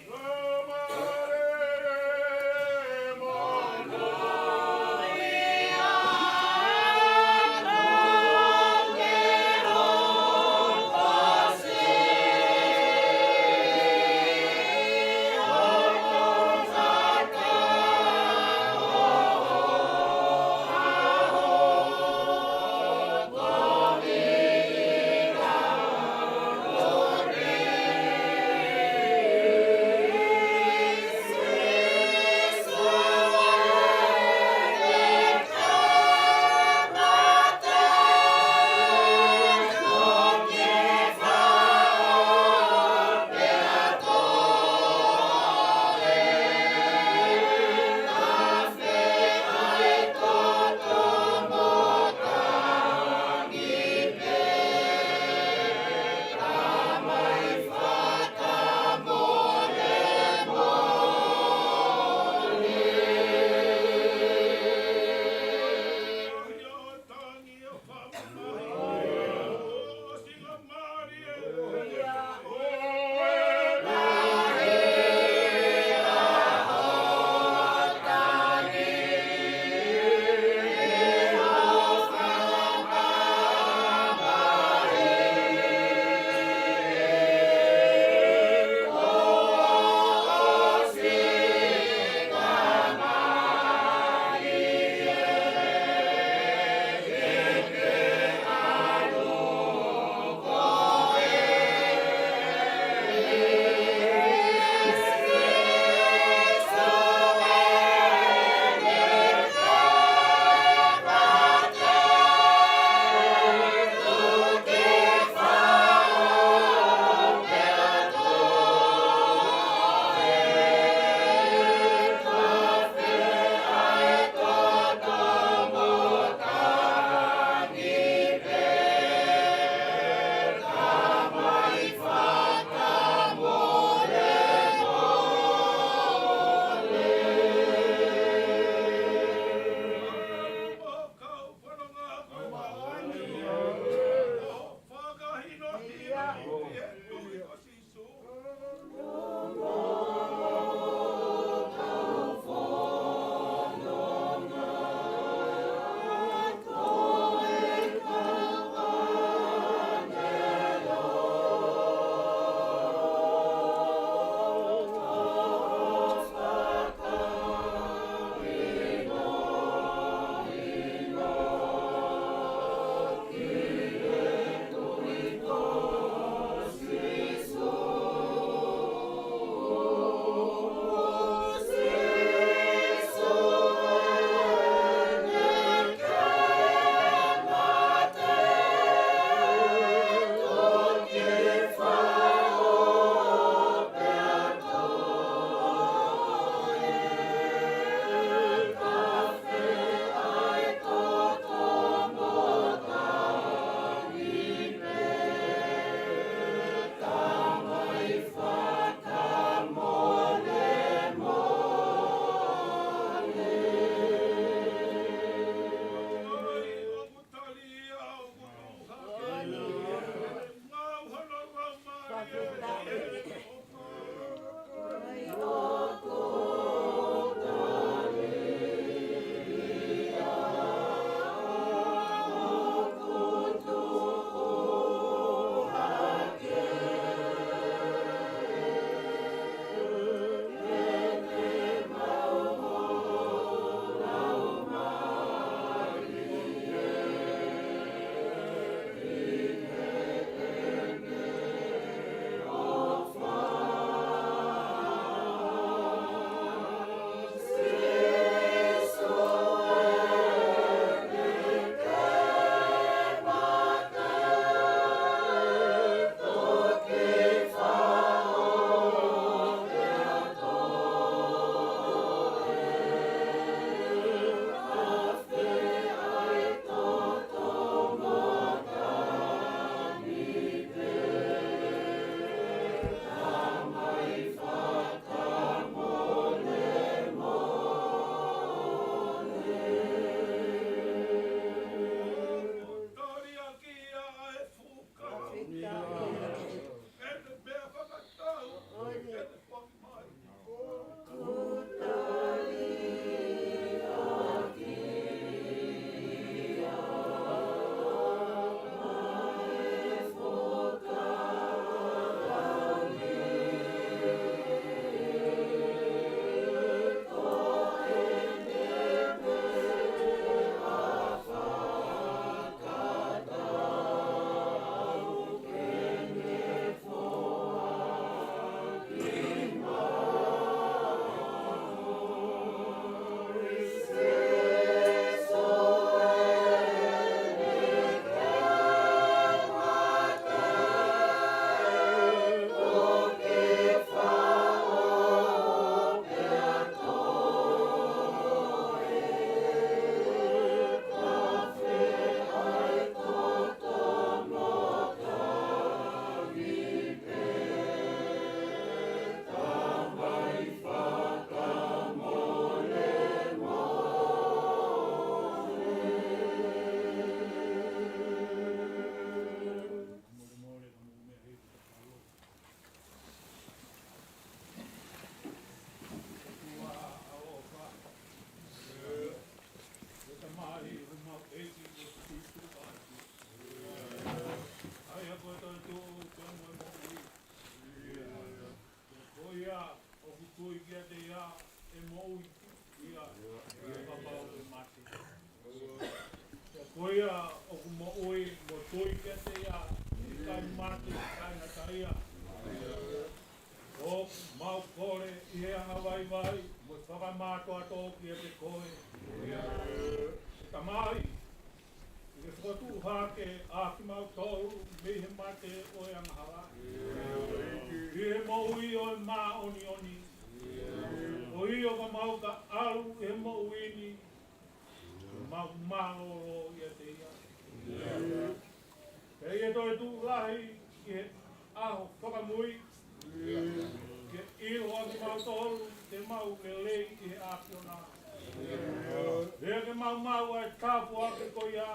Tui kiate ia ʻe moʻui ia, ʻe kapau ʻe mate. Pea ko ia ʻoku moʻui mo tui kiate ia, ʻikai mate, ʻikai ngata ia. ʻOku mau kole ʻi he angavaivai mo e fakamātoato kiate koe, Tamai, ke ke fakatuʻu hake ʻa kimautolu mei he mate ʻo e angahala ʻi he moʻui ʻo e māʻoniʻoni. ʻO ia ka mau ka ʻalu ʻi he moʻui ni, mau mālōlō ʻiate ia. Pea ʻi he toetuʻu lahi ʻi he ʻaho fakamui, ke ʻilo ʻa kimautolu te mau lelei ʻi he ʻAfiona. Pea ke mau maʻu ʻa e tāpuaki ko ia,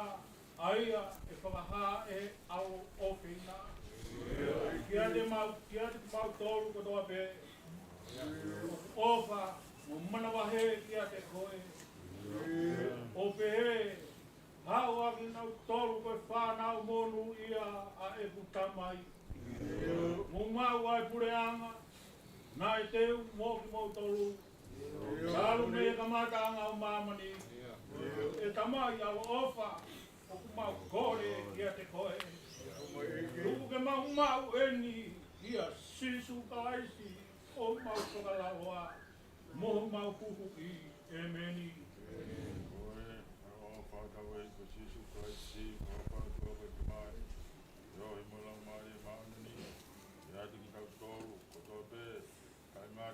ʻa ia ʻe fakahā ʻe he ʻAlo ʻofeina kiate mau, kiate kimautolu kotoa pē, ʻofa mo manavahē kiate koe. ʻO pehē, haʻu ʻa kinautolu ko e fānau monūʻia ʻa ʻeku Tamai, mo maʻu ʻa e puleʻanga naʻe teu mo kimoutolu talu mei he kamataʻanga ʻo māmani. ʻE Tamai ʻaloʻofa, ʻoku mau kole kiate koe, tuku ke mau maʻu eni ʻia Sīsū Kalaisi, ʻo mau Fakalaumālie mo homau Huhuʻi. ʻĒmeni. Ko e ʻaloʻofa ʻa hotau ʻEiki ko Sīsū Kalaisi, ko e ʻofa ʻa e ʻOtua ko e Tamai, feohi mo e Laumālie Māʻoniʻoni, ʻiate kitautolu kotoa pē, kae ʻumaʻā